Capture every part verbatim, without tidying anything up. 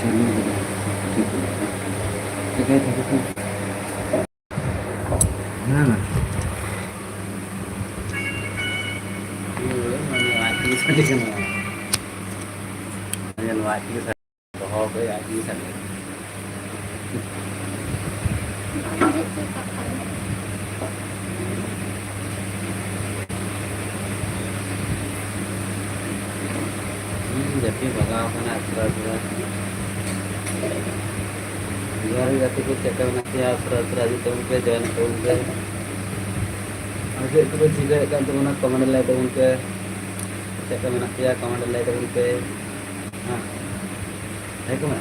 ᱦᱮᱸ᱾ ᱱᱚᱣᱟ ᱟᱡ ᱛᱮᱜᱮ ᱥᱟᱰᱮ ᱠᱟᱱᱟ᱾ ᱱᱚᱣᱟ ᱟᱡ ᱛᱮᱜᱮ ᱥᱟᱰᱮ, ᱫᱚᱦᱚ ᱠᱟᱜ ᱟᱡ ᱛᱮᱜᱮ ᱥᱟᱰᱮ᱾ ᱦᱩᱸ, ᱡᱟᱹᱯᱤᱫ ᱵᱷᱟᱜᱟᱣ ᱠᱟᱱᱟ ᱟᱥᱨᱟ ᱟᱥᱨᱟ᱾ ᱡᱚᱦᱟᱨ ᱜᱮ ᱜᱟᱛᱮ ᱠᱚ, ᱪᱮᱫ ᱞᱮᱠᱟ ᱢᱮᱱᱟᱜ ᱯᱮᱭᱟ? ᱟᱥᱨᱟ ᱟᱥᱨᱟ ᱦᱤᱡᱩᱜ ᱛᱟᱵᱚᱱ ᱯᱮ, join ᱛᱟᱵᱚᱱ ᱯᱮ᱾ ᱟᱨ ᱪᱮᱫ ᱠᱚᱯᱮ ᱪᱤᱠᱟᱹᱭᱮᱫ ᱠᱟᱱ ᱛᱟᱵᱚᱱᱟ, comment ᱞᱟᱹᱭ ᱛᱟᱵᱚᱱ ᱯᱮ᱾ ᱪᱮᱫ ᱞᱮᱠᱟ ᱢᱮᱱᱟᱜ ᱯᱮᱭᱟ, comment ᱞᱟᱹᱭ ᱛᱟᱵᱚᱱ ᱯᱮ᱾ ᱦᱮᱸ, ᱞᱟᱹᱭ ᱠᱚ ᱢᱮ᱾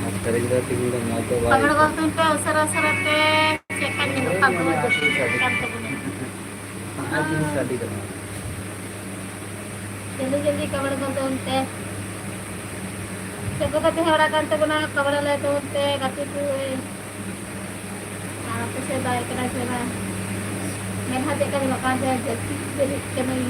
ᱟᱨ ᱥᱮᱨᱮᱧ ᱫᱚ ᱛᱤᱦᱤᱧ ᱫᱚ ᱢᱚᱡᱽ ᱫᱚ ᱵᱟᱭ ᱠᱟᱢᱲ ᱜᱚᱫ ᱯᱮ ᱩᱥᱟᱹᱨᱟ ᱩᱥᱟᱹᱨᱟ ᱛᱮ, ᱪᱮᱫ ᱠᱟᱱ ᱧᱮᱞᱚᱜ ᱠᱟᱱ ᱛᱟᱵᱚᱱᱟ, ᱡᱟᱹᱥᱛᱤ ᱠᱟᱱ ᱛᱟᱵᱚᱱᱟ᱾ ᱟᱨ ᱛᱤᱦᱤᱧ ᱥᱟᱰᱮ ᱠᱟᱱᱟ᱾ ᱡᱚᱞᱫᱤ ᱡᱚᱞᱫᱤ ᱠᱟᱢᱲ ᱜᱚᱫ ᱛᱮ᱾ ᱪᱮᱫ ᱠᱚ ᱠᱟᱛᱮ ᱦᱚᱲ ᱠᱟᱱ ᱛᱟᱵᱚᱱᱟ, ᱠᱟᱢᱲ ᱞᱟᱹᱭ ᱛᱟᱵᱚᱱ ᱯᱮ, ᱜᱟᱛᱮ ᱠᱚ᱾ ᱟᱨ ᱟᱯᱮ ᱥᱮᱫ ᱫᱟᱜ ᱠᱟᱱᱟ ᱥᱮ ᱵᱟᱝ? ᱢᱮᱫᱦᱟ ᱪᱮᱫ ᱞᱮᱠᱟ ᱧᱮᱞᱚᱜ ᱠᱟᱱ ᱛᱟᱦᱮᱸᱫ? ᱡᱟᱹᱯᱤᱫ ᱵᱮᱨᱮᱫ ᱠᱟᱱᱟᱭ᱾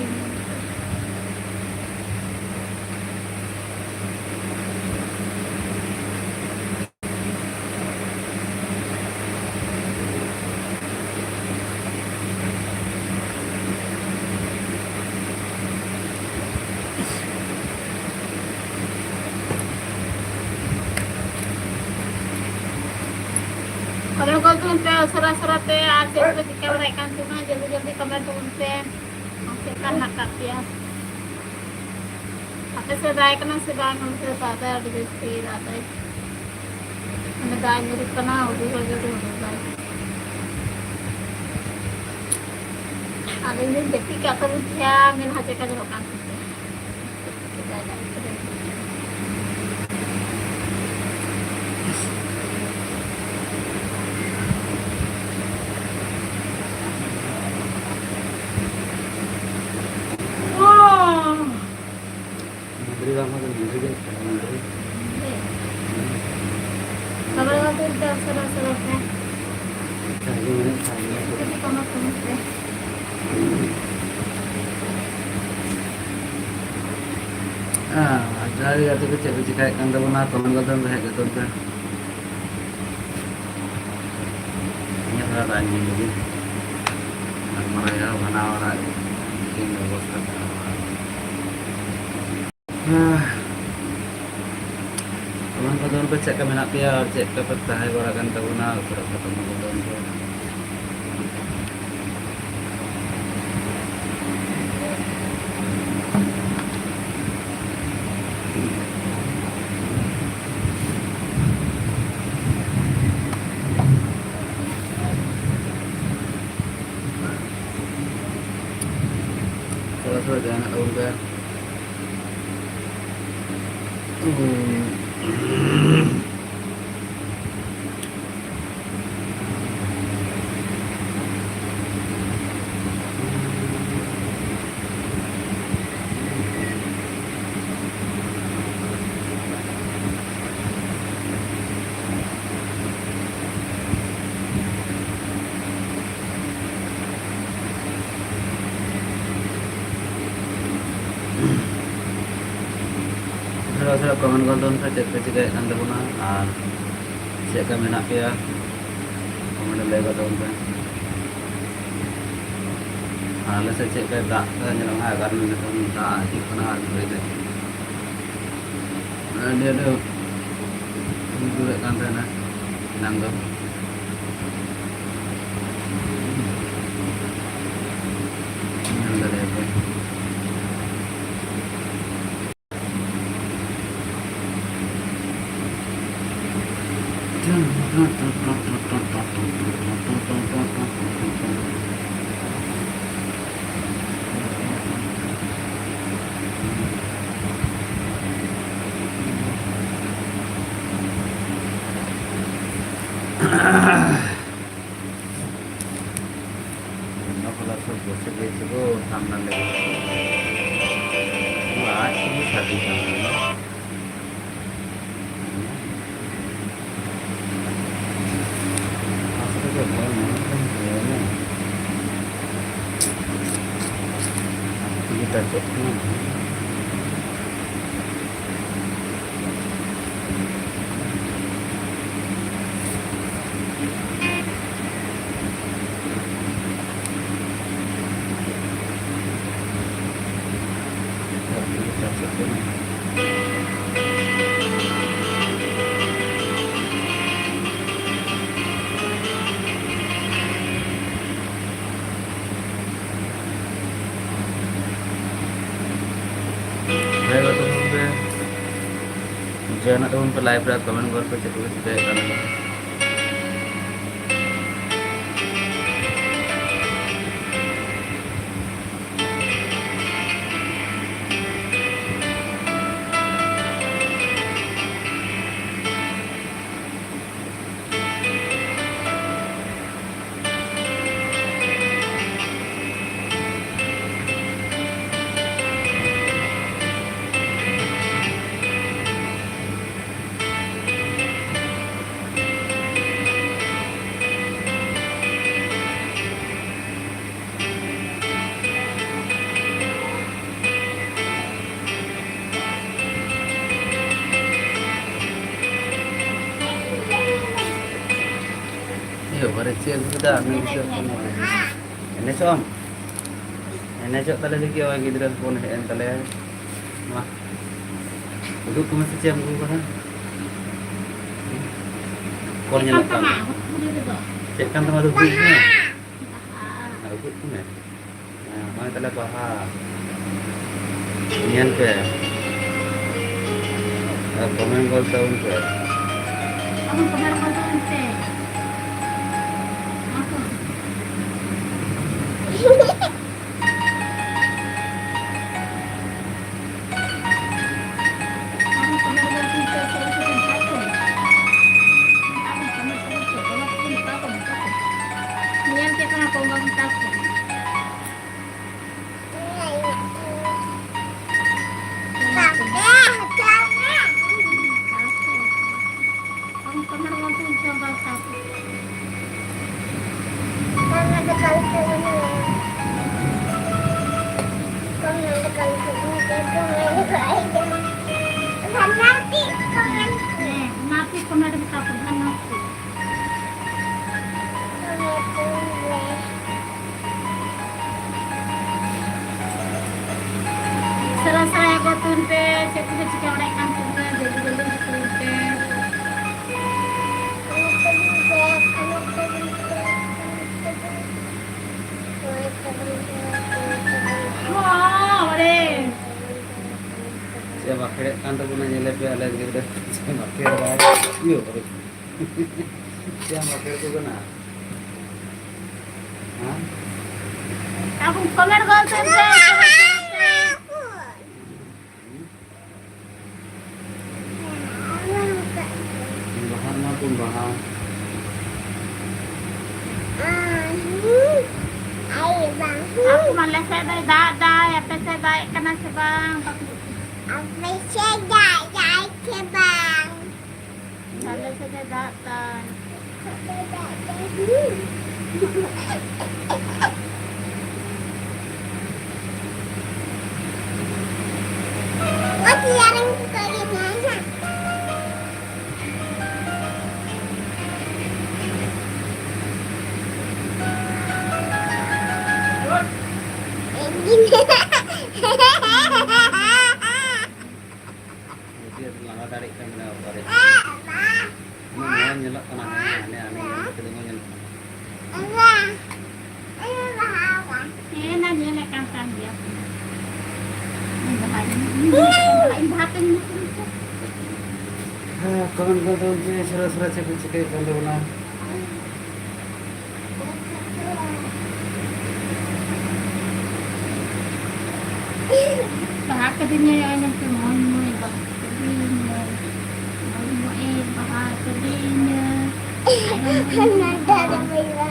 ᱠᱚᱢᱮᱱᱴ ᱜᱚᱫ ᱛᱟᱵᱚᱱ ᱯᱮ ᱩᱥᱟᱹᱨᱟ ᱩᱥᱟᱹᱨᱟ ᱛᱮ, ᱟᱨ ᱪᱮᱫ ᱠᱚᱯᱮ ᱪᱤᱠᱟᱹ ᱵᱟᱲᱟᱭᱮᱫ ᱠᱟᱱ ᱛᱟᱵᱚᱱᱟ, ᱡᱚᱞᱫᱤ ᱡᱚᱞᱫᱤ ᱠᱚᱢᱮᱱᱴ ᱛᱟᱵᱚᱱ ᱯᱮ, ᱟᱨ ᱪᱮᱫ ᱞᱮᱠᱟ ᱦᱮᱱᱟᱜ ᱟᱠᱟᱫ ᱯᱮᱭᱟ? ᱟᱯᱮ ᱥᱮᱫ ᱫᱟᱜ ᱠᱟᱱᱟ ᱥᱮ ᱵᱟᱝ? ᱱᱚᱱᱛᱮ ᱫᱚ ᱫᱟᱜ ᱫᱟᱭ, ᱟᱹᱰᱤ ᱡᱟᱹᱥᱛᱤ ᱫᱟᱜ ᱫᱟᱭ᱾ ᱢᱟᱱᱮ ᱫᱟᱜ ᱧᱩᱨᱩᱜ ᱠᱟᱱᱟ, ᱦᱩᱰᱩᱨ ᱦᱚᱸ ᱡᱳᱨ ᱦᱩᱰᱩᱨ ᱫᱟᱭ᱾ ᱟᱫᱚ ᱤᱧ ᱫᱚᱧ ᱡᱟᱹᱯᱤᱫ ᱠᱟᱜ ᱠᱷᱟᱱ ᱫᱚ ᱪᱮᱦᱨᱟ ᱢᱮᱫᱦᱟ ᱪᱮᱫ ᱞᱮᱠᱟ ᱧᱮᱞᱚᱜ ᱠᱟᱱ ᱛᱤᱧᱟ᱾ ᱢᱩᱱᱫᱽᱨᱤ ᱵᱟᱝ ᱠᱷᱟᱱ ᱫᱚ ᱢᱩᱱᱫᱽᱨᱤ ᱜᱮ ᱢᱩᱱᱫᱽᱨᱤ᱾ ᱵᱟᱵᱟ ᱞᱟᱜᱟᱣ ᱛᱮ ᱩᱥᱟᱹᱨᱟ ᱩᱥᱟᱹᱨᱟ ᱛᱮ᱾ ᱥᱟᱺᱜᱤᱧ ᱨᱮ, ᱥᱟᱺᱜᱤᱧ ᱨᱮ᱾ ᱠᱟᱹᱴᱤᱡ ᱠᱟᱹᱢᱟᱨ ᱠᱟᱹᱢᱟᱨ ᱛᱮ᱾ ᱟᱨ ᱡᱚᱦᱟᱨ ᱜᱮ ᱜᱟᱛᱮ ᱠᱚ, ᱪᱮᱫ ᱯᱮ ᱪᱮᱠᱟᱭᱮᱫ ᱠᱟᱱ ᱛᱟᱵᱚᱱᱟ? ᱠᱚᱢᱮᱱᱴ ᱜᱚᱫᱚᱱ ᱯᱮ, ᱦᱮᱡ ᱜᱚᱫᱚᱱ ᱯᱮ᱾ ᱱᱤᱭᱟᱹ ᱛᱷᱚᱲᱟ ᱫᱟᱜ ᱧᱩᱭ ᱞᱟᱹᱜᱤᱫ᱾ ᱜᱟᱞᱢᱟᱨᱟᱣ ᱦᱩᱭᱩᱜᱼᱟ, ᱵᱷᱟᱱᱟ ᱚᱲᱟᱜ ᱪᱮᱫ ᱵᱮᱵᱚᱥᱛᱷᱟ ᱠᱟᱱᱟ᱾ ᱦᱮᱸ᱾ ᱠᱚᱢᱮᱱᱴ ᱜᱚᱫᱚᱱ ᱯᱮ, ᱪᱮᱫ ᱞᱮᱠᱟ ᱢᱮᱱᱟᱜ ᱯᱮᱭᱟ ᱟᱨ ᱪᱮᱫ ᱞᱮᱠᱟ ᱯᱮ ᱛᱟᱦᱮᱸ ᱵᱟᱲᱟ ᱠᱟᱱ ᱛᱟᱵᱚᱱᱟ, ᱩᱥᱟᱹᱨᱟ ᱠᱚᱢᱮᱱᱴ ᱜᱚᱫᱚᱱ ᱯᱮ᱾ ᱛᱷᱚᱲᱟ ᱛᱷᱚᱲᱟ ᱡᱟᱦᱟᱱᱟᱜ ᱛᱟᱵᱚᱱ ᱯᱮ᱾ ᱩᱥᱟᱹᱨᱟ ᱩᱥᱟᱹᱨᱟ ᱠᱚᱢᱮᱱᱴ ᱜᱚᱫ ᱛᱟᱵᱚᱱ ᱯᱮ, ᱪᱮᱫ ᱯᱮ ᱪᱤᱠᱟᱹᱭᱮᱫ ᱠᱟᱱ ᱛᱟᱵᱚᱱᱟ ᱟᱨ ᱪᱮᱫ ᱞᱮᱠᱟ ᱢᱮᱱᱟᱜ ᱯᱮᱭᱟ, ᱠᱚᱢᱮᱱᱴ ᱨᱮ ᱞᱟᱹᱭ ᱜᱚᱫ ᱛᱟᱵᱚᱱ ᱯᱮ᱾ ᱟᱨ ᱟᱞᱮ ᱥᱮᱫ ᱪᱮᱫ ᱞᱮᱠᱟᱭ ᱫᱟᱜ ᱮᱫᱟ ᱧᱮᱞᱚᱜ ᱢᱮ, ᱮᱜᱟᱨᱚ ᱢᱤᱱᱤᱴ ᱠᱷᱚᱱ ᱫᱟᱜ ᱦᱤᱡᱩᱜ ᱠᱟᱱᱟ ᱟᱨ ᱵᱟᱹᱭ ᱵᱟᱹᱭ ᱟᱹᱰᱤ ᱟᱸᱴᱮ ᱦᱩᱰᱩᱨᱮᱫ ᱠᱟᱱ ᱛᱟᱦᱮᱱᱟ ᱮᱱᱟᱝ ᱫᱚ᱾ ᱧᱮᱞ ᱫᱟᱲᱮᱭᱟᱯᱮ᱾ ᱚᱱᱟ ᱠᱚᱫᱚ ᱥᱚᱵ ᱵᱚᱥᱮ ᱜᱮ ᱛᱮᱠᱚ ᱴᱷᱟᱱᱰᱟ ᱞᱮ ᱟᱡ ᱛᱮᱜᱮ ᱥᱟᱰᱮ ᱠᱟᱱ ᱛᱟᱦᱮᱱᱟ᱾ ᱟᱥᱛᱮ ᱛᱮ ᱵᱟᱝ ᱧᱟᱢᱚᱜ ᱠᱟᱱ ᱛᱟᱦᱮᱱᱟ᱾ ᱟᱡ ᱛᱮᱜᱮ ᱴᱟᱪᱚᱜ ᱠᱟᱱᱟ᱾ ᱦᱮᱸ, ᱜᱟᱛᱮ ᱠᱚ, ᱡᱚᱭᱮᱱᱚᱜ ᱛᱟᱵᱚᱱ ᱯᱮ live ᱨᱮ, comment ᱜᱚᱞᱯᱚ ᱪᱮᱫ ᱠᱚᱯᱮ ᱪᱤᱠᱟᱹᱭᱮᱫ ᱠᱟᱱᱟ? ᱮ ᱵᱟᱵᱟᱨᱮ, ᱪᱮᱫ ᱮᱢ ᱞᱟᱹᱭᱫᱟ? ᱟᱨ ᱢᱤᱫ ᱜᱤᱫᱽᱨᱟᱹ ᱦᱚᱯᱚᱱ ᱱᱚᱣᱟ ᱮᱱᱮᱡᱚᱜ ᱟᱢ? ᱮᱱᱮᱡᱚᱜ ᱛᱟᱞᱮ ᱞᱟᱹᱜᱤᱫ ᱱᱚᱜᱼᱚᱭ ᱜᱤᱫᱽᱨᱟᱹ ᱦᱚᱯᱚᱱ ᱦᱮᱡ ᱮᱱ ᱛᱟᱞᱮᱭᱟ᱾ ᱢᱟ, ᱩᱫᱩᱜ ᱠᱚᱢᱮ ᱥᱮ ᱪᱮᱫ ᱮᱢ ᱟᱹᱜᱩ ᱠᱟᱫᱟ? ᱚᱠᱚᱨ ᱧᱮᱞᱚᱜ ᱠᱟᱱ? ᱪᱮᱫ ᱠᱟᱱ ᱛᱟᱢᱟ? ᱟᱫᱚ ᱩᱫᱩᱜ ᱢᱮ᱾ ᱟᱨ ᱩᱫᱩᱜ ᱠᱚᱢᱮ᱾ ᱦᱮᱸ, ᱱᱚᱜᱼᱚᱭ ᱛᱟᱞᱮ ᱵᱟᱦᱟ᱾ ᱧᱮᱞ ᱯᱮ᱾ ᱟᱨ comment ᱜᱚᱫ ᱛᱟᱵᱚᱱ ᱯᱮ᱾ ᱟᱵᱚ comment ᱜᱚᱫ ᱛᱟᱵᱚᱱ ᱯᱮ᱾ ᱟᱵᱚ᱾ ᱟᱵᱚ comment ᱜᱚᱫ ᱛᱟᱵᱚᱱ ᱯᱮ, ᱚᱠᱚᱭ ᱠᱚ ᱢᱮᱛᱟ ᱠᱚ᱾ ᱟᱵᱚ comment ᱜᱚᱫ ᱛᱟᱵᱚᱱ ᱯᱮ, ᱚᱠᱚᱭ ᱠᱚ ᱢᱮᱛᱟ ᱠᱚ, ᱢᱮᱛᱟ ᱠᱚ᱾ ᱧᱮᱞ ᱪᱮᱫ ᱠᱟᱱᱟ ᱠᱚ, ᱚᱱᱠᱟ ᱢᱮᱛᱟ ᱠᱚ᱾ ᱮᱲᱮᱜ ᱠᱟᱱ ᱛᱟᱵᱚᱱᱟ, ᱧᱮᱞᱮ ᱯᱮ ᱟᱞᱮ ᱜᱤᱫᱽᱨᱟᱹ ᱪᱮᱫ ᱮᱢ ᱟᱹᱠᱷᱤᱨ ᱫᱟ᱾ ᱤᱭᱟᱹ ᱵᱟᱵᱟ᱾ ᱪᱮᱫ ᱮᱢ ᱟᱹᱠᱷᱤᱨ ᱠᱚ ᱠᱟᱱᱟ? ᱦᱮᱸ? ᱟᱵᱚ comment ᱜᱚᱞ ᱛᱮ ᱵᱟᱦᱟ ᱢᱟ ᱠᱚ ᱵᱟᱦᱟ᱾ ᱟᱯᱮ ᱢᱟ ᱟᱞᱮ ᱥᱮᱫ ᱫᱚᱭ ᱫᱟᱜ ᱫᱟᱭ, ᱟᱯᱮ ᱥᱮᱫ ᱫᱟᱜ ᱮᱫ ᱠᱟᱱᱟ ᱥᱮ ᱵᱟᱝ? ᱟᱯᱮ ᱥᱮᱫ ᱫᱟᱜ ᱫᱟᱭ ᱥᱮ ᱵᱟᱝ? ᱟᱞᱮ ᱥᱮᱫ ᱫᱚᱭ ᱫᱟᱜ ᱫᱟᱭ᱾ ᱟᱹᱰᱤ ᱟᱸᱴ ᱞᱟᱸᱫᱟ ᱫᱟᱲᱮᱜ ᱠᱟᱱ ᱢᱮᱱᱟᱜᱼᱟ ᱵᱟᱵᱟ ᱨᱮ᱾ ᱩᱱᱟᱹᱜ ᱢᱚᱡᱽ ᱧᱮᱞᱚᱜ ᱠᱟᱱᱟ, ᱦᱟᱱᱮ, ᱦᱟᱱᱮ, ᱦᱟᱱᱮ ᱧᱮᱞ ᱠᱟᱛᱮ ᱫᱚ ᱢᱚᱡᱽ ᱧᱮᱞᱚᱜ ᱠᱟᱱᱟ᱾ ᱦᱮᱸ, ᱚᱱᱟ ᱧᱮᱞᱮᱫ ᱠᱟᱱ ᱛᱟᱦᱮᱱ ᱜᱮᱭᱟ᱾ ᱤᱧ ᱵᱟᱦᱟ, ᱤᱧ ᱵᱟᱦᱟ ᱛᱮᱧ ᱧᱩᱛᱩᱢ ᱠᱚ᱾ ᱦᱮᱸ, comment ᱠᱚ ᱫᱚ ᱩᱱᱠᱩ ᱥᱚᱨᱟ ᱥᱚᱨᱟ ᱪᱮᱫ ᱠᱚ ᱪᱤᱠᱟᱹᱭᱮᱫ ᱠᱟᱱ ᱛᱟᱵᱚᱱᱟ᱾ ᱵᱟᱦᱟ ᱠᱟᱹᱫᱤᱧᱟᱭ, ᱟᱭ ᱢᱮᱱᱛᱮ ᱢᱚᱡᱽ ᱢᱚᱡᱽ ᱵᱟᱦᱟ ᱠᱟᱹᱫᱤᱧᱟᱭ, ᱢᱚᱡᱽ ᱢᱚᱡᱽ ᱮ ᱵᱟᱦᱟ ᱠᱟᱹᱫᱤᱧᱟ᱾ ᱚᱱᱟ ᱫᱚ ᱵᱟᱹᱧ ᱵᱟᱲᱟᱭᱟ᱾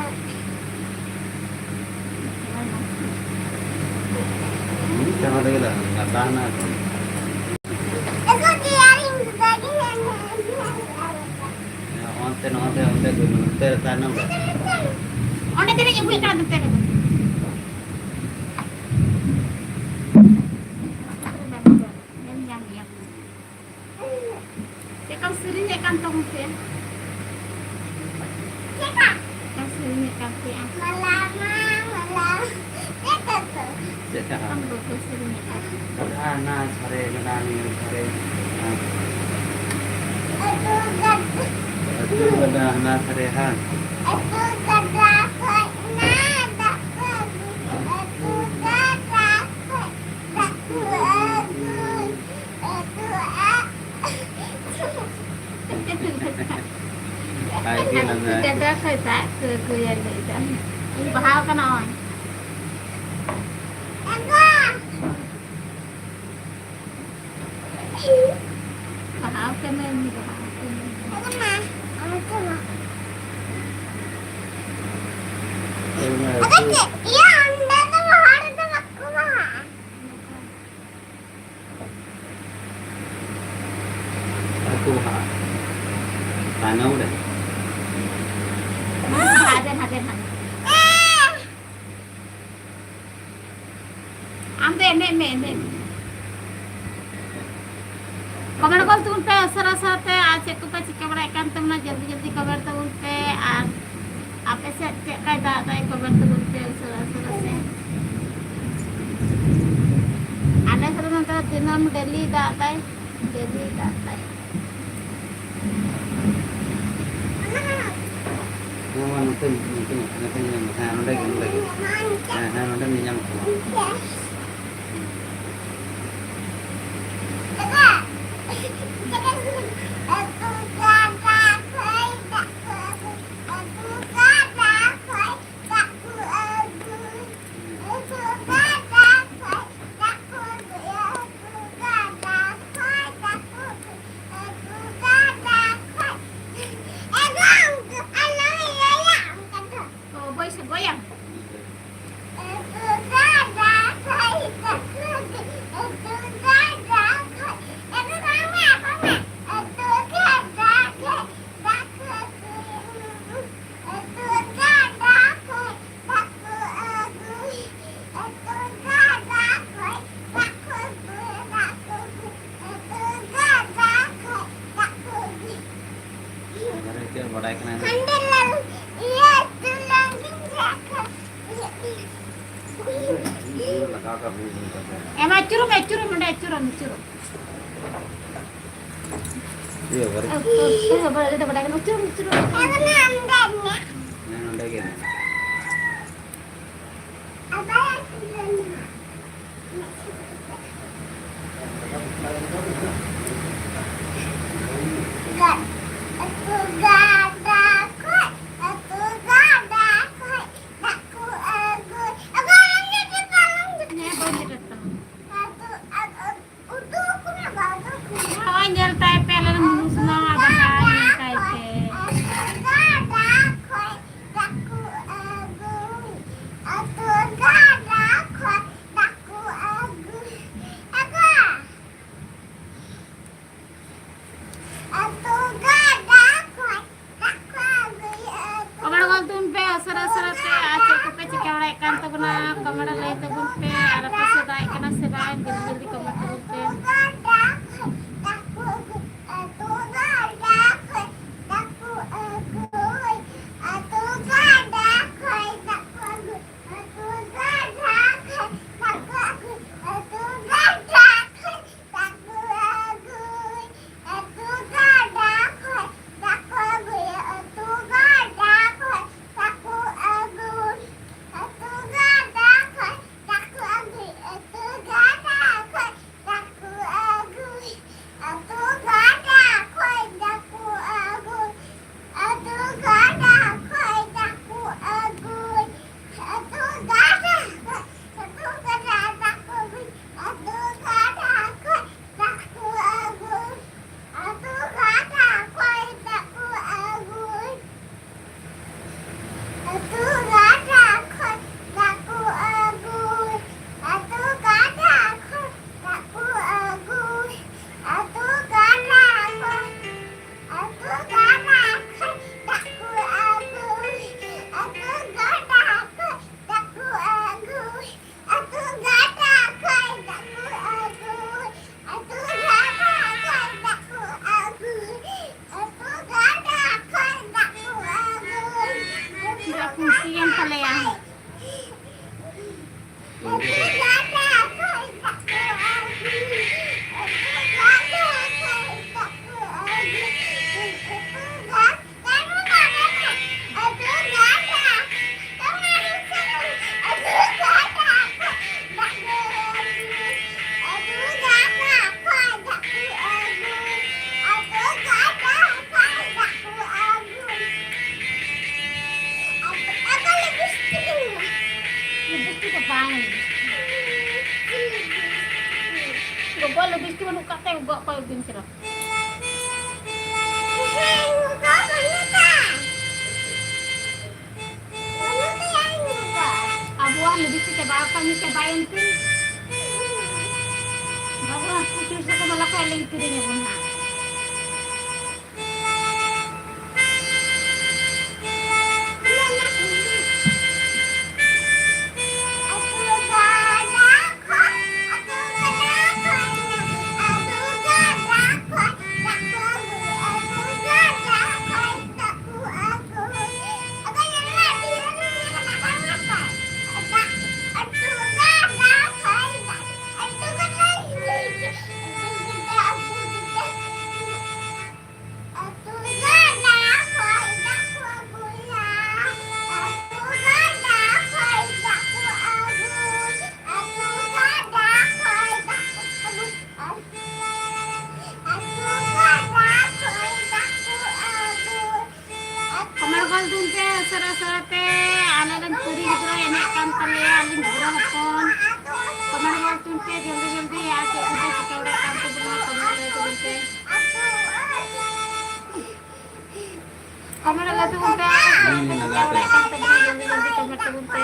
ᱢᱤᱫ ᱴᱟᱠᱟ ᱛᱮᱜᱮ ᱞᱟᱜᱟᱜᱼᱟ, ᱞᱟᱛᱟᱨ ᱨᱮᱱᱟᱜ ᱮᱠᱷᱚᱱ᱾ ᱦᱮᱸ, ᱚᱱᱛᱮ, ᱱᱚᱛᱮ, ᱚᱱᱛᱮ ᱠᱚ, ᱱᱚᱛᱮ ᱨᱮ ᱛᱟᱭᱱᱚᱢ ᱨᱮ᱾ ᱚᱸᱰᱮ ᱛᱤᱱᱟᱹᱜ ᱤᱧ ᱟᱹᱜᱩᱭᱮᱫ ᱠᱟᱱᱟ, ᱱᱚᱛᱮ ᱨᱮ᱾ ᱧᱮᱞ ᱧᱟᱢ ᱜᱮᱭᱟ ᱠᱚ᱾ ᱪᱮᱫ ᱠᱚᱢ ᱥᱮᱨᱮᱧᱮᱫ ᱠᱟᱱ ᱛᱟᱵᱚᱱ ᱛᱮ? ᱪᱮᱫ ᱠᱚᱢ ᱥᱮᱨᱮᱧᱮᱫ ᱠᱟᱱ ᱛᱮ? ᱢᱟᱞᱟ ᱢᱟ, ᱢᱟᱞᱟ᱾ ᱪᱮᱫ ᱠᱚ? ᱪᱮᱫ ᱠᱚ? ᱟᱢ ᱫᱚ ᱚᱠᱚᱭ ᱥᱮᱨᱮᱧᱮᱫ ᱠᱟᱱ? ᱜᱟᱰᱟ ᱦᱟᱱᱟ ᱥᱟᱨᱮ, ᱜᱟᱰᱟ ᱱᱤᱭᱟᱹ ᱥᱟᱨᱮ᱾ ᱟᱹᱛᱩ ᱜᱟᱰᱟ᱾ ᱟᱹᱛᱩ ᱜᱟᱰᱟ ᱦᱟᱱᱟ ᱥᱟᱨᱮ, ᱦᱟᱝ? ᱟᱹᱛᱩ ᱜᱟᱰᱟ ᱠᱷᱚᱡ ᱱᱟ ᱫᱟᱜ ᱠᱚ ᱟᱹᱜᱩ᱾ ᱟᱹᱛᱩ ᱜᱟᱰᱟ ᱠᱷᱚᱡ ᱫᱟᱜ ᱠᱚ ᱟᱹᱜᱩ᱾ ᱟᱹᱛᱩ ᱟᱡ ᱜᱮ ᱞᱟᱸᱫᱟᱭ᱾ ᱡᱟᱭᱜᱟ ᱠᱷᱚᱡ ᱫᱟᱜ ᱠᱚ ᱟᱹᱜᱩᱭᱟ ᱞᱟᱹᱭ ᱫᱟ᱾ ᱤᱧ ᱵᱟᱦᱟᱣ ᱠᱟᱱᱟ ᱱᱚᱜᱼᱚᱭ᱾ ᱵᱟᱦᱟᱣ ᱠᱟᱹᱱᱟᱹᱧ, ᱵᱟᱦᱟᱣ ᱠᱟᱹᱱᱟᱹᱧ᱾ ᱟᱫᱚ ᱪᱮᱫ? ᱤᱭᱟᱹ, ᱚᱸᱰᱮ ᱫᱚ ᱵᱟᱦᱟ ᱨᱮᱫᱚ ᱵᱟᱠᱚ ᱵᱟᱦᱟᱜᱼᱟ᱾ ᱵᱟᱠᱚ ᱵᱟᱦᱟᱜᱼᱟ᱾ ᱛᱟᱭᱱᱚᱢ ᱨᱮ᱾ ᱦᱟᱱᱛᱮ, ᱦᱟᱱᱛᱮ, ᱦᱟᱱᱛᱮ᱾ ᱟᱢ ᱫᱚ ᱮᱱᱮᱡ ᱢᱮ, ᱮᱱᱮᱡ ᱢᱮ᱾ comment ᱠᱚᱞ ᱛᱟᱵᱚᱱ ᱯᱮ ᱩᱥᱟᱹᱨᱟ ᱩᱥᱟᱹᱨᱟ ᱛᱮ, ᱟᱨ ᱪᱮᱫ ᱠᱚᱯᱮ ᱪᱤᱠᱟᱹ ᱵᱟᱲᱟᱭᱮᱫ ᱠᱟᱱ ᱛᱟᱵᱚᱱᱟ, ᱡᱚᱞᱫᱤ ᱡᱚᱞᱫᱤ comment ᱛᱟᱵᱚᱱ ᱯᱮ᱾ ᱟᱨ ᱟᱯᱮ ᱥᱮᱫ ᱪᱮᱫ ᱞᱮᱠᱟᱭ ᱫᱟᱜ ᱮᱫᱟᱭ, comment ᱛᱟᱵᱚᱱ ᱯᱮ ᱩᱥᱟᱹᱨᱟ ᱩᱥᱟᱹᱨᱟ ᱛᱮ᱾ ᱟᱞᱮ ᱥᱮᱫ ᱫᱚ ᱱᱚᱛᱮ ᱫᱚ ᱫᱤᱱᱟᱹᱢ daily ᱫᱟᱜ ᱮᱫᱟᱭ, daily ᱫᱟᱜ ᱮᱫᱟᱭ᱾ ᱦᱮᱸ, ᱢᱟ ᱱᱚᱛᱮ, ᱱᱚᱛᱮ, ᱱᱚᱛᱮ ᱧᱮᱞ ᱢᱮ᱾ ᱦᱮᱸ, ᱱᱚᱸᱰᱮ ᱜᱮ, ᱱᱚᱸᱰᱮ ᱜᱮ᱾ ᱦᱮᱸ, ᱦᱮᱸ, ᱱᱚᱸᱰᱮ ᱧᱮᱧᱟᱢᱚᱜ ᱠᱟᱱᱟ᱾ ᱚ, ᱵᱟᱹᱭ ᱥᱮ ᱜᱚᱭᱟᱢ᱾ ᱵᱟᱨᱦᱮ ᱪᱮᱫ ᱵᱟᱰᱟᱭ ᱠᱟᱱᱟ? ᱦᱟᱸᱰᱮ ᱞᱟᱞ-, ᱤᱭᱟᱹ, ᱛᱩᱞᱟᱹᱢ ᱜᱤᱧ ᱞᱟᱜᱟᱣ ᱠᱟᱜ ᱵᱷᱩᱞ ᱵᱷᱩᱞ ᱠᱟᱛᱮ᱾ ᱮᱢ ᱟᱹᱪᱩᱨᱚᱜ ᱢᱮ, ᱟᱹᱪᱩᱨᱚᱜ ᱢᱮ, ᱱᱚᱸᱰᱮ ᱟᱹᱪᱩᱨᱚᱜ ᱢᱮ, ᱟᱹᱪᱩᱨᱚᱜ᱾ ᱤᱭᱟᱹ, ᱵᱟᱨᱮ᱾ ᱚ, ᱚ, ᱚ, ᱵᱟᱲᱟᱭ ᱫᱚ ᱵᱟᱰᱟᱭ ᱠᱟᱱᱟ, ᱟᱹᱪᱩᱨᱚᱜ ᱢᱮ, ᱟᱹᱪᱩᱨᱚᱜ ᱢᱮ᱾ ᱦᱮᱸ, ᱱᱚᱸᱰᱮ ᱜᱮ᱾ ᱚᱠᱚᱭ ᱞᱤᱯᱤᱥᱴᱤᱠ ᱵᱟᱹᱱᱩᱜ ᱠᱟᱜ ᱛᱮ ᱩᱵ ᱚᱠᱚᱭ ᱩᱵ ᱫᱤᱱ ᱪᱮᱨᱚ᱾ ᱟᱵᱚᱣᱟᱜ ᱞᱤᱯᱤᱥᱴᱤᱠ ᱪᱟᱵᱟ ᱟᱠᱟᱱ, ᱪᱟᱵᱟᱭᱮᱱ ᱛᱤᱧ᱾ ᱵᱟᱵᱟ, ᱠᱩᱪᱤ ᱥᱟᱠᱚᱢ ᱵᱟᱞᱟ ᱠᱷᱟᱡ ᱞᱤᱧ ᱠᱤᱨᱤᱧ ᱟᱵᱚᱱ ᱦᱟᱸᱜ᱾ ᱠᱚᱢᱮᱱᱴ ᱜᱚᱞ ᱛᱟᱵᱚᱱ ᱯᱮ ᱩᱥᱟᱹᱨᱟ ᱩᱥᱟᱹᱨᱟ ᱛᱮ, ᱟᱞᱮ ᱨᱮᱱ ᱠᱩᱲᱤ ᱜᱤᱫᱽᱨᱟᱹ ᱮᱱᱮᱡ ᱠᱟᱱ ᱛᱟᱞᱮᱭᱟ, ᱟᱹᱞᱤᱧ ᱵᱩᱲᱦᱟᱹ ᱦᱚᱯᱚᱱ᱾ ᱠᱚᱢᱮᱱᱴ ᱜᱚᱞ ᱛᱟᱵᱚᱱ ᱯᱮ ᱡᱚᱞᱫᱤ ᱡᱚᱞᱫᱤ, ᱟᱨ ᱪᱮᱫ ᱠᱚᱯᱮ ᱪᱤᱠᱟᱹ ᱵᱟᱲᱟᱭᱮᱫ ᱠᱟᱱ ᱛᱟᱵᱚᱱᱟ, ᱠᱚᱢᱮᱱᱴ ᱞᱟᱹᱭ ᱛᱟᱵᱚᱱ ᱯᱮ᱾ ᱠᱚᱢᱮᱱᱴ ᱞᱟᱹᱭ ᱛᱟᱵᱚᱱ ᱯᱮ, ᱟᱨ ᱪᱮᱫ ᱠᱚᱯᱮ ᱪᱤᱠᱟᱹ ᱵᱟᱲᱟᱭᱮᱫ ᱠᱟᱱ ᱛᱟᱵᱚᱱᱟ, ᱡᱚᱞᱫᱤ ᱡᱚᱞᱫᱤ ᱠᱚᱢᱮᱱᱴ ᱛᱟᱵᱚᱱ ᱯᱮ᱾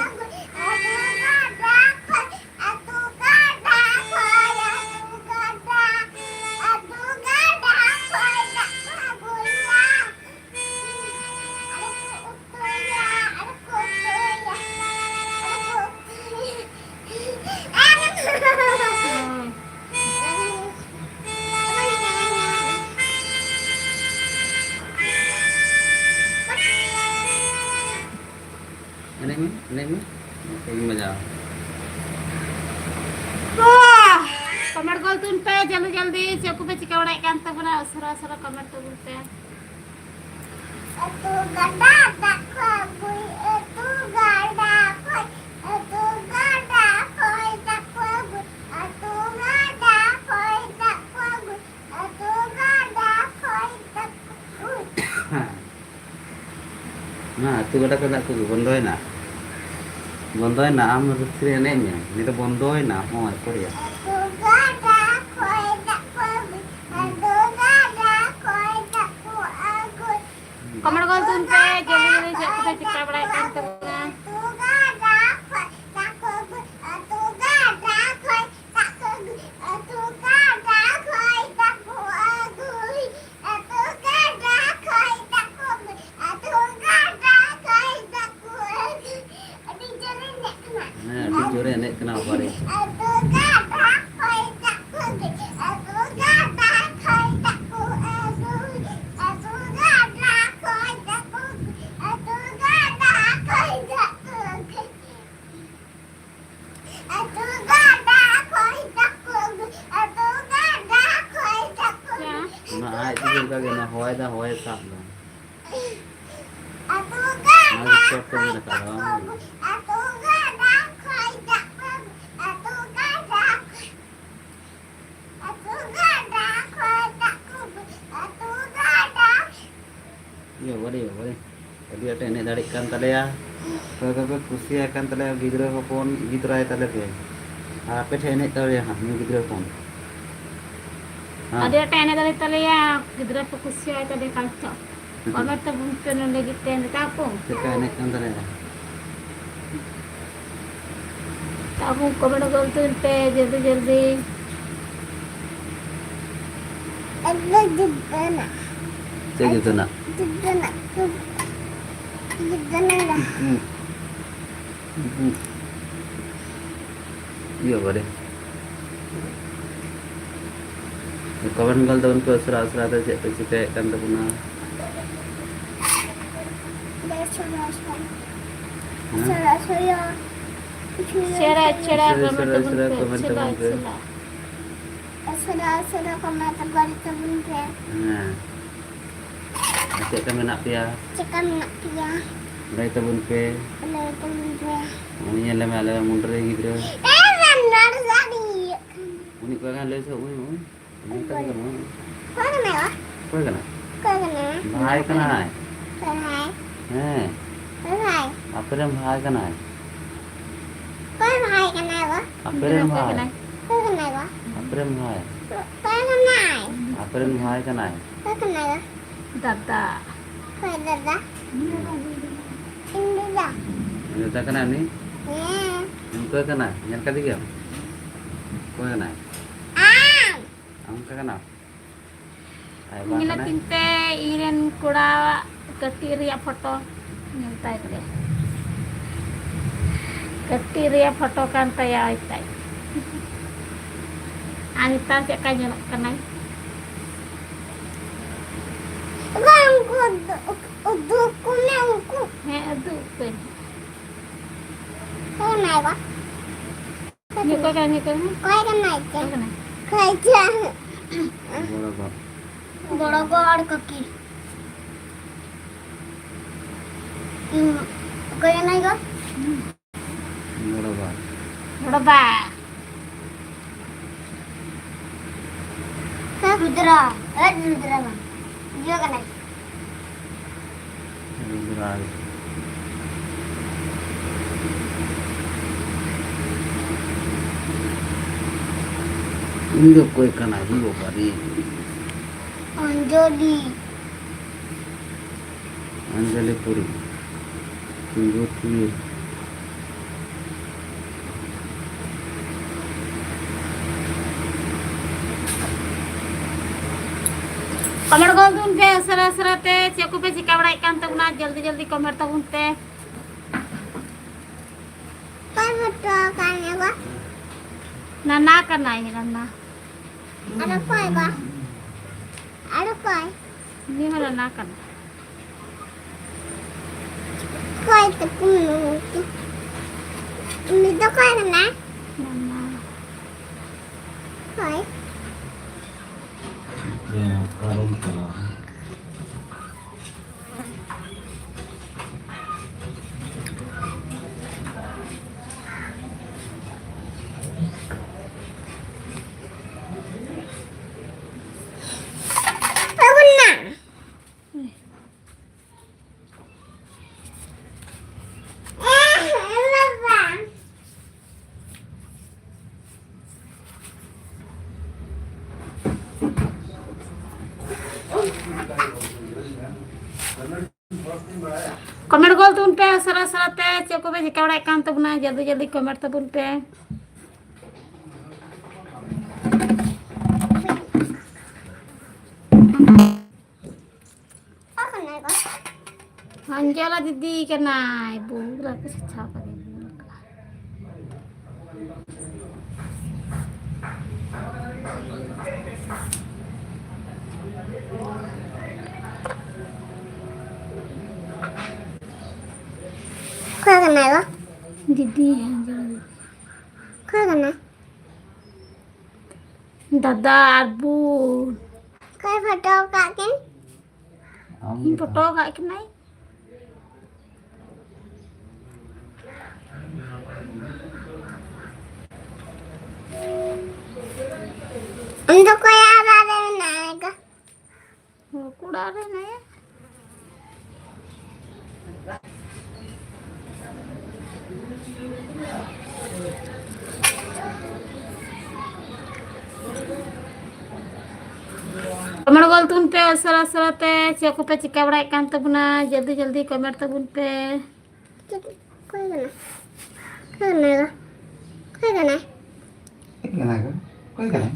ᱮᱱᱮᱡ ᱢᱮ, ᱮᱱᱮᱡ ᱢᱮ᱾ ᱤᱧ ᱢᱚᱡᱟ᱾ ᱵᱟᱦ! ᱠᱚᱢᱮᱱᱴ ᱜᱚᱞ ᱛᱟᱵᱚᱱ ᱯᱮ ᱡᱚᱞᱫᱤ ᱡᱚᱞᱫᱤ, ᱪᱮᱫ ᱠᱚᱯᱮ ᱪᱤᱠᱟᱹ ᱵᱟᱲᱟᱭᱮᱫ ᱠᱟᱱ ᱛᱟᱵᱚᱱᱟ, ᱩᱥᱟᱹᱨᱟ ᱩᱥᱟᱹᱨᱟ ᱠᱚᱢᱮᱱᱴ ᱛᱟᱵᱚᱱ ᱯᱮ᱾ ᱟᱹᱛᱩ ᱜᱟᱰᱟ ᱫᱟᱜ ᱠᱷᱚᱱ ᱟᱹᱜᱩᱭ, ᱟᱹᱛᱩ ᱜᱟᱰᱟ ᱠᱷᱚᱱ, ᱟᱹᱛᱩ ᱜᱟᱰᱟ ᱠᱷᱚᱱ ᱫᱟᱜ ᱠᱚ ᱟᱹᱜᱩᱭ, ᱟᱹᱛᱩ ᱜᱟᱰᱟ ᱠᱷᱚᱱ ᱫᱟᱜ ᱠᱚ ᱟᱹᱜᱩᱭ, ᱟᱹᱛᱩ ᱜᱟᱰᱟ ᱠᱷᱚᱱ ᱫᱟᱜ ᱠᱚ ᱟᱹᱜᱩᱭ᱾ ᱦᱮᱸ᱾ ᱱᱚᱣᱟ ᱟᱹᱛᱩ ᱜᱟᱰᱟ ᱠᱷᱚᱱ ᱫᱟᱜ ᱠᱚ ᱟᱹᱜᱩᱭ ᱵᱚᱱᱫᱚᱭᱮᱱᱟ᱾ ᱵᱚᱱᱫᱚᱭᱮᱱᱟ, ᱟᱢ ᱨᱩᱯᱥᱤ ᱮᱱᱮᱡ ᱢᱮ᱾ ᱱᱤᱭᱟᱹ ᱫᱚ ᱵᱚᱱᱫᱚᱭᱮᱱᱟ, ᱦᱚᱸ, ᱮᱠᱚᱨᱤᱭᱟ᱾ ᱟᱹᱛᱩ ᱜᱟᱰᱟ ᱟᱡ ᱛᱮᱜᱮ ᱚᱱᱠᱟ ᱜᱮ ᱚᱱᱟ ᱦᱚᱭ ᱫᱟ, ᱦᱚᱭ ᱥᱟᱵ ᱫᱟ᱾ ᱚᱱᱟ ᱜᱮ ᱪᱚᱴ ᱠᱚ ᱧᱮᱞ ᱟᱠᱟᱫᱟ, ᱵᱟᱝ? ᱤᱭᱟᱹ, ᱵᱟᱵᱟᱨᱮ, ᱵᱟᱵᱟᱨᱮ᱾ ᱟᱹᱰᱤ ᱟᱸᱴᱮ ᱮᱱᱮᱡ ᱫᱟᱲᱮᱭᱟᱜ ᱠᱟᱱ ᱛᱟᱞᱮᱭᱟ᱾ ᱚᱠᱚᱭ ᱠᱚᱯᱮ ᱠᱩᱥᱤᱭᱟᱭ ᱠᱟᱱ ᱛᱟᱞᱮᱭᱟ, ᱜᱤᱫᱽᱨᱟᱹ ᱦᱚᱯᱚᱱ ᱤᱫᱤ ᱛᱚᱨᱟᱭ ᱛᱟᱞᱮ ᱯᱮ᱾ ᱟᱨ ᱟᱯᱮ ᱴᱷᱮᱱ ᱮᱱᱮᱡ ᱛᱟᱞᱮᱭᱟ ᱦᱟᱸᱜ, ᱱᱩᱭ ᱜᱤᱫᱽᱨᱟᱹ ᱦᱚᱯᱚᱱ᱾ ᱦᱮᱸ᱾ ᱟᱹᱰᱤ ᱟᱸᱴᱮ ᱮᱱᱮᱡ ᱫᱟᱲᱮᱭᱟᱜ ᱛᱟᱞᱮᱭᱟ, ᱜᱤᱫᱽᱨᱟᱹ ᱠᱚ ᱠᱩᱥᱤᱭᱟᱭ ᱛᱟᱞᱮ ᱠᱷᱟᱱ ᱫᱚ᱾ ᱠᱚᱢᱮᱱᱴ ᱛᱟᱵᱚᱱ ᱯᱮ ᱱᱚᱰᱮ ᱜᱮ ᱛᱮ, ᱢᱮᱛᱟ ᱠᱚ᱾ ᱪᱮᱫ ᱞᱮᱠᱟ ᱮᱱᱮᱡ ᱠᱟᱱ ᱛᱟᱞᱮᱭᱟ? ᱛᱟᱵᱚᱱ ᱠᱚᱢᱮᱱᱴ ᱜᱚᱞ ᱛᱟᱵᱚᱱ ᱯᱮ ᱡᱚᱞᱫᱤ ᱡᱚᱞᱫᱤ᱾ ᱮᱠᱫᱚᱢ ᱡᱩᱛ ᱠᱟᱱᱟ᱾ ᱪᱮᱫ ᱡᱩᱛ ᱠᱟᱱᱟ? ᱡᱩᱛ ᱠᱟᱱᱟ᱾ ᱡᱩᱛ ᱠᱟᱱᱟ᱾ ᱦᱩᱸ᱾ ᱦᱩᱸ᱾ ᱤᱭᱟᱹ ᱵᱟᱵᱟᱨᱮ᱾ ᱠᱚᱢᱮᱱᱴ ᱜᱚᱞ ᱛᱟᱵᱚᱱ ᱯᱮ ᱩᱥᱟᱹᱨᱟ ᱩᱥᱟᱹᱨᱟ ᱛᱮ ᱪᱮᱫ ᱯᱮ ᱪᱤᱠᱟᱹᱭᱮᱫ ᱠᱟᱱ ᱛᱟᱵᱚᱱᱟ᱾ ᱦᱮᱸ? ᱩᱥᱟᱹᱨᱟ ᱩᱥᱟᱹᱨᱟ᱾ ᱩᱥᱟᱹᱨᱟ ᱩᱥᱟᱹᱨᱟ ᱠᱚᱢᱮᱱᱴ ᱛᱟᱵᱚᱱ ᱯᱮ, ᱠᱚᱢᱮᱱᱴ ᱩᱥᱟᱹᱨᱟ ᱛᱟᱵᱚᱱ ᱯᱮ᱾ ᱩᱥᱟᱹᱨᱟ᱾ ᱩᱥᱟᱹᱨᱟ ᱩᱥᱟᱹᱨᱟ ᱠᱚᱢᱮᱱᱴ ᱜᱚᱞ ᱛᱟᱵᱚᱱ ᱯᱮ᱾ ᱦᱮᱸ᱾ ᱟᱨ ᱪᱮᱫ ᱞᱮᱠᱟ ᱢᱮᱱᱟᱜ ᱯᱮᱭᱟ? ᱪᱮᱫ ᱞᱮᱠᱟ ᱢᱮᱱᱟᱜ ᱯᱮᱭᱟ? ᱞᱟᱹᱭ ᱛᱟᱵᱚᱱ ᱯᱮ᱾ ᱞᱟᱹᱭ ᱛᱟᱵᱚᱱ ᱯᱮ᱾ ᱩᱱᱤ ᱧᱮᱞ ᱞᱮᱢᱮ, ᱟᱞᱮ ᱢᱩᱱᱰᱨᱟᱹᱭ ᱜᱤᱫᱽᱨᱟᱹ᱾ ᱮ, ᱵᱟᱝ, ᱱᱚᱰᱮ ᱫᱚ ᱟᱹᱰᱤ ᱤᱭᱟᱹᱜ ᱠᱟᱱᱟ᱾ ᱩᱱᱤ ᱚᱠᱚᱭ ᱠᱟᱱᱟᱭ? ᱞᱟᱹᱭ ᱥᱮ, ᱩᱱᱤ, ᱩᱱᱤ᱾ ᱩᱱᱤ ᱚᱠᱚᱭ ᱠᱟᱱᱟᱭ? ᱚᱠᱚᱭ ᱠᱟᱱᱟᱭ ᱵᱟ? ᱚᱠᱚᱭ ᱠᱟᱱᱟᱭ? ᱚᱠᱚᱭ ᱠᱟᱱᱟᱭ? ᱵᱷᱟᱭ ᱠᱟᱱᱟᱭ᱾ ᱚᱠᱚᱭ ᱵᱷᱟᱭ? ᱦᱮᱸ᱾ ᱚᱠᱚᱭ ᱵᱷᱟᱭ? ᱟᱯᱮ ᱨᱮᱱ ᱵᱷᱟᱭ ᱠᱟᱱᱟᱭ᱾ ᱚᱠᱚᱭ ᱵᱷᱟᱭ ᱠᱟᱱᱟᱭ ᱵᱟ? ᱟᱯᱮ ᱨᱮᱱ ᱵᱷᱟᱭ ᱠᱟᱱᱟᱭ᱾ ᱚᱠᱚᱭ ᱠᱟᱱᱟᱭ ᱵᱟ? ᱟᱯᱮ ᱨᱮᱱ ᱵᱷᱟᱭ᱾ ᱚᱠᱚᱭ ᱠᱟᱱᱟᱭ? ᱟᱯᱮ ᱨᱮᱱ ᱵᱷᱟᱭ ᱠᱟᱱᱟᱭ᱾ ᱚᱠᱚᱭ ᱠᱟᱱᱟᱭ ᱵᱟ? ᱫᱟᱫᱟ᱾ ᱚᱠᱚᱭ ᱫᱟᱫᱟ? ᱦᱩᱸ᱾ ᱤᱧ ᱫᱟᱫᱟ᱾ ᱫᱟᱫᱟ ᱠᱟᱱᱟᱭ ᱩᱱᱤ? ᱦᱮᱸ᱾ ᱚᱠᱚᱭ ᱠᱟᱱᱟᱭ? ᱧᱮᱞ ᱠᱟᱫᱮ ᱜᱮᱭᱟᱢ? ᱚᱠᱚᱭ ᱠᱟᱱᱟᱭ? ᱟᱢ᱾ ᱟᱢ ᱚᱠᱚᱭ ᱠᱟᱱᱟᱢ? ᱟᱡ ᱵᱟ ᱧᱮᱞᱮ ᱠᱟᱱᱟᱭ᱾ ᱛᱤᱧ ᱯᱮ, ᱤᱧ ᱨᱮᱱ ᱠᱚᱲᱟᱣᱟᱜ ᱠᱟᱹᱴᱤᱡ ᱨᱮᱭᱟᱜ ᱯᱷᱳᱴᱳ᱾ ᱧᱮᱞ ᱛᱟᱭ ᱯᱮ᱾ ᱠᱟᱹᱴᱤᱡ ᱨᱮᱭᱟᱜ ᱯᱷᱳᱴᱳ ᱠᱟᱱ ᱛᱟᱭᱟ, ᱚᱭ ᱛᱟᱭ᱾ ᱟᱨ ᱱᱮᱛᱟᱨ ᱪᱮᱫ ᱞᱮᱠᱟ ᱧᱮᱞᱚᱜ ᱠᱟᱱᱟᱭ? ᱵᱟᱝ, ᱩᱱᱠᱩ ᱩᱫᱩᱜ, ᱩᱫᱩᱜ ᱠᱚ ᱢᱮ ᱩᱱᱠᱩ᱾ ᱦᱮᱸ, ᱩᱫᱩᱜ ᱯᱮ᱾ ᱦᱮᱸ, ᱢᱟ ᱵᱟ᱾ ᱱᱤᱭᱟᱹ ᱚᱠᱚᱭ ᱠᱟᱱᱟᱭ, ᱱᱤᱭᱟᱹ ᱚᱠᱚᱭ ᱠᱟᱱᱟᱭ? ᱚᱠᱚᱭ ᱠᱟᱱᱟᱭ? ᱚᱠᱚᱭ ᱠᱟᱱᱟᱭ? ᱚᱠᱚᱭ ᱪᱚ᱾ ᱵᱚᱲᱚ ᱵᱟᱯ᱾ ᱵᱚᱲᱚ ᱜᱚ ᱟᱨ ᱠᱟᱹᱠᱤ᱾ ᱤᱧ ᱚᱠᱚᱭ ᱠᱟᱱᱟᱭ ᱜᱚ? ᱵᱚᱲᱚ ᱵᱟ᱾ ᱵᱚᱲᱚ ᱵᱟ᱾ ᱦᱮᱸ, ᱨᱩᱫᱽᱨᱟ᱾ ᱦᱮᱸ, ᱨᱩᱫᱽᱨᱟ ᱵᱟᱝ᱾ ᱤᱭᱟᱹ ᱠᱟᱱᱟᱭ᱾ ᱨᱩᱫᱽᱨᱟ᱾ ᱤᱧ ᱫᱚ ᱚᱠᱚᱭ ᱠᱟᱱᱟ ᱵᱚᱞᱚ ᱵᱟᱹᱨᱤ? ᱚᱧᱡᱚᱞᱤ᱾ ᱚᱧᱡᱚᱞᱤ ᱯᱩᱨᱤ᱾ ᱥᱤᱸᱫᱩᱨ ᱴᱷᱤᱞ᱾ ᱠᱚᱢᱮᱱᱴ ᱜᱚᱫ ᱛᱟᱵᱚᱱ ᱯᱮ ᱩᱥᱟᱹᱨᱟ ᱩᱥᱟᱹᱨᱟ ᱛᱮ, ᱪᱮᱫ ᱠᱚᱯᱮ ᱪᱤᱠᱟ ᱵᱟᱲᱟᱭᱮᱫ ᱠᱟᱱ ᱛᱟᱵᱚᱱᱟ, ᱡᱚᱞᱫᱤ ᱡᱚᱞᱫᱤ ᱠᱚᱢᱮᱱᱴ ᱛᱟᱵᱚᱱ ᱯᱮ᱾ ᱚᱠᱚᱭ ᱯᱷᱳᱴᱳ ᱠᱟᱱᱟ ᱵᱟ? ᱱᱟᱱᱟ ᱠᱟᱱᱟᱭ, ᱱᱟᱱᱟ᱾ ᱟᱨ ᱚᱠᱚᱭ ᱵᱟ? ᱟᱨ ᱚᱠᱚᱭ? ᱩᱱᱤ ᱦᱚᱸ ᱱᱟᱱᱟ ᱠᱟᱱᱟᱭ᱾ ᱚᱠᱚᱭ ᱛᱟᱠᱚ ᱱᱩᱠᱩ? ᱩᱱᱤ ᱫᱚ ᱚᱠᱚᱭ ᱠᱟᱱᱟᱭ? ᱱᱟᱱᱟ᱾ ᱚᱠᱚᱭ? ᱦᱮᱸ, ᱚᱠᱟᱨᱮᱢ ᱪᱟᱞᱟᱣ? ᱠᱚᱢᱮᱱᱴ ᱜᱚᱫ ᱛᱟᱵᱚᱱ ᱯᱮ ᱥᱟᱨᱟ ᱥᱟᱨᱟ ᱛᱮ, ᱪᱮᱫ ᱠᱚᱯᱮ ᱪᱤᱠᱟᱹ ᱵᱟᱲᱟᱭᱮᱫ ᱠᱟᱱ ᱛᱟᱵᱚᱱᱟ, ᱡᱚᱞᱫᱤ ᱡᱚᱞᱫᱤ ᱠᱚᱢᱮᱱᱴ ᱛᱟᱵᱚᱱ ᱯᱮ᱾ ᱚᱠᱟ ᱠᱟᱱᱟᱭ ᱵᱟ? ᱚᱧᱡᱚᱞᱟ ᱫᱤᱫᱤ ᱠᱟᱱᱟᱭ, ᱵᱩᱨᱟ ᱠᱚ ᱥᱟᱪᱷᱟᱣ ᱠᱟᱫᱮᱭᱟ᱾ ᱚᱠᱟ ᱠᱟᱱᱟᱭ ᱵᱟ? ᱫᱤᱫᱤ, ᱚᱧᱡᱚᱞᱟ ᱫᱤᱫᱤ᱾ ᱚᱠᱟ ᱠᱟᱱᱟᱭ? ᱫᱟᱫᱟ ᱟᱨ ᱵᱳᱱ᱾ ᱚᱠᱚᱭ ᱯᱷᱳᱴᱳ ᱟᱠᱟᱫ ᱠᱤᱱ? ᱟᱢ ᱤᱧ ᱜᱮ ᱯᱷᱳᱴᱳ ᱟᱠᱟᱫ ᱠᱤᱱᱟᱹᱧ᱾ ᱩᱱᱤ ᱫᱚ ᱚᱠᱚᱭᱟᱜ ᱚᱲᱟᱜ ᱨᱮ ᱢᱮᱱᱟᱭᱟ ᱜᱚ? ᱚᱲᱟᱜ ᱨᱮ ᱦᱮᱱᱟᱭᱟ᱾ ᱠᱚᱢᱮᱱᱴ ᱜᱚᱞ ᱛᱟᱵᱚᱱ ᱯᱮ ᱩᱥᱟᱹᱨᱟ ᱩᱥᱟᱹᱨᱟ ᱛᱮ, ᱪᱮᱫ ᱠᱚᱯᱮ ᱪᱤᱠᱟᱹ ᱵᱟᱲᱟᱭᱮᱫ ᱠᱟᱱ ᱛᱟᱵᱚᱱᱟ, ᱡᱚᱞᱫᱤ ᱡᱚᱞᱫᱤ ᱠᱚᱢᱮᱱᱴ ᱛᱟᱵᱚᱱ ᱯᱮ᱾ ᱚᱠᱚᱭ ᱠᱟᱱᱟᱭ? ᱚᱠᱚᱭ ᱠᱟᱱᱟᱭ ᱜᱚ? ᱚᱠᱚᱭ ᱠᱟᱱᱟᱭ? ᱪᱮᱫ ᱠᱟᱱᱟᱭ ᱜᱚ? ᱚᱠᱚᱭ ᱠᱟᱱᱟᱭ?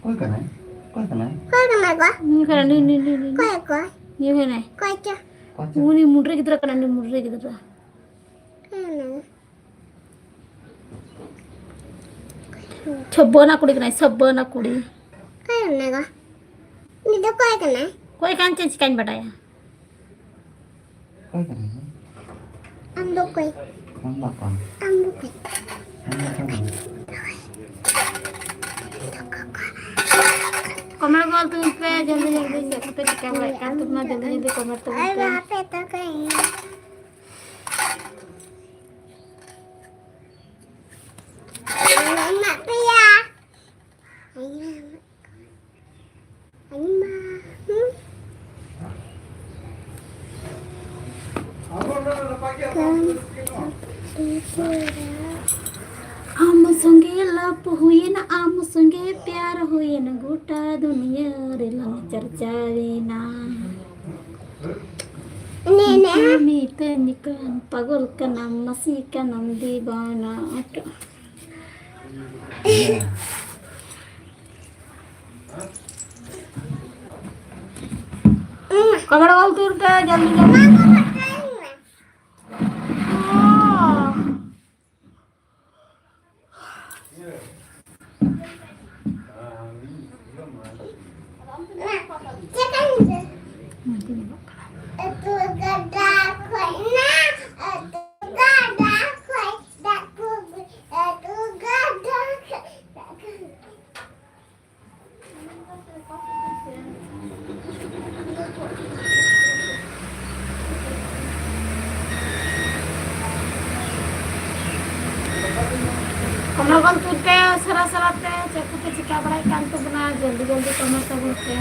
ᱚᱠᱚᱭ ᱠᱟᱱᱟᱭ? ᱚᱠᱚᱭ ᱠᱟᱱᱟᱭ? ᱚᱠᱚᱭ ᱠᱟᱱᱟᱭ ᱜᱚ? ᱱᱩᱭ ᱠᱟᱱᱟᱭ, ᱱᱩᱭ, ᱱᱩᱭ, ᱱᱩᱭ, ᱱᱩᱭ᱾ ᱚᱠᱚᱭ, ᱚᱠᱚᱭ? ᱱᱩᱭ ᱠᱟᱱᱟᱭ᱾ ᱚᱠᱚᱭ ᱪᱚ? ᱚᱠᱚᱭ ᱪᱚ? ᱩᱱᱤ ᱢᱩᱰᱨᱟᱹ ᱜᱤᱫᱽᱨᱟᱹ ᱠᱟᱱᱟᱭ, ᱩᱱᱤ ᱢᱩᱰᱨᱟᱹ ᱜᱤᱫᱽᱨᱟᱹ᱾ ᱚᱠᱚᱭ ᱠᱟᱱᱟᱭ ᱜᱚ? ᱥᱟᱹᱵᱟᱹᱱᱟ ᱠᱩᱲᱤ ᱠᱟᱱᱟᱭ, ᱥᱟᱹᱵᱟᱹᱱᱟ ᱠᱩᱲᱤ᱾ ᱚᱠᱚᱭ ᱠᱟᱱᱟᱭ ᱜᱚ? ᱩᱱᱤ ᱫᱚ ᱚᱠᱚᱭ ᱠᱟᱱᱟᱭ? ᱚᱠᱚᱭ ᱠᱟᱱ ᱪᱚᱭ ᱪᱤᱠᱟᱹᱧ ᱵᱟᱰᱟᱭᱟ? ᱚᱠᱚᱭ ᱠᱟᱱᱟᱭ ᱜᱚ? ᱟᱢ ᱫᱚ ᱚᱠᱚᱭ? ᱟᱢ ᱫᱚ ᱚᱠᱚᱭ? ᱟᱢ ᱫᱚ ᱚᱠᱚᱭ? ᱟᱢ ᱫᱚ ᱚᱠᱚᱭ ᱠᱟᱱᱟᱭ? ᱠᱚᱢᱮᱱᱴ ᱜᱚᱞ ᱛᱟᱵᱚᱱ ᱯᱮ, ᱡᱚᱞᱫᱤ ᱡᱚᱞᱫᱤ ᱪᱮᱫ ᱠᱚᱯᱮ ᱪᱤᱠᱟᱹ ᱵᱟᱲᱟᱭᱮᱫ ᱠᱟᱱ ᱛᱟᱵᱚᱱᱟ, ᱡᱚᱞᱫᱤ ᱡᱚᱞᱫᱤ ᱠᱚᱢᱮᱱᱴ ᱛᱟᱵᱚᱱ ᱯᱮ᱾ ᱟᱨ ᱟᱯᱮ ᱫᱚ ᱚᱠᱚᱭ? ᱢᱮᱱᱟᱜ ᱯᱮᱭᱟ᱾ ᱟᱭᱢᱟ, ᱦᱩᱸ? ᱟᱢ ᱥᱚᱸᱜᱮ ᱞᱟᱵᱷ ᱦᱩᱭᱮᱱᱟ, ᱟᱢ ᱥᱚᱸᱜᱮ ᱯᱭᱟᱨ ᱦᱩᱭᱮᱱᱟ, ᱜᱚᱴᱟ ᱫᱩᱱᱤᱭᱟᱹ ᱨᱮᱞᱟᱝ ᱪᱟᱨᱪᱟᱣᱮᱱᱟ᱾ ᱮᱱᱮᱡ, ᱮᱱᱮᱡ, ᱦᱮᱸ? ᱢᱤᱛᱟᱹᱧ ᱠᱟᱱ ᱯᱟᱜᱚᱞ ᱠᱟᱱᱟᱢ, ᱢᱟᱹᱥᱤ ᱠᱟᱱᱟᱢ ᱫᱤᱣᱟᱱᱟ᱾ ᱠᱚᱢᱮᱱᱴ ᱚᱞ ᱛᱩᱨ ᱛᱮ ᱡᱚᱞᱫᱤ ᱡᱚᱞᱫᱤ᱾ ᱟᱹᱛᱩ ᱜᱟᱰᱟ ᱠᱷᱚᱡ ᱱᱟ, ᱟᱹᱛᱩ ᱜᱟᱰᱟ ᱠᱷᱚᱡ ᱫᱟᱜ ᱠᱚ ᱟᱹᱜᱩᱭ, ᱟᱹᱛᱩ ᱜᱟᱰᱟ ᱠᱷᱚᱡ ᱫᱟᱜ ᱠᱚ ᱟᱹᱜᱩᱭ᱾ ᱞᱚᱜᱚᱱ ᱛᱩᱫ ᱯᱮ, ᱩᱥᱟᱹᱨᱟ ᱩᱥᱟᱹᱨᱟ ᱛᱮ᱾ ᱪᱮᱫ ᱠᱚᱯᱮ ᱪᱤᱠᱟ ᱵᱟᱲᱟᱭᱮᱫ ᱠᱟᱱ ᱛᱟᱵᱚᱱᱟ, ᱡᱚᱞᱫᱤ ᱡᱚᱞᱫᱤ ᱠᱚᱢᱮᱱᱴ ᱛᱟᱵᱚᱱ ᱯᱮ᱾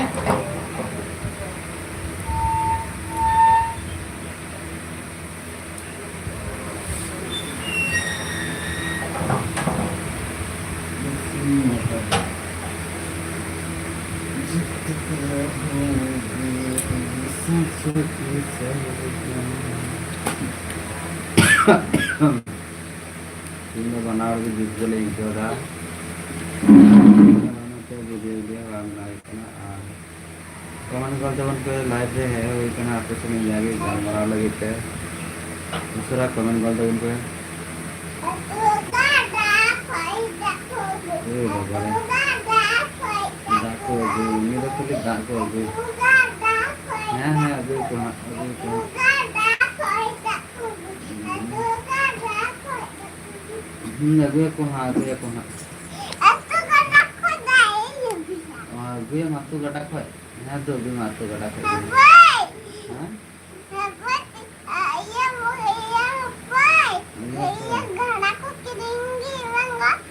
ᱛᱮᱦᱮᱧ ᱫᱚ ᱵᱟᱱᱟ ᱦᱚᱲ ᱜᱮ ᱡᱩᱛ ᱜᱮᱞᱮ ᱟᱹᱭᱠᱟᱹᱣ ᱮᱫᱟ᱾ ᱚᱱᱟᱛᱮ ᱵᱷᱤᱰᱤᱭᱳ ᱵᱷᱤᱰᱤᱭᱳ ᱵᱟᱝ ᱵᱮᱱᱟᱣ ᱦᱩᱭᱩᱜ ᱠᱟᱱᱟ᱾ ᱟᱨ ᱠᱚᱢᱮᱱᱴ ᱜᱚᱫ ᱛᱟᱵᱚᱱ ᱯᱮ, ᱞᱟᱭᱤᱵᱷ ᱨᱮ ᱦᱮᱡ ᱦᱩᱭ ᱠᱟᱱᱟ ᱟᱯᱮ ᱥᱟᱞᱟᱜ ᱡᱟᱜᱮ ᱜᱟᱞᱢᱟᱨᱟᱣ ᱞᱟᱹᱜᱤᱫ ᱛᱮ᱾ ᱩᱥᱟᱹᱨᱟ ᱠᱚᱢᱮᱱᱴ ᱜᱚᱫ ᱛᱟᱵᱚᱱ ᱯᱮ᱾ ᱮ ᱵᱟᱵᱟ ᱨᱮ᱾ ᱫᱟᱜ ᱠᱚ ᱟᱹᱜᱩ, ᱩᱱᱤ ᱫᱚ ᱠᱷᱟᱹᱞᱤ ᱫᱟᱜ ᱠᱚ ᱟᱹᱜᱩᱭ᱾ ᱦᱮᱸ, ᱦᱮᱸ, ᱟᱹᱜᱩᱭᱟᱠᱚ ᱦᱟᱸᱜ, ᱟᱹᱜᱩᱭᱟᱠᱚ ᱦᱟᱸᱜ᱾ ᱦᱩᱸ, ᱟᱹᱜᱩᱭᱟᱠᱚ ᱦᱟᱸᱜ, ᱟᱹᱜᱩᱭᱟᱠᱚ ᱦᱟᱸᱜ᱾ ᱟᱹᱜᱩᱭᱟᱢ ᱟᱹᱛᱩ ᱜᱟᱰᱟ ᱠᱷᱚᱡ? ᱦᱮᱸ ᱛᱚ, ᱟᱹᱜᱩᱭ ᱢᱮ ᱟᱹᱛᱩ ᱜᱟᱰᱟ ᱠᱷᱚᱡ ᱜᱮ᱾ ᱦᱮᱸ? ᱤᱭᱟᱹ ᱠᱚ᱾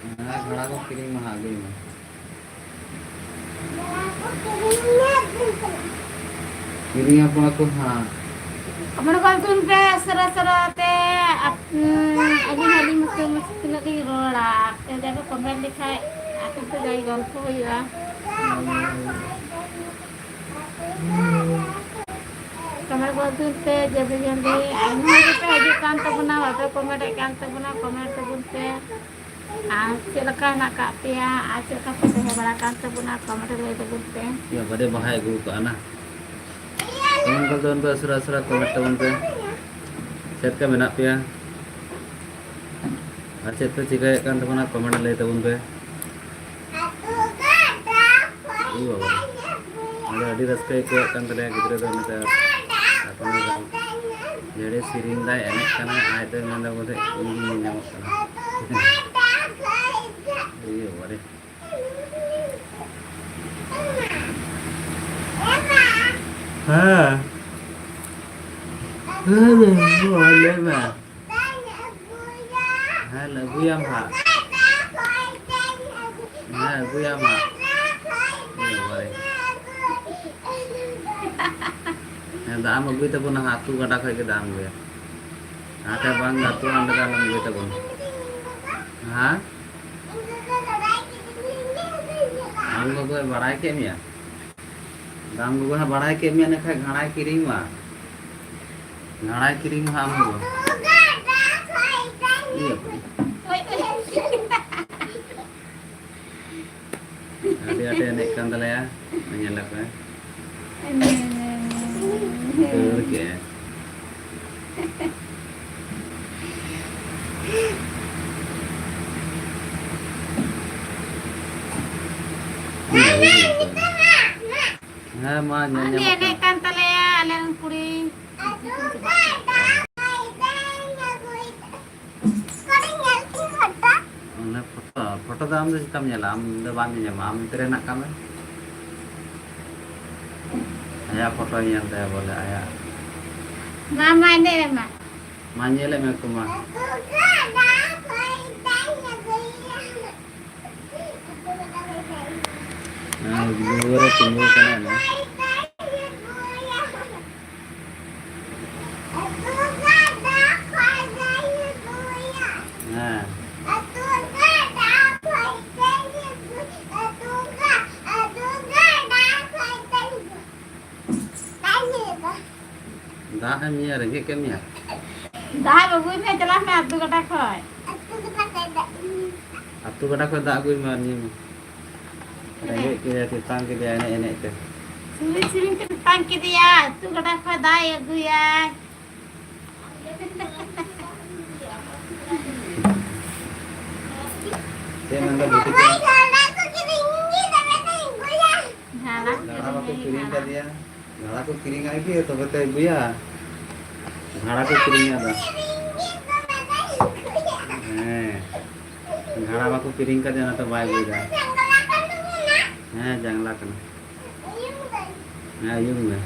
ᱦᱮᱸ, ᱜᱷᱟᱲᱟ ᱠᱚ ᱠᱤᱨᱤᱧ ᱢᱟ ᱦᱟᱸᱜ, ᱟᱹᱜᱩᱭ ᱢᱮ᱾ ᱠᱤᱨᱤᱧ ᱟᱠᱚ ᱦᱟᱸᱜ᱾ ᱠᱚᱢᱮᱱᱴ ᱜᱚᱫ ᱛᱟᱵᱚᱱ ᱯᱮ ᱥᱟᱨᱟ ᱥᱟᱨᱟ ᱛᱮ, ᱟᱯ-, ᱩᱸ, ᱟᱹᱞᱤᱧ ᱦᱚᱸ ᱟᱹᱞᱤᱧ ᱢᱚᱛᱚ ᱢᱚᱡᱽ ᱛᱤᱱᱟᱹᱜ ᱞᱤᱧ ᱨᱚᱲᱟ᱾ ᱟᱯᱮ ᱡᱟᱜᱮ ᱠᱚᱢᱮᱱᱴ ᱞᱮᱠᱷᱟᱡ ᱟᱯᱮ ᱥᱟᱶ ᱡᱟᱜᱮ ᱜᱚᱞᱯᱚ ᱦᱩᱭᱩᱜᱼᱟ᱾ ᱠᱚᱢᱮᱱᱴ ᱜᱚᱫ ᱛᱟᱵᱚᱱ ᱯᱮ ᱡᱚᱞᱫᱤ ᱡᱚᱞᱫᱤ᱾ ᱟᱭᱢᱟ ᱦᱚᱲ ᱜᱮᱯᱮ ᱦᱤᱡᱩᱜ ᱠᱟᱱ ᱛᱟᱵᱚᱱᱟ, ᱵᱟᱯᱮ ᱠᱚᱢᱮᱱᱴ ᱮᱫ ᱠᱟᱱ ᱛᱟᱵᱚᱱᱟ, ᱠᱚᱢᱮᱱᱴ ᱛᱟᱵᱚᱱ ᱯᱮ᱾ ᱟᱨ ᱪᱮᱫ ᱞᱮᱠᱟ ᱦᱮᱱᱟᱜ ᱠᱟᱜ ᱯᱮᱭᱟ ᱟᱨ ᱪᱮᱫ ᱞᱮᱠᱟ ᱯᱮ ᱛᱟᱦᱮᱸ ᱵᱟᱲᱟ ᱠᱟᱱ ᱛᱟᱵᱚᱱᱟ, ᱠᱚᱢᱮᱱᱴ ᱨᱮ ᱞᱟᱹᱭ ᱛᱟᱵᱚᱱ ᱯᱮ᱾ ᱤᱭᱟᱹ, ᱵᱟᱰᱮ ᱵᱟᱦᱟᱭ ᱟᱹᱜᱩ ᱠᱟᱜᱼᱟ ᱱᱟ᱾ ᱠᱚᱢᱮᱱᱴ ᱠᱚ ᱛᱟᱵᱚᱱ ᱯᱮ, ᱩᱥᱟᱹᱨᱟ ᱩᱥᱟᱹᱨᱟ ᱠᱚᱢᱮᱱᱴ ᱛᱟᱵᱚᱱ ᱯᱮ᱾ ᱪᱮᱫ ᱞᱮᱠᱟ ᱢᱮᱱᱟᱜ ᱯᱮᱭᱟ? ᱟᱨ ᱪᱮᱫ ᱯᱮ ᱪᱤᱠᱟᱹᱭᱮᱫ ᱠᱟᱱ ᱛᱟᱵᱚᱱᱟ, ᱠᱚᱢᱮᱱᱴ ᱨᱮ ᱞᱟᱹᱭ ᱛᱟᱵᱚᱱ ᱯᱮ᱾ ᱮ ᱵᱟᱵᱟ ᱨᱮ᱾ ᱟᱫᱚ ᱟᱹᱰᱤ ᱨᱟᱹᱥᱠᱟᱹ ᱟᱹᱭᱠᱟᱹᱣᱮᱫ ᱠᱟᱱ ᱛᱟᱞᱮᱭᱟ ᱜᱤᱫᱽᱨᱟᱹ ᱫᱚ, ᱱᱚᱛᱮ ᱟᱯᱱᱟᱨ ᱡᱟᱹᱲᱤ ᱥᱮᱨᱮᱧ ᱫᱟᱭ, ᱮᱱᱮᱡ ᱠᱟᱱᱟᱭ, ᱟᱡ ᱫᱚᱭ ᱢᱮᱱᱫᱟ ᱵᱚᱞᱮ ᱤᱧ ᱜᱤᱧ ᱧᱮᱞ ᱧᱟᱢᱚᱜ ᱠᱟᱱᱟ᱾ ᱮ ᱵᱟᱵᱟ ᱨᱮ᱾ ᱦᱮᱸ᱾ ᱦᱮᱸ, ᱞᱟᱹᱭ ᱢᱮ᱾ ᱦᱮᱸ, ᱟᱹᱜᱩᱭᱟᱢ ᱦᱟᱸᱜ᱾ ᱟᱹᱜᱩᱭᱟᱢ ᱦᱟᱸᱜ᱾ ᱮ ᱵᱟᱵᱟᱨᱮ᱾ ᱦᱮᱸ, ᱫᱟᱜ ᱮᱢ ᱟᱹᱜᱩᱭ ᱛᱟᱵᱚᱱᱟ ᱦᱟᱸᱜ, ᱟᱹᱛᱩ ᱜᱟᱰᱟ ᱠᱷᱚᱡ ᱜᱮ ᱫᱟᱜ ᱮᱢ ᱟᱹᱜᱩᱭᱟ᱾ ᱟᱨ ᱠᱷᱟᱡ ᱵᱟᱝ, ᱟᱹᱛᱩ ᱦᱟᱸᱰᱮ ᱫᱚ ᱟᱞᱚᱢ ᱟᱹᱜᱩᱭ ᱛᱟᱵᱚᱱᱟ᱾ ᱦᱮᱸ? ᱟᱢ ᱜᱚᱜᱚᱭ ᱵᱟᱲᱟᱭ ᱠᱮᱫ ᱢᱮᱭᱟ? ᱫᱟᱢ ᱜᱚᱜᱚ ᱦᱟᱸᱜ ᱵᱟᱲᱟᱭ ᱠᱮᱫ ᱢᱮᱭᱟ, ᱮᱱᱠᱷᱟᱡ ᱜᱷᱟᱲᱟᱭ ᱠᱤᱨᱤᱧ ᱢᱟ᱾ ᱜᱷᱟᱲᱟᱭ ᱠᱤᱨᱤᱧ ᱢᱟ ᱟᱢ ᱜᱚᱜᱚ᱾ ᱤᱭᱟᱹ᱾ ᱟᱹᱰᱤ ᱟᱸᱴᱮ ᱮᱱᱮᱡ ᱠᱟᱱ ᱛᱟᱞᱮᱭᱟ, ᱧᱮᱞ ᱞᱮᱯᱮ᱾ ᱫᱟᱹᱲ ᱠᱮᱜᱼᱟᱭ᱾ ᱦᱮᱸ, ᱢᱟ ᱧᱮᱞ ᱟᱹᱰᱤ ᱧᱟᱢᱚᱜ ᱮᱱᱮᱡ ᱠᱟᱱᱟ᱾ ᱠᱟᱱ ᱛᱟᱞᱮᱭᱟ ᱟᱞᱮ ᱨᱮᱱ ᱠᱩᱲᱤ᱾ ᱚᱱᱮ ᱯᱷᱳᱴᱳ, ᱯᱷᱳᱴᱳ ᱫᱚ ᱟᱢ ᱫᱚ ᱪᱤᱠᱟᱢ ᱧᱮᱞᱟ? ᱟᱢ ᱫᱚ ᱵᱟᱢ ᱧᱮᱧᱟᱢᱟ, ᱟᱢ ᱱᱚᱛᱮ ᱨᱮ ᱦᱮᱱᱟᱜ ᱠᱟᱜ ᱢᱮ᱾ ᱟᱭᱟᱜ ᱯᱷᱳᱴᱳᱭ ᱧᱮᱞ ᱛᱟᱭᱟ ᱵᱚᱞᱮ, ᱟᱭᱟᱜ᱾ ᱢᱟ, ᱢᱟ, ᱮᱱᱮᱡ ᱨᱮ ᱢᱟ᱾ ᱢᱟ, ᱧᱮᱞᱮᱫ ᱢᱮ ᱠᱚ ᱢᱟ᱾ ᱦᱮᱸ, ᱫᱩᱣᱟᱹᱨ ᱨᱮ ᱛᱤᱸᱜᱩ ᱠᱟᱱᱟ ᱚᱱᱟ᱾ ᱦᱮᱸ᱾ ᱫᱟᱜ ᱮᱢ ᱧᱩᱭᱟ, ᱨᱮᱸᱜᱮᱡ ᱠᱮᱫ ᱢᱮᱭᱟ? ᱫᱟᱜ ᱟᱹᱜᱩᱭ ᱢᱮ, ᱪᱟᱞᱟᱜ ᱢᱮ ᱟᱹᱛᱩ ᱜᱟᱰᱟ ᱠᱷᱚᱡ᱾ ᱟᱹᱛᱩ ᱜᱟᱰᱟ ᱠᱷᱚᱡ ᱫᱟᱜ ᱟᱹᱜᱩᱭ ᱢᱮ ᱟᱨ ᱧᱩᱭ ᱢᱮ᱾ ᱨᱮᱸᱜᱮᱡ ᱠᱮᱫᱮᱭᱟ, ᱛᱮᱛᱟᱝ ᱠᱮᱫᱮᱭᱟ ᱮᱱᱮᱡ ᱮᱱᱮᱡ ᱛᱮ᱾ ᱥᱩᱭ ᱥᱩᱭ ᱛᱮ ᱛᱮᱛᱟᱝ ᱠᱮᱫᱮᱭᱟ, ᱟᱹᱛᱩ ᱜᱟᱰᱟ ᱠᱷᱚᱡ ᱫᱟᱜ ᱮ ᱟᱹᱜᱩᱭᱟᱭ᱾ ᱪᱮᱫ ᱢᱮᱱᱫᱟ ᱵᱤᱴᱤ ᱠᱚ? ᱡᱷᱟᱲᱟ ᱡᱷᱟᱲᱟ ᱵᱟᱠᱚ ᱠᱤᱨᱤᱧ ᱠᱤᱨᱤᱧ ᱠᱟᱫᱮᱭᱟ᱾ ᱠᱟᱫᱮᱭᱟ᱾ ᱡᱷᱟᱲᱟ ᱠᱚ ᱠᱤᱨᱤᱧ ᱟᱭ ᱜᱮ, ᱛᱚᱵᱮ ᱛᱚᱭ ᱟᱹᱜᱩᱭᱟ᱾ ᱡᱷᱟᱲᱟ ᱠᱚ ᱠᱤᱨᱤᱧ ᱟᱫᱟ᱾ ᱦᱮᱸ᱾ ᱡᱷᱟᱲᱟ ᱵᱟᱠᱚ ᱠᱤᱨᱤᱧ ᱠᱟᱫᱮᱭᱟ, ᱚᱱᱟᱛᱮ ᱵᱟᱭ ᱟᱹᱜᱩᱭᱮᱫᱟ᱾ ᱦᱮᱸ, ᱡᱟᱝᱞᱟ ᱠᱟᱱᱟ᱾ ᱦᱮᱸ, ᱩᱭᱩᱝ ᱢᱮ᱾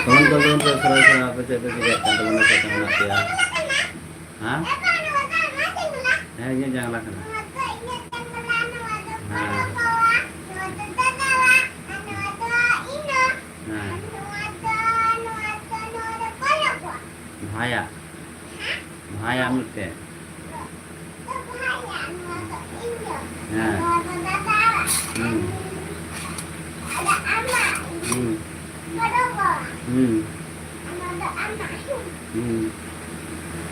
ᱠᱚᱢᱮᱱᱴ ᱠᱚ ᱩᱭᱩᱝ ᱯᱮ, ᱥᱚᱨᱟ ᱥᱚᱨᱟ ᱟᱯᱮ ᱪᱮᱫ ᱯᱮ ᱪᱤᱠᱟᱹᱭᱮᱫ ᱠᱟᱱ ᱛᱟᱵᱚᱱᱟ, ᱪᱮᱫ ᱠᱚ ᱢᱮᱱᱟᱜ ᱯᱮᱭᱟ? ᱦᱮᱸ? ᱦᱮᱸ, ᱤᱧᱟᱹᱜ ᱡᱟᱝᱞᱟ ᱠᱟᱱᱟ᱾ ᱢᱤᱫᱴᱮᱱ᱾ ᱦᱮᱸ᱾ ᱦᱩᱸ᱾ ᱦᱩᱸ᱾ ᱦᱩᱸ᱾ ᱦᱩᱸ᱾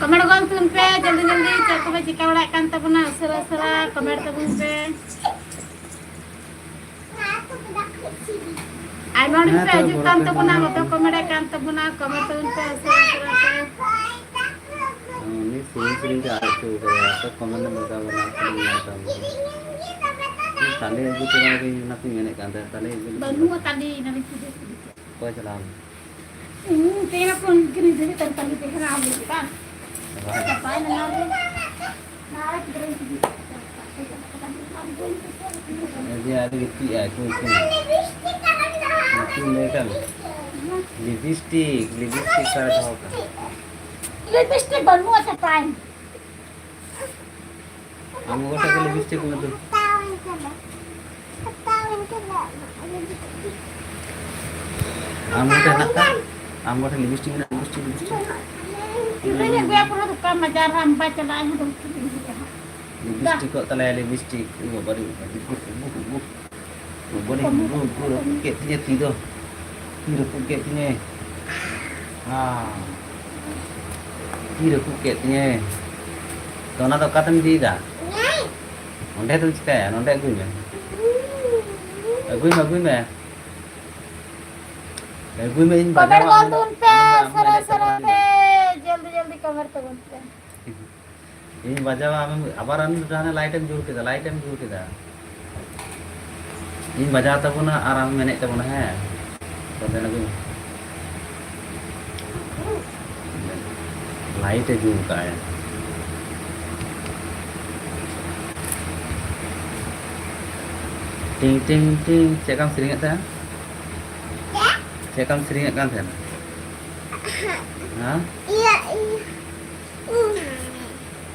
ᱠᱚᱢᱮᱱᱴ ᱜᱚᱫ ᱛᱟᱵᱚᱱ ᱯᱮ, ᱡᱚᱞᱫᱤ ᱡᱚᱞᱫᱤ ᱪᱮᱫ ᱠᱚᱯᱮ ᱪᱤᱠᱟᱹ ᱵᱟᱲᱟᱭᱮᱫ ᱠᱟᱱ ᱛᱟᱵᱚᱱᱟ, ᱩᱥᱟᱹᱨᱟ ᱩᱥᱟᱹᱨᱟ ᱠᱚᱢᱮᱱᱴ ᱛᱟᱵᱚᱱ ᱯᱮ᱾ ᱟᱭᱢᱟ ᱦᱚᱲ ᱦᱮᱸ, ᱜᱮᱯᱮ ᱛᱚ ᱦᱤᱡᱩᱜ ᱠᱟᱱ ᱛᱟᱵᱚᱱᱟ, ᱵᱟᱯᱮ ᱠᱚᱢᱮᱱᱴ ᱮᱫ ᱠᱟᱱ ᱛᱟᱵᱚᱱᱟ, ᱠᱚᱢᱮᱱᱴ ᱛᱟᱵᱚᱱ ᱯᱮ ᱩᱥᱟᱹᱨᱟ ᱩᱥᱟᱹᱨᱟ ᱛᱮ᱾ ᱩᱱᱤ ᱥᱮᱨᱮᱧ ᱥᱮᱨᱮᱧ ᱛᱮ ᱟᱲᱟᱜ ᱦᱚᱪᱚ ᱠᱟᱫᱟ, ᱟᱯᱮ ᱠᱚᱢᱮᱱᱴ ᱮᱢ ᱢᱮᱛᱟ ᱵᱚᱱᱟ, ᱠᱷᱟᱹᱞᱤ ᱧᱮᱞ ᱛᱟᱢ ᱠᱟᱱᱟ᱾ ᱛᱟᱞᱮ ᱟᱹᱜᱩ ᱛᱚᱨᱟ ᱠᱟᱹᱧ, ᱚᱱᱟ ᱠᱚᱧ ᱢᱮᱱᱮᱫ ᱠᱟᱱ ᱛᱟᱦᱮᱸᱫ, ᱛᱟᱞᱮ ᱟᱹᱜᱩ ᱞᱮᱠᱷᱟᱱ ᱵᱟᱹᱱᱩᱜᱼᱟ ᱛᱟᱞᱮ, ᱚᱱᱟ ᱞᱟᱹᱜᱤᱫ ᱛᱮ᱾ ᱚᱠᱚᱭ ᱪᱟᱞᱟᱣ ᱮᱱᱟ? ᱦᱩᱸ, ᱛᱮᱦᱮᱧ ᱦᱚᱸ ᱯᱷᱳᱱ ᱠᱤᱨᱤᱧ ᱫᱷᱟᱹᱵᱤᱡ ᱛᱟᱨ ᱛᱟᱺᱜᱤ ᱛᱮ ᱦᱮᱱᱟᱜᱼᱟ, ᱵᱩᱡᱽ ᱠᱮᱫᱟ? ᱪᱟᱵᱟᱭᱮᱱᱟ᱾ ᱪᱟᱵᱟᱭᱮᱱᱟ, ᱱᱚᱣᱟ ᱨᱮ, ᱱᱚᱣᱟ ᱨᱮ ᱜᱤᱫᱽᱨᱟᱹᱧ ᱤᱫᱤ ᱠᱟᱜ ᱠᱚᱣᱟ᱾ ᱮ ᱡᱮ ᱟᱹᱰᱤ ᱜᱤᱛᱤᱡ ᱟᱭ, ᱠᱩᱞ ᱠᱩᱞ᱾ ᱞᱤᱯᱤᱥᱴᱤᱠ ᱞᱟᱹᱭ ᱠᱟᱜ ᱢᱮ᱾ ᱞᱤᱯᱤᱥᱴᱤᱠ, ᱞᱤᱯᱤᱥᱴᱤᱠ ᱚᱠᱟᱨᱮ ᱫᱚᱦᱚ ᱠᱟᱜ? ᱞᱤᱯᱤᱥᱴᱤᱠ ᱵᱟᱹᱱᱩᱜᱼᱟ ᱪᱟᱯᱟᱭ᱾ ᱟᱢ ᱜᱚᱴᱟ ᱠᱚ ᱞᱤᱯᱤᱥᱴᱤᱠ ᱠᱚ ᱩᱫᱩᱜ᱾ ᱟᱢ ᱜᱚᱴᱟ ᱦᱮᱱᱟᱜ ᱛᱟᱢ? ᱟᱢ ᱜᱚᱴᱟ ᱞᱤᱯᱤᱥᱴᱤᱠ ᱢᱮᱱᱟᱜᱼᱟ, ᱞᱤᱯᱤᱥᱴᱤᱠ, ᱞᱤᱯᱤᱥᱴᱤᱠ᱾ ᱠᱤᱨᱤᱧ ᱟᱹᱜᱩᱭᱟ ᱯᱩᱨᱟᱹ ᱫᱚᱠᱟᱱ ᱵᱟᱡᱟᱨ ᱨᱮ, ᱟᱢ ᱵᱟᱭ ᱪᱟᱞᱟᱜᱼᱟ, ᱤᱧ ᱦᱚᱸ ᱵᱟᱹᱧ ᱠᱤᱨᱤᱧ ᱟᱹᱜᱩᱭᱟ ᱦᱟᱸᱜ᱾ ᱞᱤᱯᱤᱥᱴᱤᱠ ᱠᱚᱜ ᱛᱟᱞᱮᱭᱟ, ᱞᱤᱯᱤᱥᱴᱤᱠ᱾ ᱩᱭ ᱵᱟᱵᱟ ᱨᱮ, ᱩᱜᱩ, ᱩᱜᱩ, ᱩᱜᱩ᱾ ᱵᱟᱹᱲᱤᱡ ᱩᱜᱩ, ᱩᱜᱩ ᱨᱟᱹᱯᱩᱫ ᱠᱮᱫ ᱛᱤᱧᱟᱹ ᱛᱤ ᱫᱚ᱾ ᱛᱤ ᱨᱟᱹᱯᱩᱫ ᱠᱮᱫ ᱛᱤᱧᱟᱹᱭ᱾ ᱦᱮᱸ᱾ ᱛᱤ ᱨᱟᱹᱯᱩᱫ ᱠᱮᱫ ᱛᱤᱧᱟᱹᱭ᱾ ᱛᱚ, ᱚᱱᱟ ᱫᱚ ᱚᱠᱟᱛᱮᱢ ᱤᱫᱤᱭᱮᱫᱟ? ᱚᱸᱰᱮ ᱫᱚᱢ ᱪᱤᱠᱟᱹᱭᱟ? ᱱᱚᱸᱰᱮ ᱟᱹᱜᱩᱭ ᱢᱮ᱾ ᱟᱹᱜᱩᱭ ᱢᱮ, ᱟᱹᱜᱩᱭ ᱢᱮ᱾ ᱟᱹᱜᱩᱭ ᱢᱮ, ᱤᱧ ᱠᱚᱢᱮᱱᱴ ᱵᱟᱡᱟᱣᱟ, ᱜᱚᱫ ᱟᱢ ᱛᱟᱵᱚᱱ ᱯᱮ, ᱟᱢ ᱥᱟᱨᱟ ᱮᱱᱮᱡ ᱥᱟᱨᱟ ᱛᱟᱵᱚᱱ ᱛᱮ᱾ ᱢᱮ᱾ ᱡᱚᱞᱫᱤ ᱡᱚᱞᱫᱤ ᱠᱚᱢᱮᱱᱴ ᱛᱟᱵᱚᱱ ᱯᱮ᱾ ᱤᱧ ᱵᱟᱡᱟᱣᱟ, ᱟᱢᱮᱢ, ᱟᱵᱟᱨ ᱟᱢ ᱫᱚ ᱦᱟᱱᱮ ᱞᱟᱭᱤᱴ ᱮᱢ ᱡᱩᱞ ᱠᱮᱫᱟ, ᱞᱟᱭᱤᱴ ᱮᱢ ᱡᱩᱞ ᱠᱮᱫᱟ᱾ ᱤᱧ ᱵᱟᱡᱟᱣ ᱛᱟᱵᱚᱱᱟ ᱟᱨ ᱟᱢᱮᱢ ᱮᱱᱮᱡ ᱛᱟᱵᱚᱱᱟ, ᱦᱮᱸ? ᱛᱚᱵᱮ ᱱᱟᱜ ᱞᱟᱭᱤᱴ ᱮ ᱡᱩᱞ ᱠᱟᱜᱼᱟᱭ᱾ ᱴᱤᱝ, ᱴᱤᱝ, ᱴᱤᱝ, ᱪᱮᱫ ᱞᱮᱠᱟᱢ ᱥᱮᱨᱮᱧᱮᱫ ᱛᱟᱦᱮᱸᱫ? ᱪᱮᱫ ᱞᱮᱠᱟᱢ ᱥᱮᱨᱮᱧᱮᱫ ᱠᱟᱱ ᱛᱟᱦᱮᱸᱱᱟ? ᱦᱮᱸ? ᱤᱭᱟᱹ, ᱤᱭᱟᱹ᱾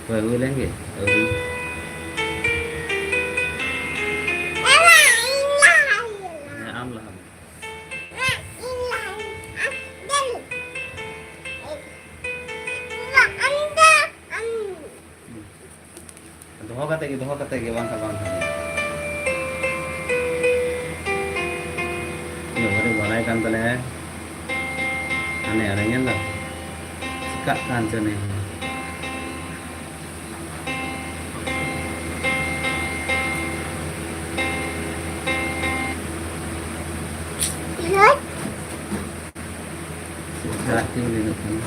ᱦᱳᱭ, ᱦᱩᱭ ᱞᱮᱱ ᱜᱮ᱾ ᱦᱳᱭ᱾ ᱮᱢᱟ, ᱤᱧ ᱞᱟᱦᱟ ᱦᱩᱭᱩᱜᱼᱟ᱾ ᱦᱮᱸ, ᱟᱢ ᱞᱟᱦᱟ ᱢᱮ᱾ ᱮᱢᱟ, ᱤᱧ ᱞᱟᱦᱟ ᱦᱩᱭᱩᱜᱼᱟ᱾ ᱟᱢ ᱫᱮᱱ᱾ ᱮᱢᱟ, ᱟᱢ ᱫᱚ, ᱠᱟᱛᱮ ᱜᱮ ᱵᱟᱝᱠᱷᱟᱱ ᱵᱟᱝ ᱠᱷᱟᱱ᱾ ᱤᱭᱟᱹ ᱵᱟᱲᱟᱭ ᱠᱟᱱ ᱛᱟᱞᱮᱭᱟ᱾ ᱦᱟᱱᱮ ᱟᱨᱮ ᱧᱮᱞ ᱫᱟ᱾ ᱪᱤᱠᱟᱜ ᱠᱟᱱ ᱪᱚ ᱱᱩᱭ ᱦᱚᱸ᱾ ᱪᱮᱫ ᱞᱮᱠᱟ ᱟᱹᱛᱤᱧ ᱞᱟᱹᱜᱤᱫ ᱠᱟᱱᱟ᱾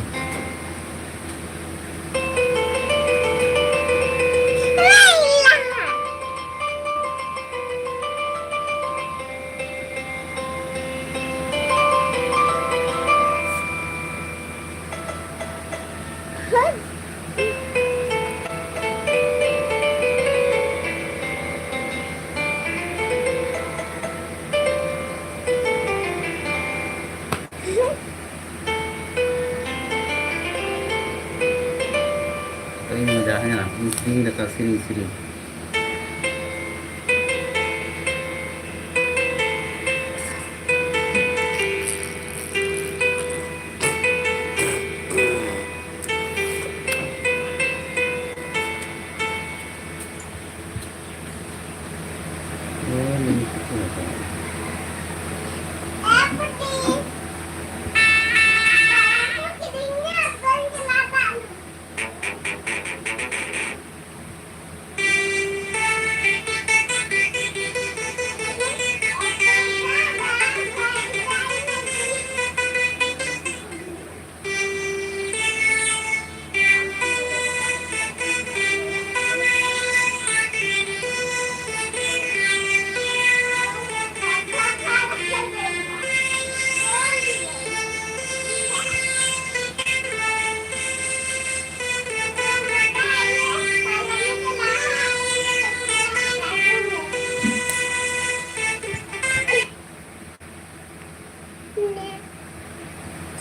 ᱟᱹᱰᱤ ᱢᱚᱡᱟ ᱦᱮᱸ, ᱥᱮᱨᱮᱧ ᱞᱮᱠᱟ, ᱥᱮᱨᱮᱧ, ᱥᱮᱨᱮᱧ᱾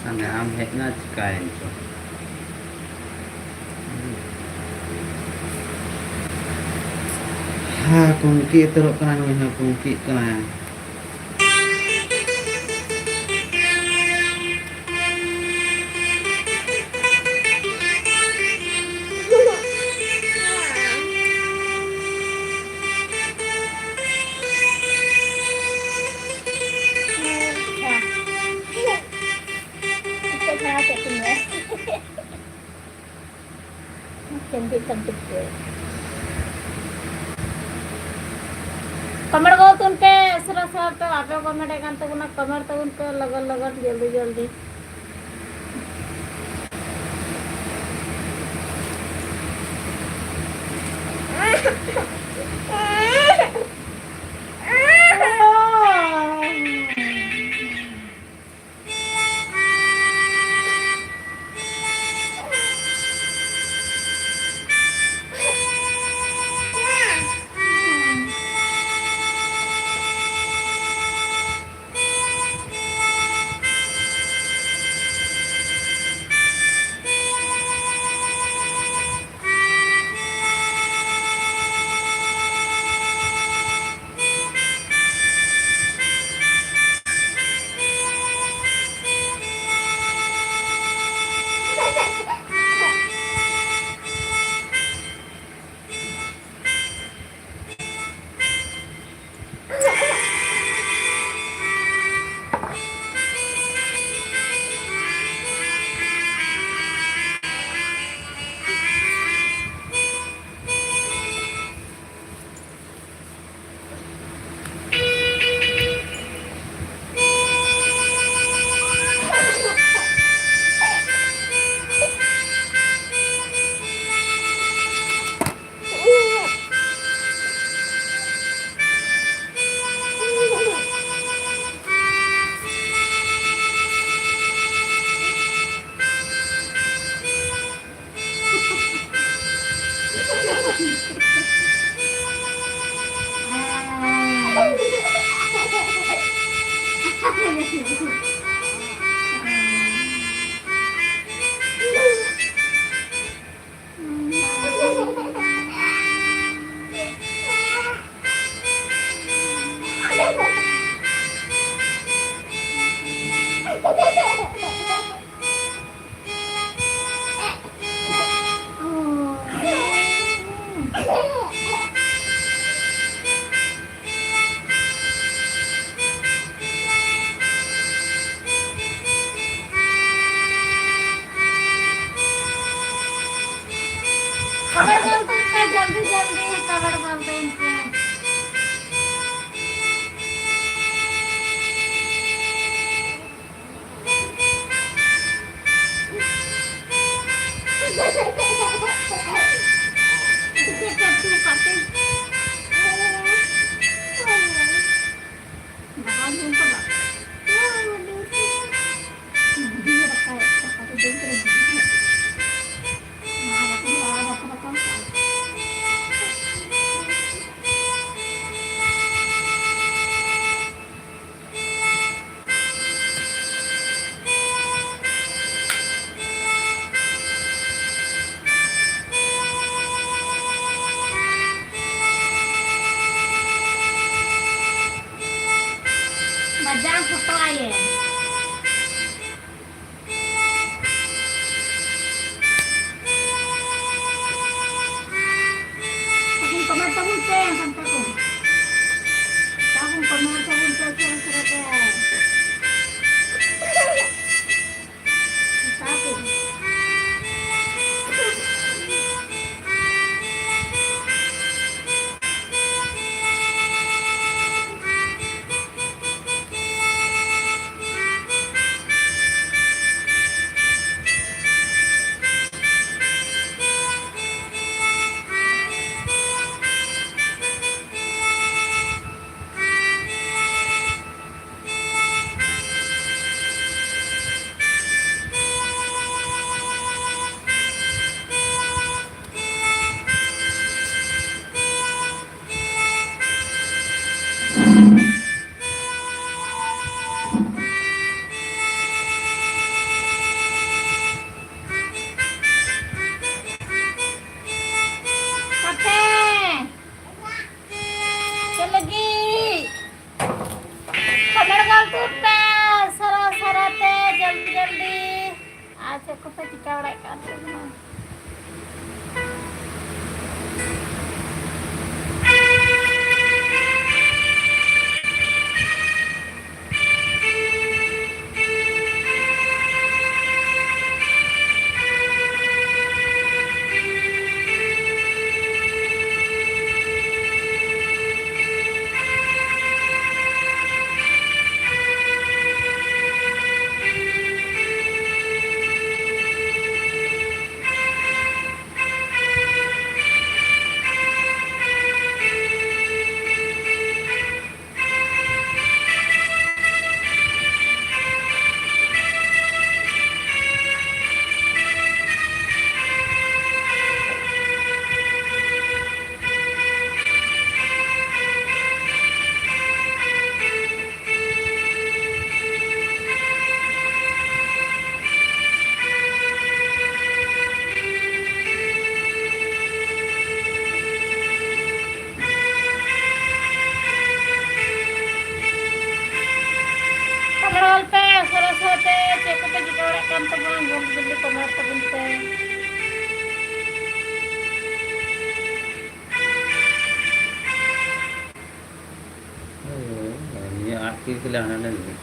ᱥᱟᱱᱮ ᱟᱢ ᱦᱮᱡ ᱱᱟ, ᱪᱤᱠᱟᱭᱮᱱ ᱪᱚ? ᱦᱮᱸ, ᱠᱩᱝᱠᱤ ᱩᱛᱟᱹᱨᱚᱜ ᱠᱟᱱᱟ, ᱱᱩᱭ ᱦᱚᱸ ᱠᱩᱝᱠᱤᱜ ᱠᱟᱱᱟᱭ᱾ ᱪᱮᱫ ᱠᱟᱱ ᱪᱮᱫ ᱠᱚ? ᱠᱚᱢᱮᱱᱴ ᱜᱚᱫ ᱛᱟᱵᱚᱱ ᱯᱮ ᱩᱥᱟᱹᱨᱟ ᱩᱥᱟᱹᱨᱟ ᱛᱮ, ᱟᱯᱮ ᱠᱚᱢᱮᱱᱴ ᱮᱫ ᱠᱟᱱ ᱛᱟᱵᱚᱱᱟ, ᱠᱚᱢᱮᱱᱴ ᱛᱟᱵᱚᱱ ᱯᱮ ᱞᱚᱜᱚᱱ ᱞᱚᱜᱚᱱ, ᱡᱚᱞᱫᱤ ᱡᱚᱞᱫᱤ᱾ ᱵᱟᱡᱟᱣ ᱯᱷᱚᱴᱚ ᱟᱭᱮ᱾ ᱛᱟᱵᱚᱱ, ᱠᱚᱢᱮᱱᱴ ᱛᱟᱵᱚᱱ ᱯᱮ, ᱥᱟᱱᱛᱟᱲ ᱠᱚ᱾ ᱛᱟᱵᱚᱱ, ᱠᱚᱢᱮᱱᱴ ᱛᱟᱵᱚᱱ ᱯᱮ, ᱥᱮᱭᱟᱨ ᱛᱟᱵᱚᱱ ᱯᱮ᱾ ᱥᱟᱱᱛᱟᱲ ᱠᱚ᱾ ᱠᱟᱛᱮ᱾ ᱪᱮᱫ ᱞᱟᱹᱜᱤᱫ? ᱠᱷᱚᱫᱮᱲ ᱜᱚᱞ ᱛᱩᱫ ᱯᱮ, ᱥᱟᱨᱟ ᱥᱟᱨᱟ ᱛᱮ, ᱡᱚᱞᱫᱤ ᱡᱚᱞᱫᱤ᱾ ᱟᱨ ᱪᱮᱫ ᱠᱚᱯᱮ ᱪᱤᱠᱟᱹ ᱵᱟᱲᱟᱭᱮᱫ ᱠᱟᱱ ᱛᱟᱵᱚᱱᱟ? ᱥᱟᱶᱛᱮ ᱪᱮᱫ ᱠᱚᱯᱮ ᱪᱤᱠᱟᱹ ᱵᱟᱲᱟᱜ ᱠᱟᱱ ᱛᱟᱵᱚᱱᱟ? ᱜᱚᱞ ᱵᱤᱞᱤ ᱠᱚ ᱮᱢᱟ ᱛᱟᱵᱚᱱ ᱯᱮ᱾ ᱦᱳᱭ, ᱦᱳᱭ, ᱱᱤᱭᱟᱹ ᱟᱨ ᱠᱤ ᱠᱷᱮᱞᱟ ᱦᱟᱱᱟ ᱱᱤᱭᱟᱹ᱾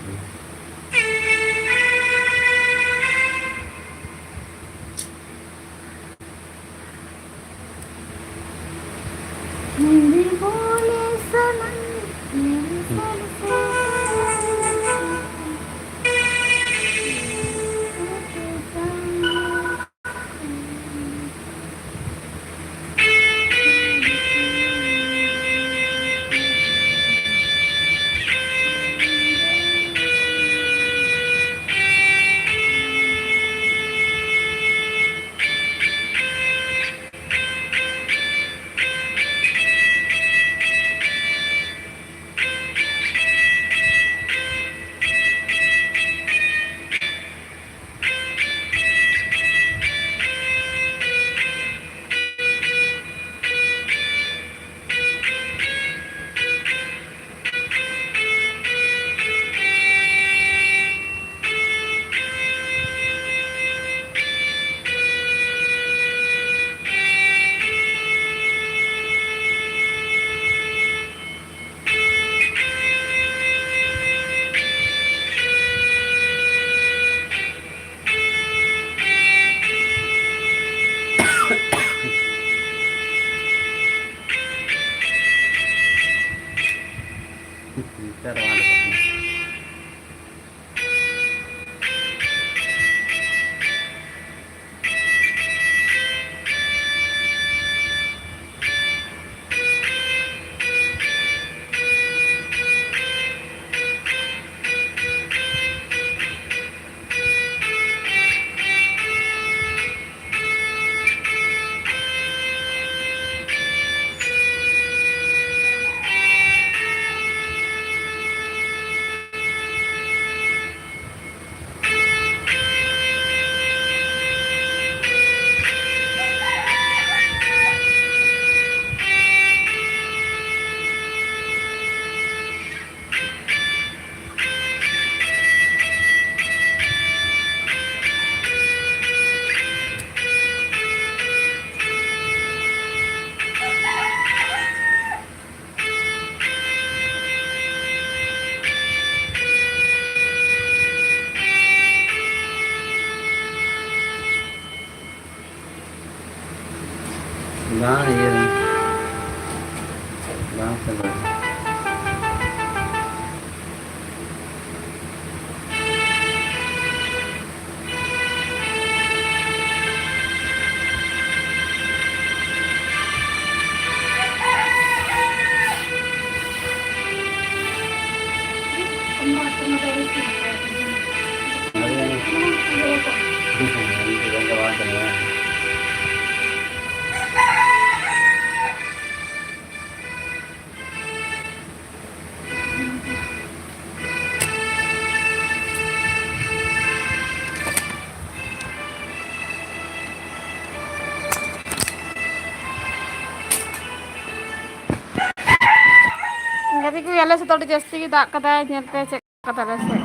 ᱵᱟᱝ ᱤᱭᱟᱹ, ᱵᱟᱝ ᱥᱮᱱᱚᱜᱼᱟ᱾ ᱜᱟᱛᱮ ᱠᱚ, ᱟᱞᱮ ᱥᱮᱫ ᱫᱚ ᱟᱹᱰᱤ ᱡᱟᱹᱥᱛᱤ ᱜᱮ ᱫᱟᱜ ᱠᱟᱫᱟᱭ, ᱧᱮᱞ ᱯᱮ ᱪᱮᱫ ᱠᱟᱫᱟ ᱟᱞᱮ ᱥᱮᱫ᱾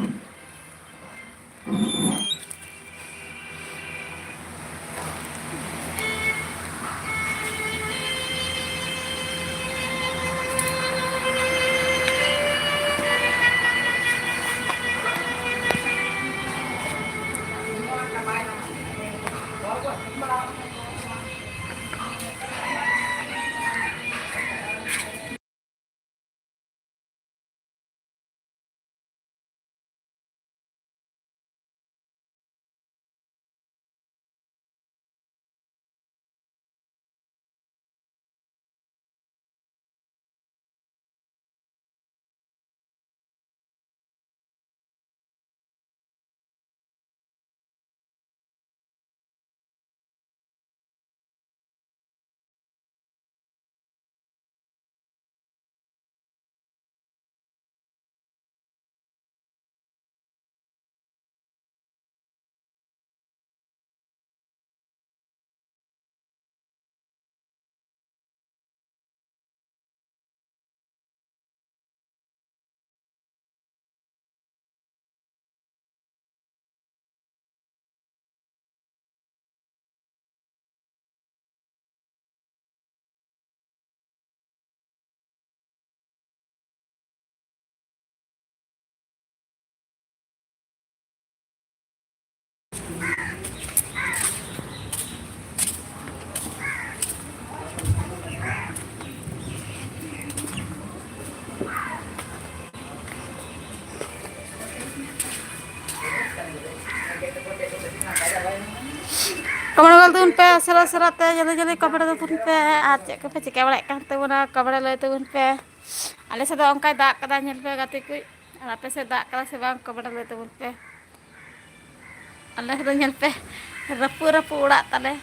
ᱠᱚᱢᱮᱱᱴ ᱜᱚᱞ ᱛᱟᱵᱚᱱ ᱯᱮ, ᱥᱮᱨᱟ ᱥᱮᱨᱟ ᱛᱮ ᱡᱚᱞᱫᱤ ᱡᱚᱞᱫᱤ ᱠᱚᱢᱮᱱᱴ ᱛᱟᱵᱚᱱ ᱯᱮ᱾ ᱟᱨ ᱪᱮᱫ ᱠᱚᱯᱮ ᱪᱤᱠᱟᱹ ᱵᱟᱲᱟᱭᱮᱫ ᱠᱟᱱ ᱛᱟᱵᱚᱱᱟ, ᱠᱚᱢᱮᱱᱴ ᱞᱟᱹᱭ ᱛᱟᱵᱚᱱ ᱯᱮ᱾ ᱟᱞᱮ ᱥᱮᱫ ᱫᱚ ᱚᱱᱠᱟᱭ ᱫᱟᱜ ᱠᱟᱫᱟ, ᱧᱮᱞ ᱯᱮ ᱜᱟᱛᱮ ᱠᱚ᱾ ᱟᱨ ᱟᱯᱮ ᱥᱮᱫ ᱫᱟᱜ ᱠᱟᱫᱟ ᱥᱮ ᱵᱟᱝ, ᱠᱚᱢᱮᱱᱴ ᱞᱟᱹᱭ ᱛᱟᱵᱚᱱ ᱯᱮ᱾ ᱟᱞᱮ ᱥᱮᱫ ᱫᱚ ᱧᱮᱞ ᱯᱮ, ᱨᱟᱹᱯᱩᱫ ᱨᱟᱹᱯᱩᱫ ᱚᱲᱟᱜ ᱛᱟᱞᱮ᱾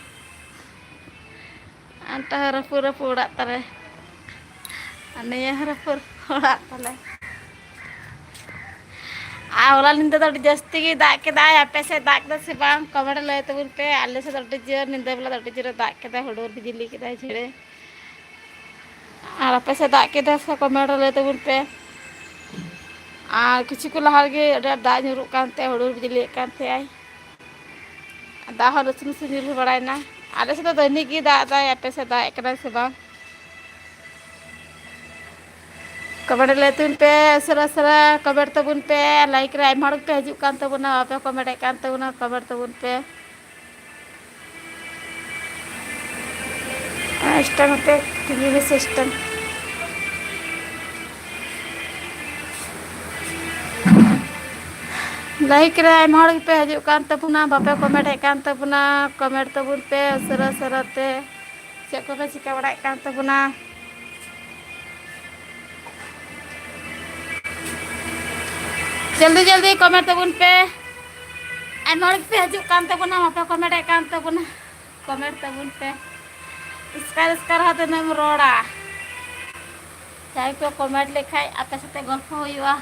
ᱟᱱᱴᱟ ᱨᱟᱹᱯᱩᱫ ᱨᱟᱹᱯᱩᱫ ᱚᱲᱟᱜ ᱛᱟᱞᱮ᱾ ᱟᱨ ᱱᱤᱭᱟᱹ ᱦᱚᱸ ᱨᱟᱹᱯᱩᱫ ᱨᱟᱹᱯᱩᱫ ᱚᱲᱟᱜ ᱛᱟᱞᱮ᱾ ᱟᱨ ᱦᱚᱞᱟ ᱧᱤᱫᱟᱹ ᱫᱚ ᱟᱹᱰᱤ ᱡᱟᱹᱥᱛᱤ ᱜᱮ ᱫᱟᱜ ᱠᱮᱫᱟᱭ᱾ ᱟᱯᱮ ᱥᱮᱫ ᱫᱟᱜ ᱠᱮᱫᱟ ᱥᱮ ᱵᱟᱝ, ᱠᱚᱢᱮᱱᱴ ᱞᱟᱹᱭ ᱛᱟᱵᱚᱱ ᱯᱮ᱾ ᱟᱞᱮ ᱥᱮᱫ ᱫᱚ ᱟᱹᱰᱤ ᱡᱳᱨ, ᱧᱤᱫᱟᱹ ᱵᱮᱞᱟ ᱫᱚ ᱟᱹᱰᱤ ᱡᱳᱨᱮ ᱫᱟᱜ ᱠᱮᱫᱟ, ᱦᱩᱰᱩᱨ ᱵᱤᱡᱽᱞᱤ ᱠᱮᱫᱟᱭ, ᱡᱷᱮᱲᱮ᱾ ᱟᱨ ᱟᱯᱮ ᱥᱮᱫ ᱫᱟᱜ ᱠᱮᱫᱟ ᱥᱮ, ᱠᱚᱢᱮᱱᱴ ᱨᱮ ᱞᱟᱹᱭ ᱛᱟᱵᱚᱱ ᱯᱮ᱾ ᱟᱨ ᱠᱤᱪᱷᱩ ᱠᱚ ᱞᱟᱦᱟ ᱨᱮᱜᱮ ᱟᱹᱰᱤ ᱟᱸᱴ ᱫᱟᱜ ᱧᱩᱨᱩᱜ ᱠᱟᱱ ᱛᱟᱦᱮᱸ, ᱦᱩᱰᱩᱨ ᱵᱤᱡᱽᱞᱤᱭᱮᱫ ᱠᱟᱱ ᱛᱟᱦᱮᱸ ᱟᱭ᱾ ᱫᱟᱜ ᱦᱚᱸ ᱱᱟᱥᱮ ᱱᱟᱥᱮ ᱧᱩᱨᱦᱟᱹ ᱵᱟᱲᱟᱭᱮᱱᱟ᱾ ᱟᱞᱮ ᱥᱮᱫ ᱫᱚ ᱫᱚᱭᱱᱤᱠ ᱜᱮ ᱫᱟᱜ ᱮᱫᱟᱭ, ᱟᱯᱮ ᱥᱮᱫ ᱫᱟᱜ ᱮᱫ ᱠᱟᱱᱟᱭ ᱥᱮ ᱵᱟᱝ? ᱠᱚᱢᱮᱱᱴ ᱞᱟᱹᱭ ᱛᱟᱵᱚᱱ ᱯᱮ, ᱩᱥᱟᱹᱨᱟ ᱩᱥᱟᱹᱨᱟ ᱠᱚᱢᱮᱱᱴ ᱛᱟᱵᱚᱱ ᱯᱮ᱾ ᱞᱟᱭᱤᱠ ᱨᱮ ᱟᱭᱢᱟ ᱦᱚᱲ ᱜᱮᱯᱮ ᱦᱤᱡᱩᱜ ᱠᱟᱱ ᱛᱟᱵᱚᱱᱟ, ᱵᱟᱯᱮ ᱠᱚᱢᱮᱱᱴ ᱮᱫ ᱠᱟᱱ ᱛᱟᱵᱚᱱᱟ, ᱠᱚᱢᱮᱱᱴ ᱛᱟᱵᱚᱱ ᱯᱮ᱾ ᱥᱤᱥᱴᱮᱢ ᱦᱚᱛᱮ ᱛᱤᱸᱜᱩ ᱥᱤᱥᱴᱮᱢ᱾ ᱞᱟᱭᱤᱠ ᱨᱮ ᱟᱭᱢᱟ ᱦᱚᱲ ᱜᱮᱯᱮ ᱦᱤᱡᱩᱜ ᱠᱟᱱ ᱛᱟᱵᱚᱱᱟ, ᱵᱟᱯᱮ ᱠᱚᱢᱮᱱᱴ ᱮᱫ ᱠᱟᱱ ᱛᱟᱵᱚᱱᱟ᱾ ᱠᱚᱢᱮᱱᱴ ᱛᱟᱵᱚᱱ ᱯᱮ ᱩᱥᱟᱹᱨᱟ ᱩᱥᱟᱹᱨᱟ ᱛᱮ᱾ ᱪᱮᱫ ᱠᱚᱯᱮ ᱪᱤᱠᱟᱹ ᱵᱟᱲᱟᱭᱮᱫ ᱠᱟᱱ ᱛᱟᱵᱚᱱᱟ? ᱡᱚᱞᱫᱤ ᱡᱚᱞᱫᱤ ᱠᱚᱢᱮᱱᱴ ᱛᱟᱵᱚᱱ ᱯᱮ᱾ ᱟᱭᱢᱟ ᱦᱚᱲ ᱜᱮᱯᱮ ᱦᱤᱡᱩᱜ ᱠᱟᱱ ᱛᱟᱵᱚᱱᱟ, ᱵᱟᱯᱮ ᱠᱚᱢᱮᱱᱴ ᱮᱫ ᱠᱟᱱ ᱛᱟᱵᱚᱱᱟ᱾ ᱠᱚᱢᱮᱱᱴ ᱛᱟᱵᱚᱱ ᱯᱮ᱾ ᱮᱥᱠᱟᱨ ᱮᱥᱠᱟᱨ ᱦᱚᱸ ᱛᱤᱱᱟᱹᱜ ᱮᱢ ᱨᱚᱲᱟ? ᱡᱟᱦᱟᱸᱭ ᱯᱮ ᱠᱚᱢᱮᱱᱴ ᱞᱮᱠᱷᱟᱡ ᱟᱯᱮ ᱥᱟᱛᱮ ᱜᱚᱞᱯᱷᱚ ᱦᱩᱭᱩᱜᱼᱟ᱾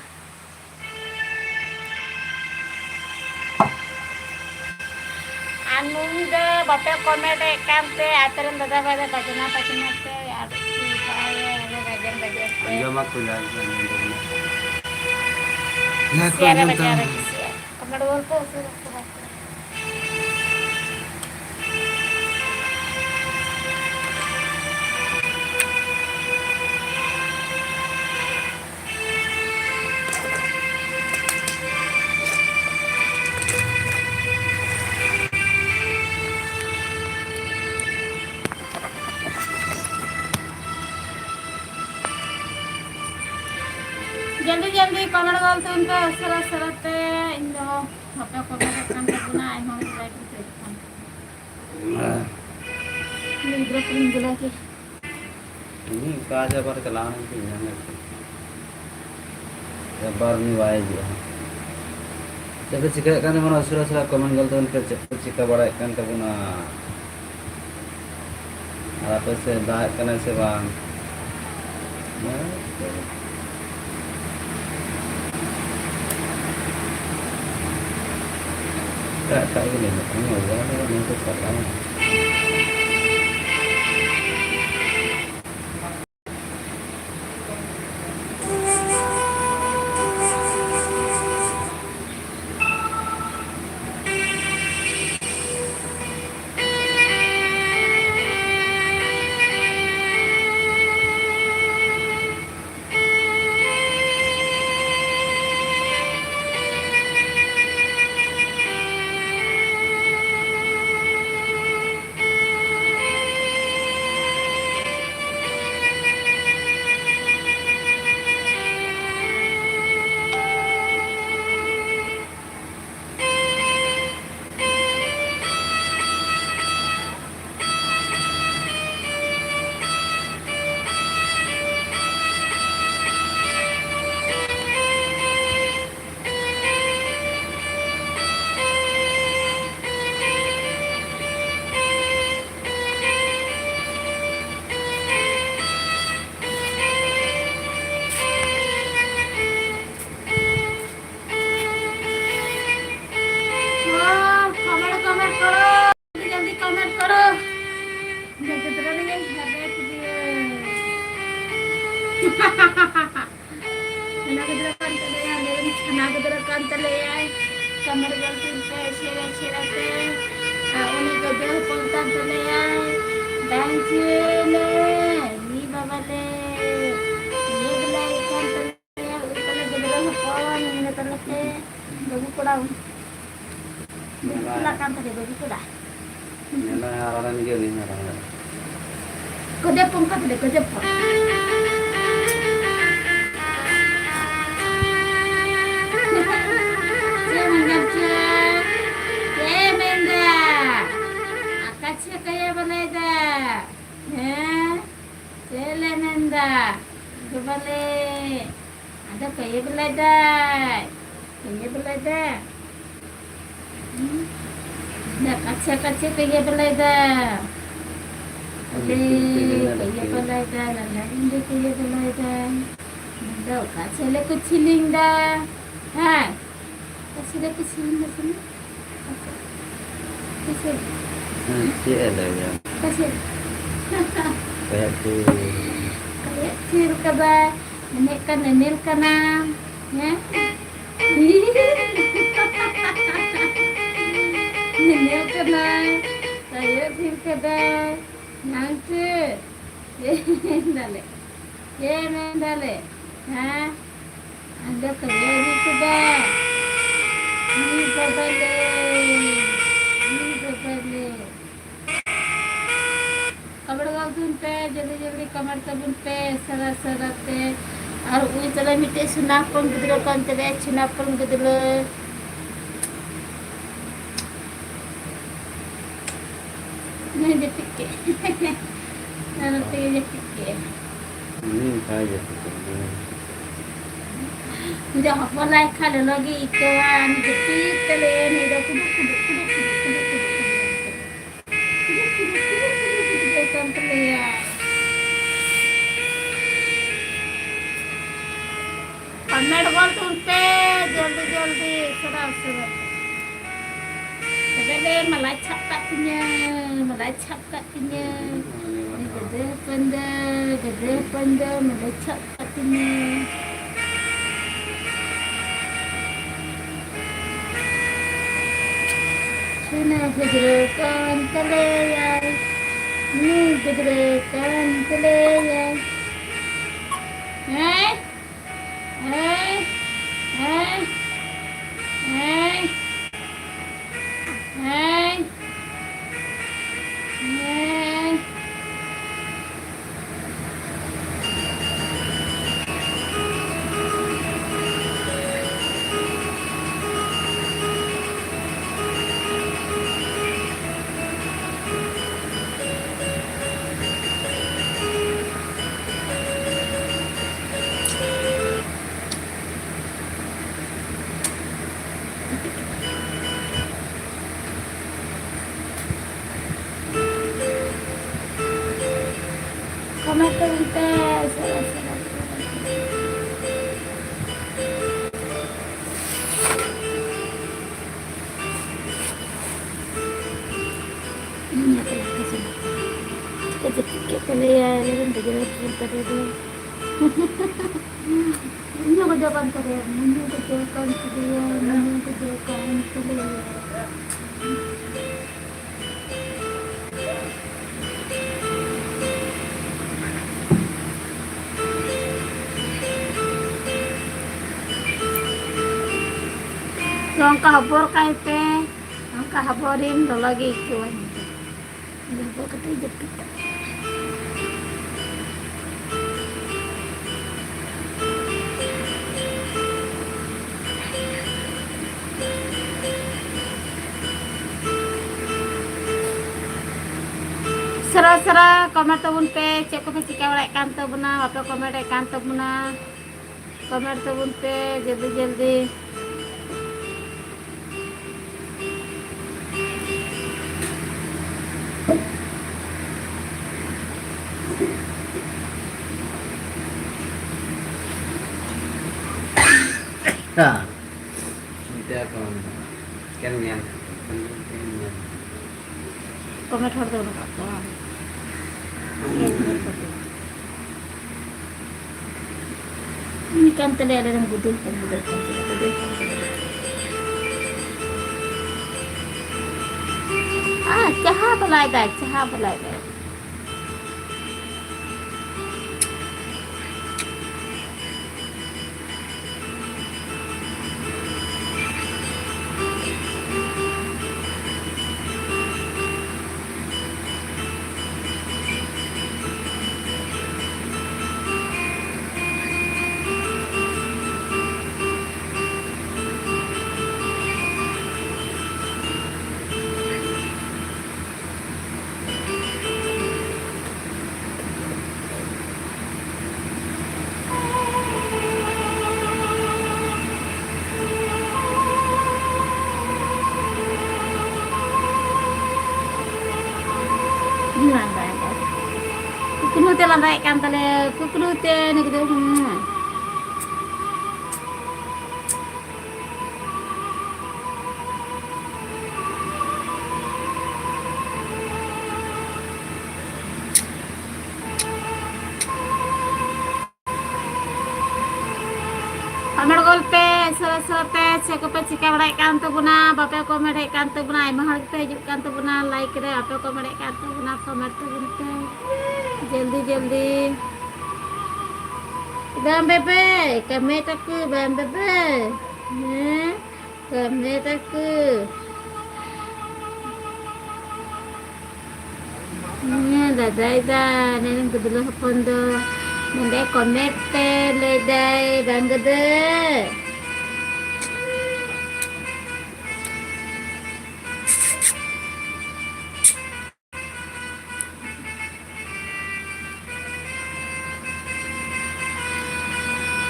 ᱟᱨ ᱱᱩᱭ ᱫᱚ ᱵᱟᱯᱮ ᱠᱚᱢᱮᱱᱴ ᱮᱫ ᱠᱟᱱᱛᱮ, ᱟᱯᱮ ᱨᱮᱱ ᱫᱟᱫᱟ ᱵᱷᱟᱭ ᱫᱚ ᱵᱟᱡᱽᱱᱟ ᱵᱟᱡᱽᱱᱟ ᱛᱮ ᱟᱨ ᱵᱟᱡᱮᱱ ᱵᱟᱡᱮᱱ ᱛᱮ᱾ ᱟᱸᱡᱚᱢ ᱟᱠᱚ ᱡᱟᱦᱟᱸᱭ ᱠᱚ ᱟᱸᱡᱚᱢ ᱛᱟᱵᱚᱱᱟ᱾ ᱡᱟᱦᱟᱸᱭ ᱠᱚ ᱥᱮᱭᱟᱨᱮ ᱟᱸᱡᱚᱢ ᱵᱟᱡᱟᱨ ᱛᱟᱵᱚᱱᱟ᱾ ᱨᱮ ᱥᱮᱭᱟᱨ᱾ ᱠᱚᱢᱮᱱᱴ ᱵᱚᱞ ᱯᱮ, ᱩᱥᱩᱞ ᱩᱥᱩᱞ ᱦᱟᱛ᱾ ᱡᱚᱞᱫᱤ ᱡᱚᱞᱫᱤ ᱠᱚᱢᱮᱱᱴ ᱜᱚᱞ ᱛᱟᱵᱚᱱ ᱯᱮ ᱩᱥᱟᱹᱨᱟ ᱩᱥᱟᱹᱨᱟ ᱛᱮ᱾ ᱤᱧ ᱫᱚ ᱵᱟᱯᱮ ᱠᱚᱢᱮᱱᱴ ᱮᱫ ᱠᱟᱱ ᱛᱟᱵᱚᱱᱟ, ᱟᱭᱢᱟ ᱦᱚᱲ ᱞᱟᱭᱤᱠ ᱠᱚ ᱠᱷᱚᱡᱚᱜ ᱠᱟᱱ ᱛᱟᱵᱚᱱᱟ᱾ ᱩᱱᱤ ᱜᱤᱫᱽᱨᱟᱹ ᱠᱚᱞᱤᱧ ᱵᱚᱞᱚ ᱠᱮᱫ᱾ ᱩᱱᱤ ᱚᱠᱟ ᱡᱮ ᱟᱵᱟᱨ ᱪᱟᱞᱟᱣ ᱮᱱᱟ, ᱩᱱᱤ ᱧᱟᱢ ᱮᱫ ᱠᱚᱣᱟ᱾ ᱟᱵᱟᱨ ᱩᱱᱤ ᱵᱟᱭ ᱦᱤᱡᱩᱜᱼᱟ᱾ ᱪᱮᱫ ᱯᱮ ᱪᱤᱠᱟᱹᱭᱮᱫ ᱠᱟᱱ ᱛᱟᱵᱚᱱᱟ? ᱩᱥᱟᱹᱨᱟ ᱩᱥᱟᱹᱨᱟ comment ᱜᱚᱞ ᱛᱟᱵᱚᱱ ᱯᱮ, ᱪᱮᱫ ᱯᱮ ᱪᱤᱠᱟᱹ ᱵᱟᱲᱟᱭᱮᱫ ᱠᱟᱱ ᱛᱟᱵᱚᱱᱟ? ᱟᱨ ᱟᱯᱮ ᱥᱮᱫ ᱫᱟᱜ ᱮᱫ ᱠᱟᱱᱟᱭ ᱥᱮ ᱵᱟᱝ? ᱦᱮᱸ? ᱮᱴᱟᱜ ᱮᱴᱟᱜ ᱜᱮ ᱧᱮᱞᱚᱜ ᱠᱟᱱᱟ, ᱱᱚᱣᱟ ᱫᱚ ᱱᱤᱭᱟᱹ ᱠᱚ ᱥᱟᱯᱷᱟᱭᱟ᱾ हाँ, comment, comment करो। जल्दी, जल्दी comment करो। ये कितना नहीं है, घर बैठ गए। ᱪᱷᱟᱱᱟ ᱜᱤᱫᱽᱨᱟᱹ ᱠᱟᱱ ᱛᱟᱞᱮᱭᱟ, ᱞᱟᱹᱭ ᱢᱮ, ᱪᱷᱟᱱᱟ ᱜᱤᱫᱽᱨᱟᱹ ᱠᱟᱱ ᱛᱟᱞᱮᱭᱟᱭ᱾ ᱠᱟᱢᱟᱨ ᱜᱚᱞ ᱛᱤᱧ ᱯᱮ, ᱪᱷᱮᱲᱟ ᱪᱷᱮᱲᱟ ᱛᱮ᱾ ᱟᱨ ᱩᱱᱤ ᱫᱚ ᱫᱟᱹᱭ ᱦᱚᱯᱚᱱ ᱠᱟᱱ ᱛᱟᱞᱮᱭᱟᱭ᱾ ᱵᱟᱝ ᱪᱮ ᱞᱮ, ᱢᱤ ᱵᱟᱵᱟ ᱞᱮ, ᱤᱭᱟᱹ ᱵᱚᱞᱮ ᱠᱟᱱ ᱛᱟᱞᱮᱭᱟ, ᱩᱱᱤ ᱛᱟᱞᱮ ᱜᱤᱫᱽᱨᱟᱹ ᱦᱚᱯᱚᱱ, ᱩᱱᱤ ᱛᱟᱞᱮ ᱯᱮ, ᱵᱟᱹᱵᱩ ᱠᱚᱲᱟ᱾ ᱵᱟᱯᱞᱟ ᱠᱟᱱ ᱛᱟᱞᱮ ᱵᱟᱹᱵᱩ ᱠᱚᱲᱟ᱾ ᱧᱮᱞᱟ ᱟᱨ ᱟᱞᱮ ᱱᱤᱡᱮ ᱩᱱᱤ ᱧᱮᱞᱟ᱾ ᱠᱚᱫᱮ ᱯᱚᱝᱠᱟ ᱛᱟᱞᱮ, ᱠᱚᱫᱮ ᱯᱚᱝ᱾ ᱪᱮᱫ ᱢᱮᱱᱫᱟ ᱪᱮ? ᱪᱮᱫ ᱢᱮᱱᱫᱟ? ᱵᱟᱵᱟᱞᱮ, ᱟᱫᱚ ᱠᱟᱹᱭᱟᱹ ᱵᱮᱞᱟᱭ ᱫᱟᱭ, ᱠᱟᱹᱭᱟᱹ ᱵᱮᱞᱟᱭ ᱫᱟᱭ᱾ ᱦᱩᱸ? ᱫᱟ ᱠᱟᱪᱷᱮ ᱠᱟᱪᱷᱮ ᱠᱟᱹᱭᱟᱹ ᱵᱮᱞᱟᱭ ᱫᱟ᱾ ᱟᱞᱮ ᱠᱟᱹᱭᱟᱹ ᱵᱮᱞᱟᱭ ᱫᱟ, ᱞᱟᱸᱫᱟ ᱜᱮ ᱠᱟᱹᱭᱟᱹ ᱵᱮᱞᱟᱭ ᱫᱟ᱾ ᱫᱟ ᱚᱠᱟ ᱥᱮᱫ ᱞᱮ ᱠᱩᱪᱷᱤ ᱞᱤᱧ ᱫᱟ? ᱦᱮᱸ? ᱚᱠᱟ ᱥᱮᱫ ᱞᱮ ᱠᱩᱪᱷᱤ ᱞᱤᱧ ᱫᱟ ᱥᱮ? ᱦᱮᱸ, ᱪᱮᱫ ᱮ ᱞᱟᱹᱭᱟ? ᱚᱠᱟ ᱥᱮᱫ? ᱠᱚᱭᱚᱜ ᱛᱮ᱾ ᱠᱚᱭᱚᱜ ᱛᱷᱤᱨ ᱠᱟᱫᱟᱭ᱾ ᱢᱮᱱᱮᱫ ᱠᱟᱱ ᱧᱮᱧᱮᱞ ᱠᱟᱱᱟᱢ, ᱦᱮᱸ? ᱧᱮᱧᱮᱞ ᱠᱟᱱᱟᱭ, ᱠᱚᱭᱚᱜ ᱛᱷᱤᱨ ᱠᱟᱫᱟᱭ᱾ ᱱᱟᱝᱴᱮ᱾ ᱪᱮᱫ ᱢᱮᱱᱫᱟᱞᱮ? ᱪᱮᱫ ᱢᱮᱱᱫᱟᱞᱮ? ᱦᱮᱸ? ᱟᱫᱚ ᱠᱚᱭᱚᱜ ᱛᱷᱤᱨ ᱠᱟᱫᱟᱭ᱾ ᱤ ᱵᱟᱵᱟ ᱞᱮ, ᱤ ᱵᱟᱵᱟ ᱞᱮ᱾ ᱠᱚᱢᱮᱱᱴ ᱜᱚᱫ ᱛᱟᱵᱚᱱ ᱯᱮ, ᱡᱚᱞᱫᱤ ᱡᱚᱞᱫᱤ ᱠᱚᱢᱮᱱᱴ ᱛᱟᱵᱚᱱ ᱯᱮ, ᱥᱟᱨᱟ ᱥᱟᱨᱟ ᱛᱮ᱾ ᱟᱨ ᱩᱱᱤ ᱛᱟᱞᱮ ᱢᱤᱫᱴᱮᱡ ᱥᱳᱱᱟ ᱦᱚᱯᱚᱱ ᱜᱤᱫᱽᱨᱟᱹ ᱠᱟᱱ ᱛᱟᱞᱮᱭᱟ, ᱥᱳᱱᱟ ᱦᱚᱯᱚᱱ ᱜᱤᱫᱽᱨᱟᱹ᱾ ᱱᱩᱭ ᱡᱟᱹᱯᱤᱫ ᱠᱮᱫ᱾ ᱟᱨ ᱱᱚᱛᱮ ᱜᱮ ᱡᱟᱹᱯᱤᱫ ᱠᱮᱫ᱾ ᱦᱩᱸ, ᱵᱟᱭ ᱡᱟᱹᱯᱤᱫ ᱠᱮᱫ ᱜᱮᱭᱟ᱾ ᱩᱱᱤ ᱫᱚ ᱦᱚᱯᱚᱱ ᱞᱟᱭ ᱠᱷᱟᱱ ᱞᱚᱞᱚ ᱜᱮ ᱟᱹᱭᱠᱟᱹᱣᱟ, ᱩᱱᱤ ᱡᱟᱹᱯᱤᱫ ᱛᱟᱞᱮᱭᱟ, ᱱᱩᱭ ᱫᱚ ᱠᱩᱰᱩᱠ, ᱠᱩᱰᱩᱠ, ᱠᱩᱰᱩᱠ᱾ ᱠᱟᱱ ᱛᱟᱞᱮᱭᱟ᱾ ᱠᱚᱢᱮᱱᱴ ᱜᱚᱫ ᱛᱟᱵᱚᱱ ᱯᱮ, ᱡᱚᱞᱫᱤ ᱡᱚᱞᱫᱤ, ᱥᱟᱨᱟ ᱩᱥᱟᱹᱨᱟ᱾ ᱛᱚᱵᱮ ᱞᱮ ᱢᱟᱞᱟᱭ ᱪᱷᱟᱯ ᱠᱟᱜ ᱛᱤᱧᱟᱹ, ᱢᱟᱞᱟᱭ ᱪᱷᱟᱯ ᱠᱟᱜ ᱛᱤᱧᱟᱹ᱾ ᱩᱱᱤ ᱜᱮᱫᱮ ᱦᱚᱯᱚᱱ ᱫᱚ, ᱜᱮᱫᱮ ᱦᱚᱯᱚᱱ ᱫᱚ ᱢᱟᱞᱟᱭ ᱪᱷᱟᱯ ᱠᱟᱜ ᱛᱤᱧᱟᱹ᱾ ᱥᱮᱱᱟ ᱜᱤᱫᱽᱨᱟᱹ ᱠᱟᱱ ᱛᱟᱞᱮᱭᱟᱭ, ᱱᱩᱭ ᱜᱤᱫᱽᱨᱟᱹ ᱠᱟᱱ ᱛᱟᱞᱮᱭᱟᱭ᱾ ᱦᱮᱸ? ᱦᱮᱸ? ᱦᱮᱸ? ᱦᱮᱸ? ᱦᱮᱸ? ᱦᱮᱸ? ᱛᱟᱞᱮᱭᱟ, ᱟᱞᱮᱨᱮᱱ ᱜᱤᱫᱽᱨᱟᱹ ᱠᱚ ᱛᱟᱞᱮ ᱫᱚ᱾ ᱤᱧ ᱦᱚᱸ ᱜᱚᱡᱚᱜ ᱠᱟᱱ ᱛᱟᱞᱮᱭᱟ, ᱤᱧ ᱦᱚᱸ ᱜᱚᱡᱚᱜ ᱠᱟᱱ ᱛᱟᱞᱮᱭᱟ, ᱤᱧ ᱦᱚᱸ ᱜᱚᱡᱚᱜ ᱠᱟᱱ ᱛᱟᱞᱮᱭᱟ᱾ ᱱᱚᱝᱠᱟ ᱦᱚᱵᱚᱨ ᱠᱟᱭ ᱯᱮ, ᱱᱚᱝᱠᱟ ᱦᱚᱵᱚᱨᱤᱱ ᱞᱚᱞᱚ ᱜᱮ ᱟᱹᱭᱠᱟᱹᱣᱟ᱾ ᱤᱧ ᱫᱚ ᱠᱟᱹᱴᱤᱡ ᱡᱟᱹᱯᱤᱫ ᱠᱟᱜ᱾ ᱥᱟᱨᱟ ᱥᱟᱨᱟ comment ᱛᱟᱵᱚᱱ ᱯᱮ, ᱪᱮᱫ ᱠᱚᱯᱮ ᱪᱤᱠᱟᱹ ᱵᱟᱲᱟᱭᱮᱫ ᱠᱟᱱ ᱛᱟᱵᱚᱱᱟ, ᱵᱟᱯᱮ comment ᱮᱫ ᱠᱟᱱ ᱛᱟᱵᱚᱱᱟ᱾ Comment ᱛᱟᱵᱚᱱ ᱯᱮ ᱡᱚᱞᱫᱤ ᱡᱚᱞᱫᱤ᱾ ᱦᱮᱸ᱾ ᱚᱱᱛᱮ ᱠᱷᱚᱱ ᱪᱮᱫ ᱮᱢ ᱧᱮᱞ? ᱪᱮᱫ ᱮᱢ ᱧᱮᱞ? Comment ᱦᱚᱲ ᱫᱚ ᱵᱟᱹᱱᱩᱜ ᱠᱟᱜ ᱠᱚᱣᱟ᱾ ᱩᱱᱤ ᱠᱟᱱ ᱛᱟᱞᱮᱭᱟ ᱟᱞᱮ ᱨᱮᱱ ᱜᱩᱰᱩ ᱦᱚᱯᱚᱱ, ᱜᱩᱰᱩ ᱦᱚᱯᱚᱱ ᱛᱟᱞᱮ, ᱜᱩᱰᱩ ᱦᱚᱯᱚᱱ ᱛᱟᱞᱮ᱾ ᱟᱨ ᱪᱟᱦᱟ ᱵᱟᱞᱟᱭ ᱫᱟᱭ, ᱪᱟᱦᱟ ᱵᱟᱞᱟᱭ ᱫᱟᱭ᱾ ᱞᱟᱸᱫᱟᱭᱮᱫᱟᱭ᱾ ᱠᱩᱠᱱᱩ ᱛᱮ ᱞᱟᱸᱫᱟᱭᱮᱫ ᱠᱟᱱ ᱛᱟᱞᱮ, ᱠᱩᱠᱱᱩ ᱛᱮ ᱱᱩᱭ ᱫᱚ, ᱦᱩᱸ᱾ ᱠᱚᱢᱮᱱᱴ ᱜᱚᱞ ᱯᱮ, ᱥᱚᱨᱟ ᱥᱚᱨᱟ ᱛᱮ ᱪᱮᱫ ᱠᱚᱯᱮ ᱪᱤᱠᱟ ᱵᱟᱲᱟᱭᱮᱫ ᱠᱟᱱ ᱛᱟᱵᱚᱱᱟ, ᱵᱟᱯᱮ ᱠᱚᱢᱮᱱᱴ ᱮᱫ ᱠᱟᱱ ᱛᱟᱵᱚᱱᱟ, ᱟᱭᱢᱟ ᱦᱚᱲ ᱜᱮᱯᱮ ᱦᱤᱡᱩᱜ ᱠᱟᱱ ᱛᱟᱵᱚᱱᱟ, ᱞᱟᱭᱤᱠ ᱨᱮ ᱵᱟᱯᱮ ᱠᱚᱢᱮᱱᱴ ᱮᱫ ᱠᱟᱱ ᱛᱟᱵᱚᱱᱟ, ᱠᱚᱢᱮᱱᱴ ᱛᱟᱵᱚᱱ ᱯᱮ᱾ ᱡᱚᱞᱫᱤ ᱡᱚᱞᱫᱤ᱾ ᱵᱟᱝ ᱵᱮᱵᱮ, ᱠᱟᱹᱢᱤ ᱛᱟᱠᱚ ᱵᱟᱝ ᱵᱮᱵᱮ᱾ ᱦᱮᱸ, ᱠᱟᱹᱢᱤ ᱛᱟᱠᱚ᱾ ᱦᱮᱸ, ᱫᱟᱫᱟᱭ ᱫᱟ, ᱱᱮᱱ ᱜᱟᱹᱫᱞᱟᱹ ᱦᱚᱯᱚᱱ ᱫᱚ ᱱᱚᱰᱮ ᱠᱚᱢᱮᱱᱴ ᱛᱮ ᱞᱟᱹᱭ ᱫᱟᱭ, ᱵᱟᱝ ᱜᱟᱹᱫᱟᱹ?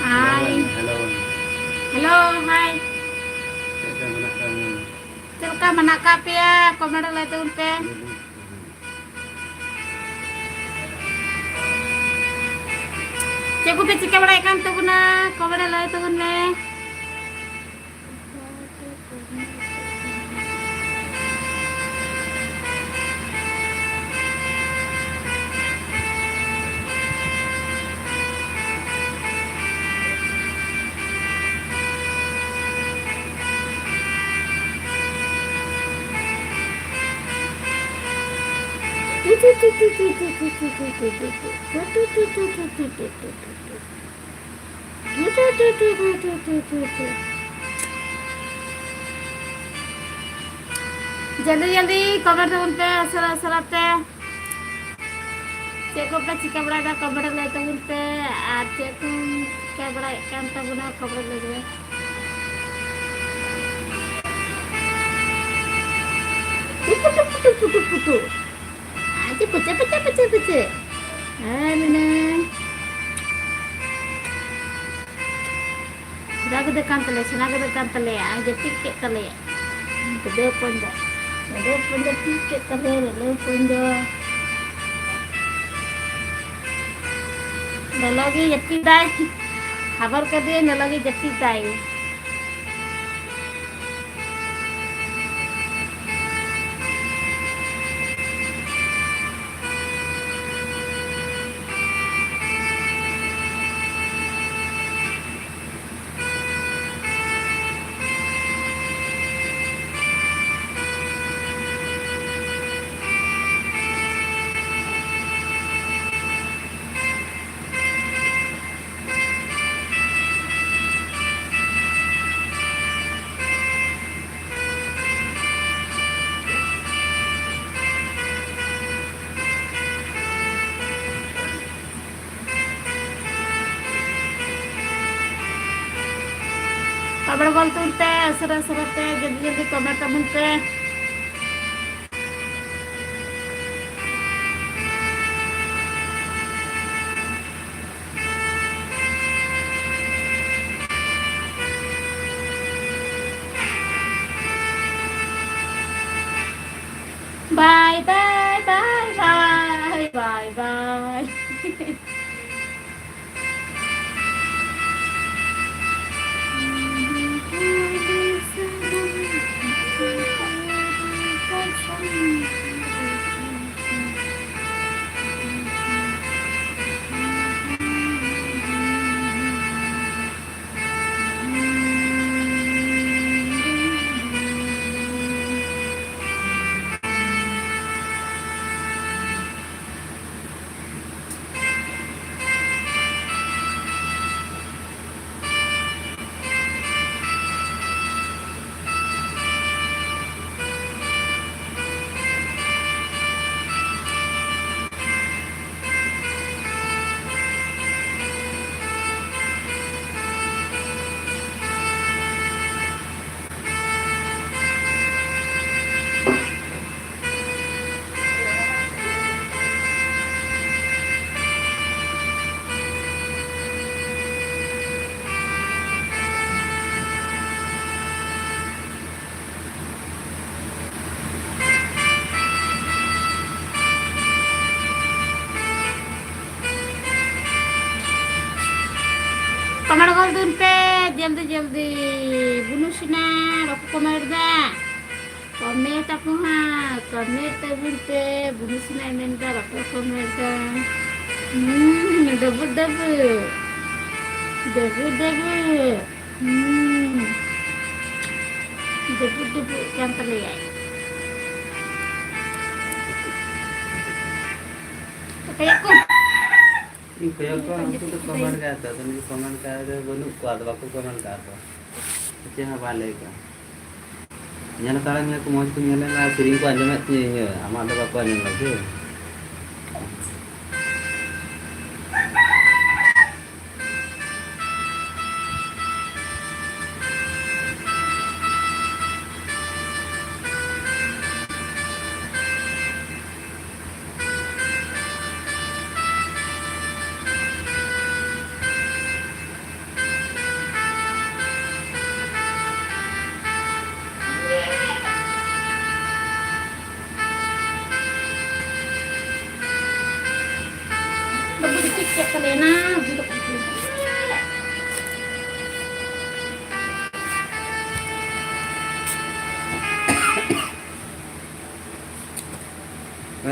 ᱦᱟᱭ᱾ ᱦᱮᱞᱳ᱾ ᱦᱮᱞᱳ, ᱦᱟᱭ᱾ ᱪᱮᱫ ᱞᱮᱠᱟ ᱢᱮᱱᱟᱜ ᱟᱠᱟᱫ ᱢᱮᱭᱟ? ᱪᱮᱫ ᱞᱮᱠᱟ ᱢᱮᱱᱟᱜ ᱟᱠᱟᱫ ᱯᱮᱭᱟ? ᱠᱚᱢᱮᱱᱴ ᱨᱮ ᱞᱟᱹᱭ ᱛᱟᱵᱚᱱ ᱯᱮ᱾ ᱪᱮᱫ ᱠᱚᱯᱮ ᱪᱤᱠᱟᱹ ᱵᱟᱲᱟᱭᱮᱫ ᱠᱟᱱ ᱛᱟᱵᱚᱱᱟ? ᱠᱚᱢᱮᱱᱴ ᱨᱮ ᱞᱟᱹᱭ ᱛᱟᱵᱚᱱ ᱢᱮ᱾ ᱡᱚᱞᱫᱤ ᱡᱚᱞᱫᱤ ᱠᱚᱢᱮᱱᱴ ᱛᱟᱵᱚᱱ ᱯᱮ ᱩᱥᱟᱹᱨᱟ ᱩᱥᱟᱹᱨᱟ ᱛᱮ᱾ ᱪᱮᱫ ᱠᱚᱯᱮ ᱪᱤᱠᱟᱹ ᱵᱟᱲᱟᱭᱮᱫᱟ ᱠᱚᱢᱮᱱᱴ ᱨᱮ ᱞᱟᱹᱭ ᱛᱟᱵᱚᱱ ᱯᱮ, ᱟᱨ ᱪᱮᱫ ᱠᱚᱢ ᱪᱤᱠᱟᱹ ᱵᱟᱲᱟᱭᱮᱫ ᱠᱟᱱ ᱛᱟᱵᱚᱱᱟ ᱠᱚᱢᱮᱱᱴ ᱨᱮ ᱞᱟᱹᱭ ᱛᱟᱵᱚᱱ ᱯᱮ᱾ ᱯᱩᱴᱩ, ᱯᱩᱴᱩ, ᱯᱩᱴᱩ, ᱯᱩᱴᱩ, ᱯᱩᱴᱩ᱾ ᱟᱪᱪᱷᱟ, ᱯᱩᱪᱟᱹ, ᱯᱩᱪᱟᱹ, ᱯᱩᱪᱟᱹ, ᱯᱩᱪᱟᱹ᱾ ᱦᱮᱸ, ᱢᱮᱱᱟᱹᱧ᱾ ᱥᱮᱬᱟ ᱜᱚᱫᱚᱜ ᱠᱟᱱ ᱛᱟᱞᱮᱭᱟ, ᱥᱮᱬᱟ ᱜᱚᱫᱚᱜ ᱠᱟᱱ ᱛᱟᱞᱮᱭᱟ᱾ ᱟᱨ ᱡᱟᱹᱯᱤᱫ ᱠᱮᱫ ᱛᱟᱞᱮᱭᱟ᱾ ᱜᱤᱫᱽᱨᱟᱹ ᱦᱚᱯᱚᱱ ᱫᱚ᱾ ᱜᱤᱫᱽᱨᱟᱹ ᱦᱚᱯᱚᱱ ᱫᱚ ᱡᱟᱹᱯᱤᱫ ᱠᱮᱫ ᱛᱟᱞᱮᱭᱟ, ᱞᱟᱹᱞᱟᱹ ᱦᱚᱯᱚᱱ ᱫᱚ᱾ ᱞᱚᱞᱚ ᱜᱮ ᱡᱟᱹᱯᱤᱫᱟᱭ᱾ ᱠᱷᱟᱵᱟᱨ ᱠᱟᱫᱮᱭᱟᱹᱧ, ᱞᱚᱞᱚ ᱜᱮ ᱡᱟᱹᱯᱤᱫᱟᱭ᱾ ᱠᱚᱢᱮᱱᱴ ᱜᱚᱞ ᱛᱟᱵᱚᱱ ᱯᱮ, ᱩᱥᱟᱹᱨᱟ ᱩᱥᱟᱹᱨᱟ ᱛᱮ, ᱡᱚᱞᱫᱤ ᱡᱚᱞᱫᱤ ᱠᱚᱢᱮᱱᱴ ᱛᱟᱵᱚᱱ ᱯᱮ᱾ Bye, bye, bye, bye, bye, bye. Comment ᱜᱚᱞ ᱫᱩᱱ ᱯᱮ, ᱡᱚᱞᱫᱤ ᱡᱚᱞᱫᱤ᱾ ᱵᱩᱱᱩ ᱥᱤᱱᱟ ᱵᱟᱠᱚ ᱠᱚᱢᱮᱱᱴ ᱫᱟ᱾ ᱠᱚᱢᱮᱱᱴ ᱟᱠᱚ ᱦᱟᱸᱜ, ᱠᱚᱢᱮᱱᱴ ᱛᱟᱵᱚᱱ ᱯᱮ᱾ ᱵᱩᱱᱩ ᱥᱤᱱᱟᱭ ᱢᱮᱱ ᱫᱟ ᱵᱟᱠᱚ ᱠᱚᱢᱮᱱᱴ ᱫᱟ᱾ ᱦᱩᱸ, ᱰᱟᱹᱵᱩ ᱰᱟᱹᱵᱩ᱾ ᱰᱟᱹᱵᱩ ᱰᱟᱹᱵᱩ᱾ ᱦᱩᱸ᱾ ᱰᱩᱵᱩᱡ ᱰᱩᱵᱩᱡ ᱠᱟᱱ ᱛᱟᱞᱮᱭᱟᱭ᱾ ᱚᱠᱚᱭ ᱠᱚ? ᱤᱧ ᱠᱚᱭᱚᱜ ᱠᱚᱣᱟ, ᱩᱱᱠᱩ ᱫᱚ ᱠᱚᱢᱮᱱᱴ ᱠᱟᱜ ᱛᱚ, ᱩᱱᱤ ᱠᱚᱢᱮᱱᱴ ᱠᱟᱜ ᱨᱮ ᱵᱟᱹᱱᱩᱜ ᱠᱚᱣᱟ, ᱟᱫᱚ ᱵᱟᱠᱚ ᱠᱚᱢᱮᱱᱴ ᱠᱟᱜ ᱠᱚᱣᱟ᱾ ᱪᱮᱫ ᱦᱚᱸ ᱵᱟᱭ ᱞᱟᱹᱭ ᱠᱟᱜᱼᱟ᱾ ᱧᱮᱞ ᱦᱟᱛᱟᱲᱮᱫ ᱢᱮᱭᱟ ᱠᱚ, ᱢᱚᱡᱽ ᱠᱚ ᱧᱮᱞᱮᱫ ᱢᱮᱭᱟ, ᱥᱮᱨᱮᱧ ᱠᱚ ᱟᱸᱡᱚᱢᱮᱫ ᱛᱤᱧᱟᱹ ᱤᱧᱟᱹᱜ, ᱟᱢᱟᱜ ᱫᱚ ᱵᱟᱠᱚ ᱟᱸᱡᱚᱢ ᱫᱟ ᱥᱮ?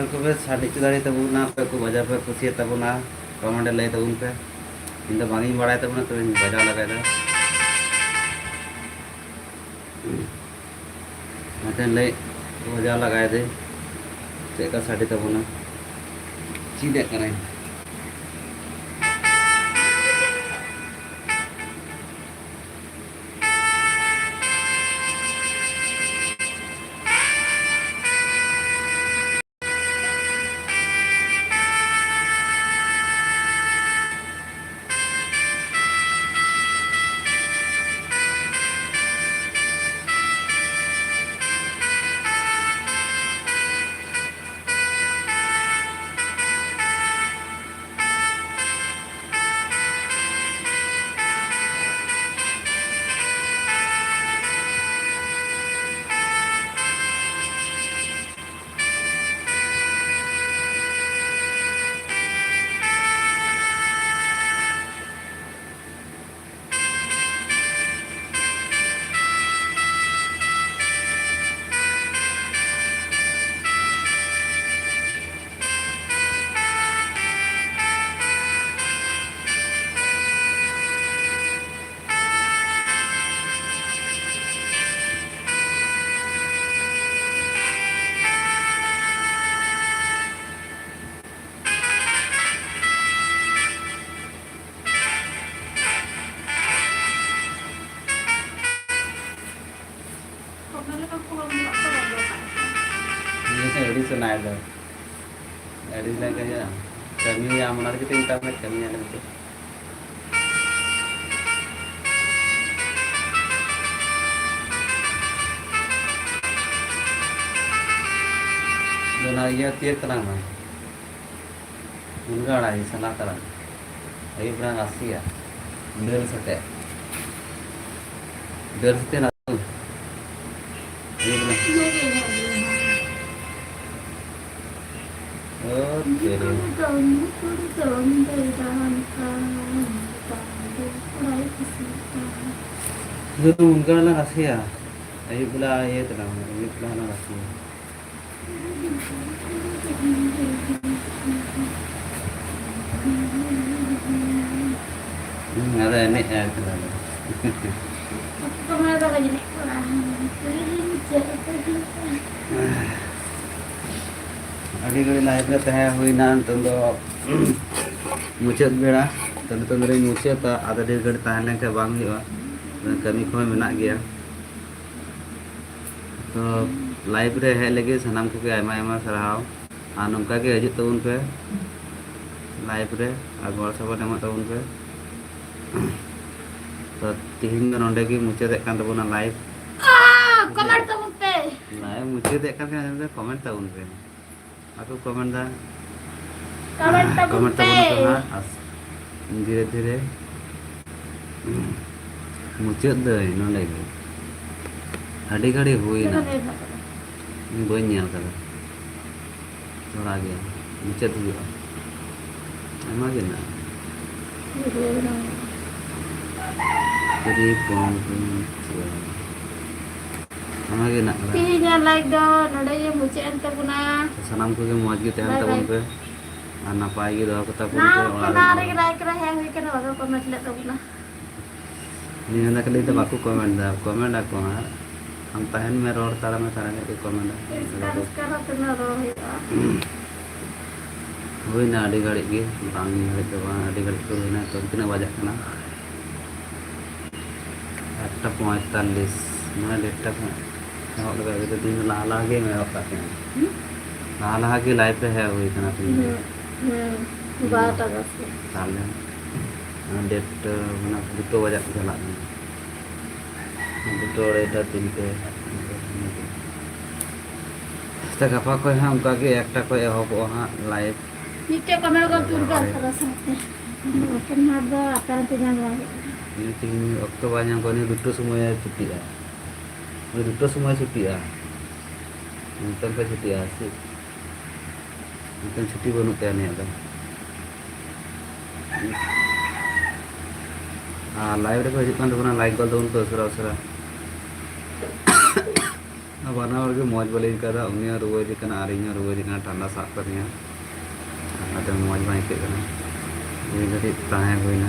ᱛᱚᱵᱮ ᱥᱟᱰᱮ ᱦᱚᱪᱚ ᱫᱟᱲᱮ ᱛᱟᱵᱚᱱᱟ, ᱚᱠᱚᱭ ᱠᱚ ᱵᱟᱡᱟᱣ ᱯᱮ ᱠᱩᱥᱤᱭᱟᱜ ᱛᱟᱵᱚᱱᱟ, comment ᱨᱮ ᱞᱟᱹᱭ ᱛᱟᱵᱚᱱ ᱯᱮ᱾ ᱤᱧ ᱫᱚ ᱵᱟᱝ ᱤᱧ ᱵᱟᱲᱟᱭ ᱛᱟᱵᱚᱱᱟ, ᱛᱚᱵᱮᱧ ᱵᱟᱡᱟᱣ ᱞᱟᱜᱟᱭᱮᱫᱟ᱾ ᱚᱱᱟᱛᱮᱧ ᱞᱟᱹᱭ, ᱵᱟᱡᱟᱣ ᱞᱟᱜᱟᱭᱮᱫᱟᱹᱧ, ᱪᱮᱫ ᱞᱮᱠᱟ ᱥᱟᱰᱮ ᱛᱟᱵᱚᱱᱟ, ᱪᱮᱫ ᱮᱫ ᱠᱟᱱᱟᱧ᱾ ᱟᱹᱰᱤ ᱥᱟᱱᱟᱭᱮᱫᱟ᱾ ᱟᱹᱰᱤ ᱞᱟᱸᱜᱟ ᱜᱮᱭᱟ᱾ ᱠᱟᱹᱢᱤᱭᱟᱢ, ᱚᱱᱟ ᱞᱟᱹᱜᱤᱫ ᱛᱮ ᱢᱮᱛᱟᱢ ᱠᱟᱱᱟ, ᱠᱟᱹᱢᱤᱭᱟ ᱞᱟᱹᱜᱤᱫ ᱛᱮ᱾ ᱟᱫᱚ ᱚᱱᱟ ᱤᱭᱟᱹ ᱛᱤᱭᱟᱹᱜ ᱛᱟᱞᱟᱝ ᱢᱮ᱾ ᱢᱩᱱᱜᱟᱹ ᱟᱲᱟᱜ ᱤᱧ ᱥᱟᱞᱟ ᱛᱟᱞᱟᱝ᱾ ᱟᱹᱭᱩᱵ ᱵᱮᱲᱟ ᱨᱟᱥᱮᱭᱟ᱾ ᱫᱟᱹᱞ ᱥᱟᱛᱮ᱾ ᱫᱟᱹᱞ ᱥᱟᱛᱮ ᱚᱱᱟ ᱩᱛᱩ᱾ ᱟᱹᱭᱩᱵ ᱵᱮᱲᱟ᱾ ᱚ, ᱛᱮᱨᱮ᱾ ᱫᱟᱹᱞ ᱢᱩᱱᱜᱟᱹ ᱟᱲᱟᱜ ᱞᱟᱝ ᱨᱟᱥᱮᱭᱟ᱾ ᱟᱹᱭᱩᱵ ᱵᱮᱞᱟ ᱤᱭᱟᱹ ᱛᱟᱞᱟᱝ, ᱟᱹᱭᱩᱵ ᱵᱮᱞᱟ ᱞᱟᱝ ᱨᱟᱥᱮᱭᱟ᱾ ᱦᱩᱸ, ᱟᱫᱚ ᱮᱱᱮᱡ ᱟᱭ ᱛᱚ ᱟᱫᱚ᱾ ᱟᱹᱰᱤ ᱜᱷᱟᱹᱲᱤᱡ live ᱨᱮ ᱛᱟᱦᱮᱸ ᱦᱩᱭᱱᱟ, ᱱᱤᱛᱚᱝ ᱫᱚ ᱢᱩᱪᱟᱹᱫ ᱵᱮᱲᱟ᱾ ᱛᱚ, ᱱᱤᱛᱚᱝ ᱫᱚᱞᱤᱧ ᱢᱩᱪᱟᱹᱫᱟ, ᱟᱫᱚ ᱰᱷᱮᱨ ᱜᱷᱟᱹᱲᱤᱡ ᱛᱟᱦᱮᱸ ᱞᱮᱱᱠᱷᱟᱱ ᱵᱟᱝ ᱦᱩᱭᱩᱜᱼᱟ, ᱠᱟᱹᱢᱤ ᱠᱚᱦᱚᱸ ᱢᱮᱱᱟᱜ ᱜᱮᱭᱟ᱾ ᱛᱚ, live ᱨᱮ ᱦᱮᱡ ᱞᱟᱹᱜᱤᱫ ᱥᱟᱱᱟᱢ ᱠᱚᱜᱮ ᱟᱭᱢᱟ ᱟᱭᱢᱟ ᱥᱟᱨᱦᱟᱣ, ᱟᱨ ᱱᱚᱝᱠᱟ ᱜᱮ ᱦᱤᱡᱩᱜ ᱛᱟᱵᱚᱱ ᱯᱮ live ᱨᱮ, ᱟᱨ ᱜᱚᱲᱚ ᱥᱚᱯᱚᱦᱚᱫ ᱮᱢᱚᱜ ᱛᱟᱵᱚᱱ ᱯᱮ᱾ ᱛᱚ, ᱛᱤᱦᱤᱧ ᱫᱚ ᱱᱚᱸᱰᱮ ᱜᱮ ᱢᱩᱪᱟᱹᱫᱮᱫ ᱠᱟᱱ ᱛᱟᱵᱚᱱᱟ live᱾ ᱠᱚᱢᱮᱱᱴ ᱛᱟᱵᱚᱱ ᱯᱮ᱾ Live ᱢᱩᱪᱟᱹᱫᱮᱫ ᱠᱟᱱ ᱠᱷᱟᱱ ᱠᱚᱢᱮᱱᱴ ᱛᱟᱵᱚᱱ ᱯᱮ᱾ ᱵᱟᱠᱚ ᱠᱚᱢᱮᱱᱴ ᱫᱟ᱾ ᱠᱚᱢᱮᱱᱴ ᱛᱟᱵᱚᱱ ᱠᱚᱢᱮᱱᱴ ᱯᱮ᱾ ᱛᱟᱵᱚᱱ ᱯᱮ ᱦᱟᱸᱜ, ᱟᱨ ᱫᱷᱤᱨᱮ ᱫᱷᱤᱨᱮ ᱢᱩᱪᱟᱹᱫ ᱫᱟᱹᱧ ᱱᱚᱸᱰᱮ ᱜᱮ᱾ ᱟᱹᱰᱤ ᱜᱷᱟᱹᱲᱤᱡ ᱦᱩᱭᱱᱟ᱾ ᱛᱤᱱᱟᱹᱜ ᱢᱤᱱᱤᱴ ᱦᱮᱱᱟᱜ ᱛᱟᱵᱚᱱᱟ? ᱤᱧ ᱵᱟᱹᱧ ᱧᱮᱞ ᱠᱟᱫᱟ᱾ ᱛᱷᱚᱲᱟ ᱜᱮ ᱢᱩᱪᱟᱹᱫ ᱦᱩᱭᱩᱜᱼᱟ᱾ ᱟᱭᱢᱟ ᱜᱮ ᱢᱮᱱᱟᱜᱼᱟ᱾ ᱵᱷᱤᱰᱤᱭᱳ ᱵᱮᱱᱟᱣ ᱦᱩᱭᱩᱜᱼᱟ᱾ ᱛᱤᱨᱤ ᱯᱚᱱ ᱯᱚᱱ ᱪᱟᱨ᱾ ᱟᱭᱢᱟ ᱜᱮ ᱦᱮᱱᱟᱜ ᱠᱟᱫᱟ᱾ ᱛᱮᱦᱮᱧᱟᱜ live ᱫᱚ ᱱᱚᱰᱮ ᱜᱮ ᱢᱩᱪᱟᱹᱫ ᱮᱱ ᱛᱟᱵᱚᱱᱟ᱾ ᱥᱟᱱᱟᱢ ᱠᱚᱜᱮ ᱢᱚᱡᱽ ᱜᱮ ᱛᱟᱦᱮᱱ ᱵᱟᱭ ᱛᱟᱵᱚᱱ ᱵᱟᱭ᱾ ᱯᱮ ᱟᱨ ᱱᱟᱯᱟᱭ ᱜᱮ ᱫᱚᱦᱚ ᱠᱟᱛᱟ ᱵᱚᱱ ᱯᱮ ᱱᱟᱣᱟ ᱚᱲᱟᱜ ᱨᱮ ᱠᱟᱱᱟ ᱫᱚ᱾ ᱨᱮᱜᱮ live ᱨᱮ ᱦᱮᱡ ᱦᱩᱭ ᱠᱟᱱᱟ, ᱵᱟᱠᱚ ᱠᱚᱢᱮᱱᱴ ᱞᱮᱫ ᱛᱟᱵᱚᱱᱟ᱾ ᱱᱤᱭᱟᱹ ᱢᱮᱱᱫᱟ ᱠᱷᱟᱹᱞᱤ ᱫᱚ ᱵᱟᱠᱚ ᱠᱚᱢᱮᱱᱴ ᱫᱟ, ᱠᱚᱢᱮᱱᱴ ᱟᱠᱚ ᱦᱟᱸᱜ᱾ ᱟᱢ ᱛᱟᱦᱮᱱ ᱢᱮ, ᱨᱚᱲ ᱦᱟᱛᱟᱲ ᱢᱮ, ᱛᱟᱦᱞᱮ ᱠᱷᱟᱡ ᱠᱚ ᱠᱚᱢᱮᱱᱴᱟ᱾ ᱯᱚᱨᱤᱥᱠᱟᱨ ᱯᱚᱨᱤᱥᱠᱟᱨ ᱦᱚᱸ ᱛᱤᱱᱟᱹᱜ ᱨᱚᱲ ᱦᱩᱭᱩᱜᱼᱟ᱾ ᱦᱩᱭᱱᱟ ᱟᱹᱰᱤ ᱜᱷᱟᱹᱲᱤᱡ ᱜᱮ, ᱵᱟᱝ ᱜᱷᱟᱹᱲᱤᱡ ᱫᱚ ᱵᱟᱝ, ᱟᱹᱰᱤ ᱜᱷᱟᱹᱲᱤᱡ ᱜᱮ ᱦᱩᱭᱱᱟ᱾ ᱱᱤᱛᱚᱝ ᱛᱤᱱᱟᱹᱜ ᱵᱟᱡᱟᱜ ᱠᱟᱱᱟ? ᱮᱠᱴᱟ ᱯᱚᱸᱭᱛᱟᱞᱞᱤᱥ, ᱢᱟᱱᱮ ᱰᱮᱴᱴᱟ ᱠᱷᱚᱱ ᱮᱦᱚᱵ ᱞᱮᱫᱟ᱾ ᱛᱮᱦᱮᱧ ᱫᱚ ᱞᱟᱦᱟ ᱞᱟᱦᱟ ᱜᱮ ᱮᱦᱚᱵ ᱠᱟᱜ ᱛᱟᱦᱮᱸᱱᱟ᱾ ᱦᱩᱸ? ᱞᱟᱦᱟ ᱞᱟᱦᱟ ᱜᱮ live ᱨᱮ ᱦᱮᱡ ᱦᱩᱭ ᱠᱟᱱᱟ ᱛᱮᱦᱮᱧ ᱫᱚ᱾ ᱦᱩᱸ, ᱦᱩᱸ, ᱦᱩᱸ᱾ ᱵᱟᱨᱚᱴᱟ ᱫᱚᱥ ᱨᱮ᱾ ᱛᱟᱦᱞᱮ, ᱰᱮᱴ, ᱢᱟᱱᱮ ᱫᱩᱴᱳ ᱵᱟᱡᱟᱜ ᱠᱚ ᱪᱟᱞᱟᱜ ᱠᱟᱱᱟ᱾ ᱫᱩᱴᱳ, ᱟᱲᱟᱭᱴᱟ, ᱛᱤᱱᱴᱮ᱾ ᱛᱚ, ᱜᱟᱯᱟ ᱠᱷᱚᱡ ᱦᱟᱸᱜ ᱚᱱᱠᱟ ᱜᱮ ᱮᱠᱴᱟ ᱠᱷᱚᱡ ᱮᱦᱚᱵᱚᱜᱼᱟ ᱦᱟᱸᱜ live᱾ ᱢᱤᱫᱴᱮᱡ ᱠᱚᱢᱮᱱᱴ ᱜᱚᱞ ᱛᱩᱨ ᱜᱟᱱ ᱥᱟᱨᱟ ᱥᱟᱶᱛᱮ᱾ Open heart ᱫᱚ ᱟᱯᱮ ᱦᱚᱸᱯᱮ ᱧᱟᱢ ᱫᱟᱲᱮᱭᱟᱜᱼᱟ᱾ ᱩᱱᱤ ᱛᱮᱦᱮᱧ ᱚᱠᱛᱚ ᱵᱟᱭ ᱧᱟᱢ ᱠᱟᱜ, ᱩᱱᱤ ᱫᱩᱴᱳ ᱥᱚᱢᱚᱭᱮ ᱪᱷᱩᱴᱤᱜᱼᱟ᱾ ᱩᱱᱤ ᱫᱩᱴᱳ ᱥᱚᱢᱚᱭᱮ ᱪᱷᱩᱴᱤᱜᱼᱟ᱾ ᱱᱤᱛᱚᱝ ᱠᱷᱚᱡ ᱪᱷᱩᱴᱤᱜᱼᱟ, ᱥᱮ? ᱱᱤᱛᱚᱝ ᱪᱷᱩᱴᱤ ᱵᱟᱹᱱᱩᱜ ᱛᱟᱭᱟ ᱩᱱᱤᱭᱟᱜ ᱫᱚ᱾ ᱟᱨ live ᱨᱮᱠᱚ ᱦᱤᱡᱩᱜ ᱠᱟᱱ ᱛᱟᱵᱚᱱᱟ, like ᱜᱚᱫ ᱛᱟᱵᱚᱱ ᱯᱮ ᱩᱥᱟᱹᱨᱟ ᱩᱥᱟᱹᱨᱟ᱾ ᱵᱟᱱᱟ ᱦᱚᱲ ᱜᱮ ᱢᱚᱡᱽ ᱵᱟᱞᱮ ᱟᱹᱭᱠᱟᱹᱣ ᱮᱫᱟ᱾ ᱩᱱᱤ ᱦᱚᱸ ᱨᱩᱣᱟᱹᱭᱮᱫᱮ ᱠᱟᱱᱟ ᱟᱨ ᱤᱧ ᱦᱚᱸ ᱨᱩᱣᱟᱹᱭᱮᱫᱮ ᱠᱟᱱᱟ, ᱴᱷᱟᱱᱰᱟ ᱥᱟᱵ ᱠᱟᱫᱤᱧᱟ, ᱚᱱᱟᱛᱮ ᱢᱚᱡᱽ ᱵᱟᱝ ᱟᱹᱭᱠᱟᱹᱜ ᱠᱟᱱᱟ᱾ ᱢᱤᱫ ᱜᱷᱟᱹᱲᱤᱡ ᱛᱟᱦᱮᱸ ᱦᱩᱭᱱᱟ᱾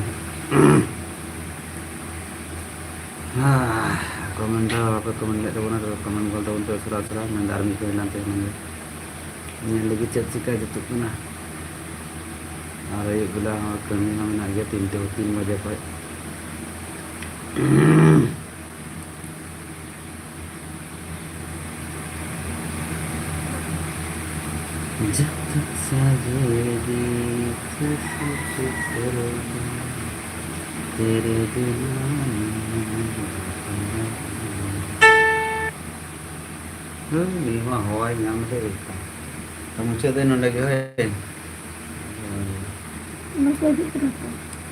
ᱠᱚᱢᱮᱱᱴ ᱫᱚ ᱵᱟᱯᱮ ᱠᱚᱢᱮᱱᱴ ᱞᱮᱫ ᱛᱟᱵᱚᱱᱟ, ᱛᱚᱵᱮ ᱠᱚᱢᱮᱱᱴ ᱜᱚᱫ ᱛᱟᱵᱚᱱ ᱯᱮ ᱩᱥᱟᱹᱨᱟ ᱩᱥᱟᱹᱨᱟ᱾ ᱢᱮᱱᱫᱟ ᱟᱨ ᱢᱤᱫ ᱜᱷᱟᱹᱲᱤᱡ ᱞᱟᱝ ᱛᱟᱦᱮᱸ ᱞᱮᱱ ᱜᱮ, ᱧᱮᱞ ᱞᱟᱹᱜᱤᱫ ᱪᱮᱫ ᱪᱤᱠᱟᱹ ᱡᱩᱛᱩᱜ ᱠᱟᱱᱟ᱾ ᱟᱨ ᱟᱹᱭᱩᱵ ᱵᱮᱞᱟ ᱦᱚᱸ ᱠᱟᱹᱢᱤ ᱦᱚᱸ ᱢᱮᱱᱟᱜ ᱜᱮᱭᱟ, ᱛᱤᱱᱴᱮ ᱛᱤᱱ ᱵᱟᱡᱮ ᱠᱷᱚᱡ᱾ जब तक साजेगी खुशबू तेरे बिना, तेरे बिना नहीं। ᱦᱳᱭ, ᱱᱤᱭᱟᱹ ᱢᱟ ᱦᱚᱭ ᱧᱟᱢ ᱞᱮ ᱞᱮᱠᱟ᱾ ᱛᱚ, ᱢᱩᱪᱟᱹᱫ ᱫᱚ ᱱᱚᱰᱮ ᱜᱮ, ᱦᱳᱭ᱾ ᱚᱱᱟ ᱠᱚ ᱦᱤᱡᱩᱜ ᱠᱟᱱᱟ ᱛᱚ᱾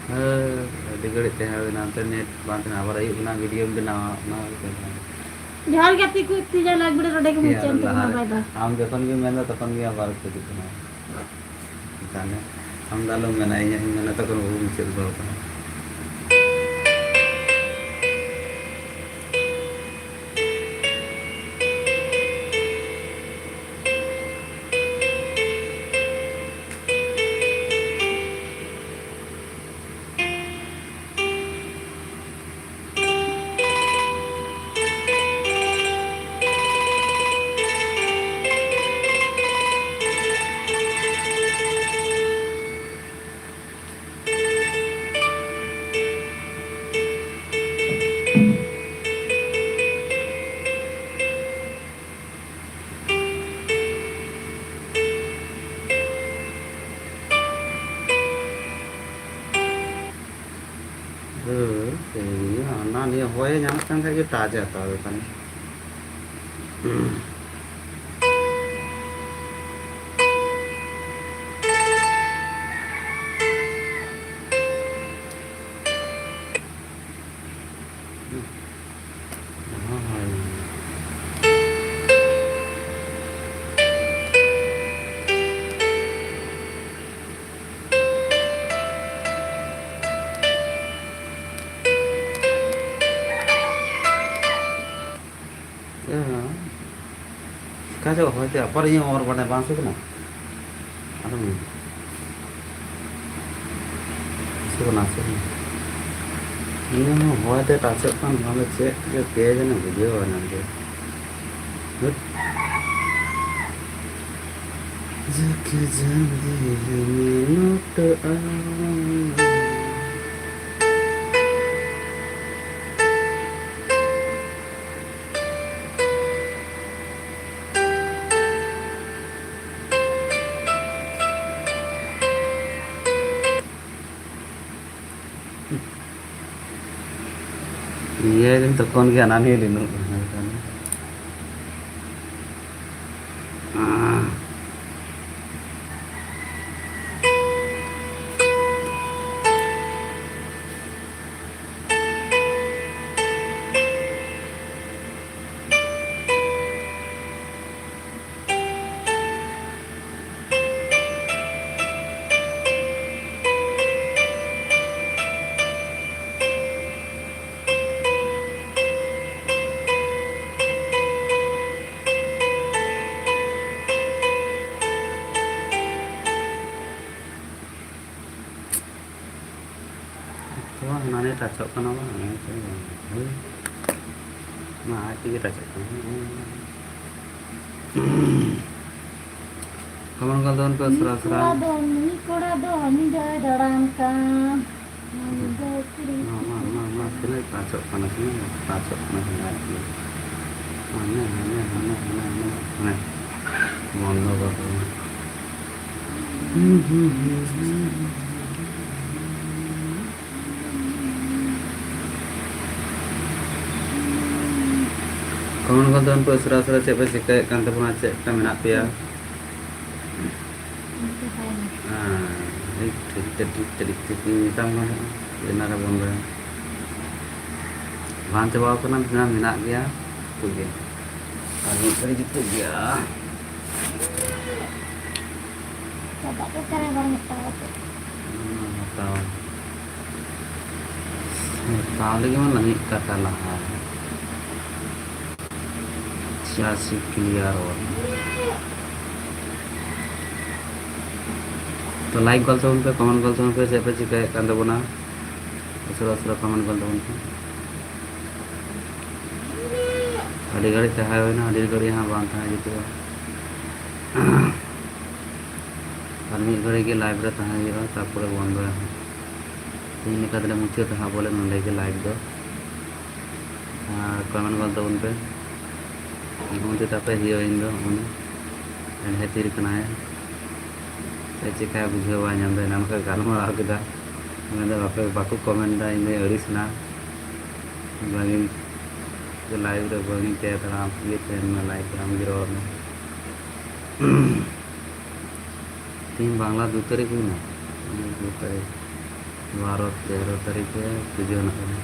ᱦᱳᱭ, ᱟᱹᱰᱤ ᱜᱷᱟᱹᱲᱤᱡ ᱛᱟᱦᱮᱸ ᱦᱩᱭᱱᱟ, ᱚᱱᱛᱮ ᱱᱮᱴ ᱵᱟᱝ ᱛᱟᱦᱮᱱᱟ, ᱟᱵᱟᱨ ᱟᱹᱭᱩᱵ ᱮᱱᱟ, ᱵᱷᱤᱰᱤᱭᱳᱢ ᱵᱮᱱᱟᱣᱟ, ᱚᱱᱟ ᱦᱩᱭᱩᱜ ᱠᱟᱱᱟ᱾ ᱡᱚᱦᱟᱨ ᱜᱟᱛᱮ ᱠᱚ, ᱛᱤᱦᱤᱧᱟᱜ live video ᱱᱚᱰᱮ ᱜᱮ ᱢᱩᱪᱟᱹᱫ ᱮᱱ ᱛᱟᱵᱚᱱᱟ, ᱞᱟᱦᱟᱨᱮ᱾ Bye bye᱾ ᱟᱢ ᱡᱚᱠᱷᱚᱱ ᱜᱮᱢ ᱢᱮᱱᱫᱟ, ᱛᱚᱠᱷᱚᱱ ᱜᱮ ᱟᱵᱟᱨ ᱦᱤᱡᱩᱜ ᱠᱟᱱᱟ᱾ ᱛᱟᱦᱞᱮ ᱟᱢ ᱫᱚ ᱟᱞᱚᱢ ᱢᱮᱱᱟ, ᱤᱧᱟᱹᱜ ᱤᱧ ᱢᱮᱱᱟ, ᱛᱚᱠᱷᱚᱱ ᱵᱟᱵᱚ ᱢᱩᱪᱟᱹᱫ ᱜᱚᱫ ᱠᱟᱜᱼᱟ᱾ ᱦᱳᱭ, ᱦᱟᱱᱟ ᱱᱤᱭᱟᱹ ᱦᱚᱭᱮ ᱧᱟᱢᱮᱫ ᱠᱟᱱ ᱠᱷᱟᱡ ᱜᱮ ᱴᱟᱪ ᱮ ᱦᱟᱛᱟᱣ ᱮᱫ ᱠᱟᱱᱟ᱾ ᱚᱠᱟ ᱡᱚᱦᱚᱜ ᱦᱚᱭ ᱛᱮ ᱟᱵᱟᱨ ᱤᱧᱟᱹᱜ ᱚᱨ ᱵᱟᱰᱟᱭ ᱵᱟᱝ ᱥᱮ ᱠᱟᱱᱟ? ᱟᱫᱚ ᱥᱮ ᱠᱟᱱᱟ, ᱥᱮ ᱠᱟᱱᱟ? ᱱᱤᱭᱟᱹ ᱦᱚᱸ ᱦᱚᱭ ᱛᱮ ᱴᱟᱪᱚᱜ ᱠᱟᱱ, ᱱᱚᱣᱟ ᱫᱚ ᱪᱮᱫ ᱪᱚ ᱠᱮ ᱡᱟᱱᱮ ᱵᱩᱡᱷᱟᱹᱣ ᱵᱟᱝ ᱧᱟᱢ ᱠᱮᱫᱟ᱾ ᱫᱷᱟᱹᱴ᱾ ᱡᱟᱠᱮ ᱡᱟᱱ ᱫᱤᱞ ᱢᱮ ᱞᱚᱴ ᱟᱭ᱾ ᱱᱤᱭᱟᱹ ᱨᱮᱱ ᱛᱚᱠᱷᱚᱱ ᱜᱮ ᱦᱟᱱᱟ ᱱᱤᱭᱟᱹ ᱞᱤᱱᱩᱜ ᱠᱟᱱᱟ᱾ ᱛᱚ ᱦᱟᱱᱟ ᱱᱤᱭᱟᱹ ᱴᱟᱪᱚᱜ ᱠᱟᱱᱟ ᱵᱟᱝ? ᱦᱳᱭ᱾ ᱢᱟ ᱟᱡ ᱛᱮᱜᱮ ᱴᱟᱪᱚᱜ ᱠᱟᱱᱟ᱾ ᱠᱚᱢᱚᱱ ᱠᱚᱞ ᱫᱚ ᱩᱱᱠᱩ ᱥᱚᱨᱟ ᱥᱚᱨᱟ᱾ ᱢᱤᱫ ᱠᱚᱲᱟ ᱫᱚ, ᱢᱤᱫ ᱠᱚᱲᱟ ᱫᱚ ᱧᱤᱫᱟᱹᱭ ᱫᱟᱬᱟᱱ ᱠᱟᱱ᱾ ᱧᱤᱫᱟᱹ ᱠᱩᱲᱤ᱾ ᱢᱟ, ᱢᱟ, ᱢᱟ, ᱢᱟ, ᱛᱤᱱᱟᱹᱜ ᱴᱟᱪᱚᱜ ᱠᱟᱱᱟ, ᱛᱤᱱᱟᱹᱜ ᱴᱟᱪᱚᱜ ᱠᱟᱱᱟ, ᱛᱤᱱᱟᱹᱜ ᱟᱡ ᱛᱮᱜᱮ᱾ ᱦᱟᱱᱮ, ᱦᱟᱱᱮ, ᱦᱟᱱᱮ, ᱦᱟᱱᱮ, ᱦᱟᱱᱮ, ᱦᱟᱱᱮ᱾ ᱵᱚᱱᱫᱚ ᱜᱚᱫ ᱠᱟᱱᱟ᱾ ᱠᱚᱢᱚᱱ ᱠᱚᱞ ᱫᱚ ᱩᱱᱠᱩ ᱥᱚᱨᱟ ᱥᱚᱨᱟ ᱪᱮᱫ ᱯᱮ ᱪᱤᱠᱟᱹᱭᱮᱫ ᱠᱟᱱ ᱛᱟᱵᱚᱱᱟ? ᱪᱮᱫ ᱞᱮᱠᱟ ᱢᱮᱱᱟᱜ ᱯᱮᱭᱟ? ᱦᱮᱸ, ᱴᱷᱤᱠ ᱛᱮ, ᱴᱷᱤᱠ ᱛᱮ, ᱴᱷᱤᱠ ᱛᱮ, ᱴᱷᱤᱠ ᱛᱮ ᱢᱮᱛᱟᱢ ᱠᱟᱱᱟ᱾ ᱮᱱᱟ ᱨᱮ ᱵᱚᱱᱫᱚᱭᱟ᱾ ᱵᱟᱝ ᱪᱟᱵᱟᱣ ᱠᱟᱱᱟ, ᱢᱮᱱᱟᱜ ᱜᱮᱭᱟ, ᱴᱷᱤᱠ ᱜᱮᱭᱟ᱾ ᱟᱨ ᱢᱤᱫ ᱜᱷᱟᱹᱲᱤ ᱡᱩᱛᱩᱜ ᱜᱮᱭᱟ᱾ ᱪᱟᱵᱟᱜ ᱜᱮ ᱠᱟᱱᱟ, ᱵᱟᱝ ᱦᱟᱛᱟᱣ ᱠᱟᱛᱮ᱾ ᱦᱟᱛᱟᱣ᱾ ᱦᱟᱛᱟᱣ ᱞᱟᱹᱜᱤᱫ ᱢᱟ ᱞᱟᱹᱜᱤᱫ ᱴᱟᱠᱟ ᱞᱟᱦᱟ᱾ ᱠᱞᱟᱥᱤᱠ ᱠᱞᱤᱭᱟᱨ ᱚᱞ᱾ ᱛᱚ, ᱞᱟᱭᱤᱠ ᱜᱚᱫ ᱛᱟᱵᱚᱱ ᱯᱮ, ᱠᱚᱢᱮᱱᱴ ᱜᱚᱫ ᱛᱟᱵᱚᱱ ᱯᱮ, ᱪᱮᱫ ᱯᱮ ᱪᱤᱠᱟᱹᱭᱮᱫ ᱠᱟᱱ ᱛᱟᱵᱚᱱᱟ᱾ ᱩᱥᱟᱹᱨᱟ ᱩᱥᱟᱹᱨᱟ ᱠᱚᱢᱮᱱᱴ ᱜᱚᱫ ᱛᱟᱵᱚᱱ ᱯᱮ᱾ ᱟᱹᱰᱤ ᱜᱷᱟᱹᱲᱤᱡ ᱛᱟᱦᱮᱸ ᱦᱩᱭᱱᱟ, ᱟᱹᱰᱤ ᱜᱷᱟᱹᱲᱤᱡ ᱦᱟᱸᱜ ᱵᱟᱝ ᱛᱟᱦᱮᱸ ᱡᱩᱛᱩᱜᱼᱟ᱾ ᱟᱨ ᱢᱤᱫ ᱜᱷᱟᱹᱲᱤᱡ ᱜᱮ ᱞᱟᱭᱤᱵᱷ ᱨᱮ ᱛᱟᱦᱮᱸ ᱦᱩᱭᱩᱜᱼᱟ, ᱛᱟᱨᱯᱚᱨᱮ ᱵᱚᱱᱫᱚᱭᱟ ᱦᱟᱸᱜ᱾ ᱛᱮᱦᱮᱧ ᱞᱮᱠᱟ ᱫᱚᱞᱮ ᱢᱩᱪᱟᱹᱫᱟ ᱦᱟᱸᱜ ᱵᱚᱞᱮ ᱱᱚᱸᱰᱮ ᱜᱮ ᱞᱟᱭᱤᱵᱷ ᱫᱚ᱾ ᱟᱨ ᱠᱚᱢᱮᱱᱴ ᱜᱚᱫ ᱛᱟᱵᱚᱱ ᱯᱮ, ᱮᱵᱚᱝ ᱪᱮᱫᱟᱜ ᱯᱮ ᱦᱤᱨᱳᱭᱤᱱ ᱫᱚ ᱩᱱᱤ ᱮᱲᱦᱮ ᱛᱤᱨ ᱠᱟᱱᱟᱭ, ᱥᱮ ᱪᱮᱠᱟᱭ ᱵᱩᱡᱷᱟᱹᱣ ᱵᱟᱭ ᱧᱟᱢ ᱮᱫᱟ? ᱮᱱᱟᱱ ᱠᱷᱚᱱ ᱜᱟᱞᱢᱟᱨᱟᱣ ᱠᱮᱫᱟ, ᱢᱮᱱᱫᱟ ᱵᱟᱯᱮ, ᱵᱟᱠᱚ ᱠᱚᱢᱮᱱᱴ ᱮᱫᱟ, ᱤᱧ ᱫᱚᱧ ᱟᱹᱲᱤᱥ ᱮᱱᱟ, ᱵᱟᱝᱤᱧ ᱞᱟᱭᱤᱵᱷ ᱨᱮ ᱵᱟᱝᱤᱧ ᱛᱟᱦᱮᱸ ᱫᱟᱲᱮᱭᱟᱜᱼᱟ, ᱟᱢ ᱜᱮ ᱛᱟᱦᱮᱱ ᱢᱮ ᱞᱟᱭᱤᱵᱷ ᱨᱮ, ᱟᱢ ᱜᱮ ᱨᱚᱲ ᱢᱮ᱾ ᱛᱮᱦᱮᱧ ᱵᱟᱝᱞᱟ ᱫᱩ ᱛᱟᱹᱨᱤᱠᱷ ᱦᱩᱭᱱᱟ, ᱫᱩ ᱛᱟᱹᱨᱤᱠᱷ, ᱵᱟᱨᱚ ᱛᱮᱨᱚ ᱛᱟᱹᱨᱤᱠᱷ ᱨᱮ ᱯᱩᱡᱟᱹ ᱦᱮᱱᱟᱜ ᱛᱟᱵᱚᱱᱟ᱾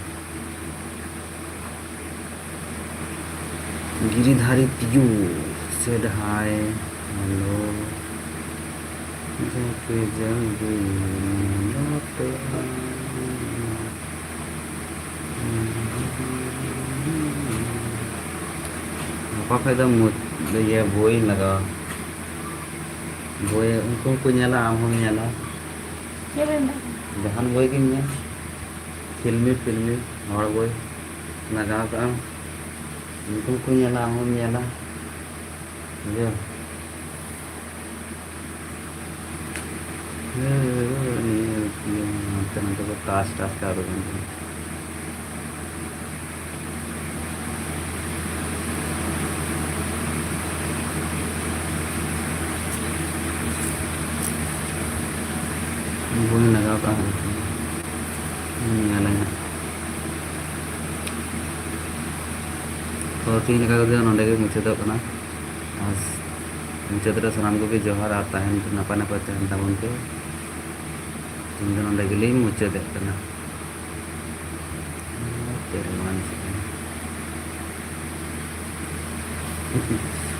ᱜᱤᱨᱤᱫᱷᱟᱨᱤ ᱯᱤᱭᱩ said hi, hello. ᱡᱟᱜᱮ ᱡᱟᱜᱮ ᱧᱮᱞᱚᱜ ᱯᱮ᱾ ᱜᱟᱯᱟ ᱠᱷᱚᱡ ᱫᱚ ᱢᱩ-, ᱤᱭᱟᱹ, ᱵᱳᱭ ᱞᱟᱜᱟᱣᱟ᱾ ᱵᱳᱭ ᱩᱱᱠᱩ ᱦᱚᱸᱠᱚ ᱧᱮᱞᱟ, ᱟᱢ ᱦᱚᱸᱢ ᱧᱮᱞᱟ᱾ ᱪᱮᱫ ᱵᱮᱱ ᱞᱟᱜᱟᱣᱟ? ᱡᱟᱦᱟᱱ ᱵᱳᱭ ᱜᱮᱢ ᱧᱮᱞ, ᱯᱷᱤᱞᱢᱤ, ᱯᱷᱤᱞᱢᱤ, ᱦᱚᱲ ᱵᱳᱭ ᱞᱟᱜᱟᱣ ᱠᱟᱜ ᱟᱢ, ᱩᱱᱠᱩ ᱦᱚᱸᱠᱚ ᱧᱮᱞᱟ, ᱟᱢ ᱦᱚᱸᱢ ᱧᱮᱞᱟ᱾ ᱵᱩᱡᱷᱟᱹᱣ? ᱱᱤᱭᱟᱹ ᱦᱟᱱᱛᱮ ᱱᱟᱛᱮ ᱠᱚ ᱴᱟᱥ ᱴᱟᱥ ᱠᱟᱜ ᱠᱚ ᱠᱟᱱ ᱛᱟᱦᱮᱸᱱᱟ᱾ ᱵᱟᱹᱧ ᱞᱟᱜᱟᱣ ᱠᱟᱜᱼᱟ, ᱧᱮᱞᱟᱹᱧ ᱦᱟᱸᱜ᱾ ᱛᱚ, ᱛᱮᱦᱮᱧ ᱞᱮᱠᱟ ᱛᱮᱫᱚ ᱱᱚᱸᱰᱮ ᱜᱮ ᱢᱩᱪᱟᱹᱫᱚᱜ ᱠᱟᱱᱟ᱾ ᱟᱨ ᱢᱩᱪᱟᱹᱫ ᱨᱮ ᱥᱟᱱᱟᱢ ᱠᱚᱜᱮ ᱡᱚᱦᱟᱨ ᱟᱨ ᱛᱟᱦᱮᱱ, ᱱᱟᱯᱟᱭ ᱱᱟᱯᱟᱭ ᱛᱟᱦᱮᱱ ᱛᱟᱵᱚᱱ ᱯᱮ᱾ ᱤᱧ ᱫᱚ ᱱᱚᱸᱰᱮ ᱜᱮᱞᱤᱧ ᱢᱩᱪᱟᱹᱫᱮᱫ ᱠᱟᱱᱟ᱾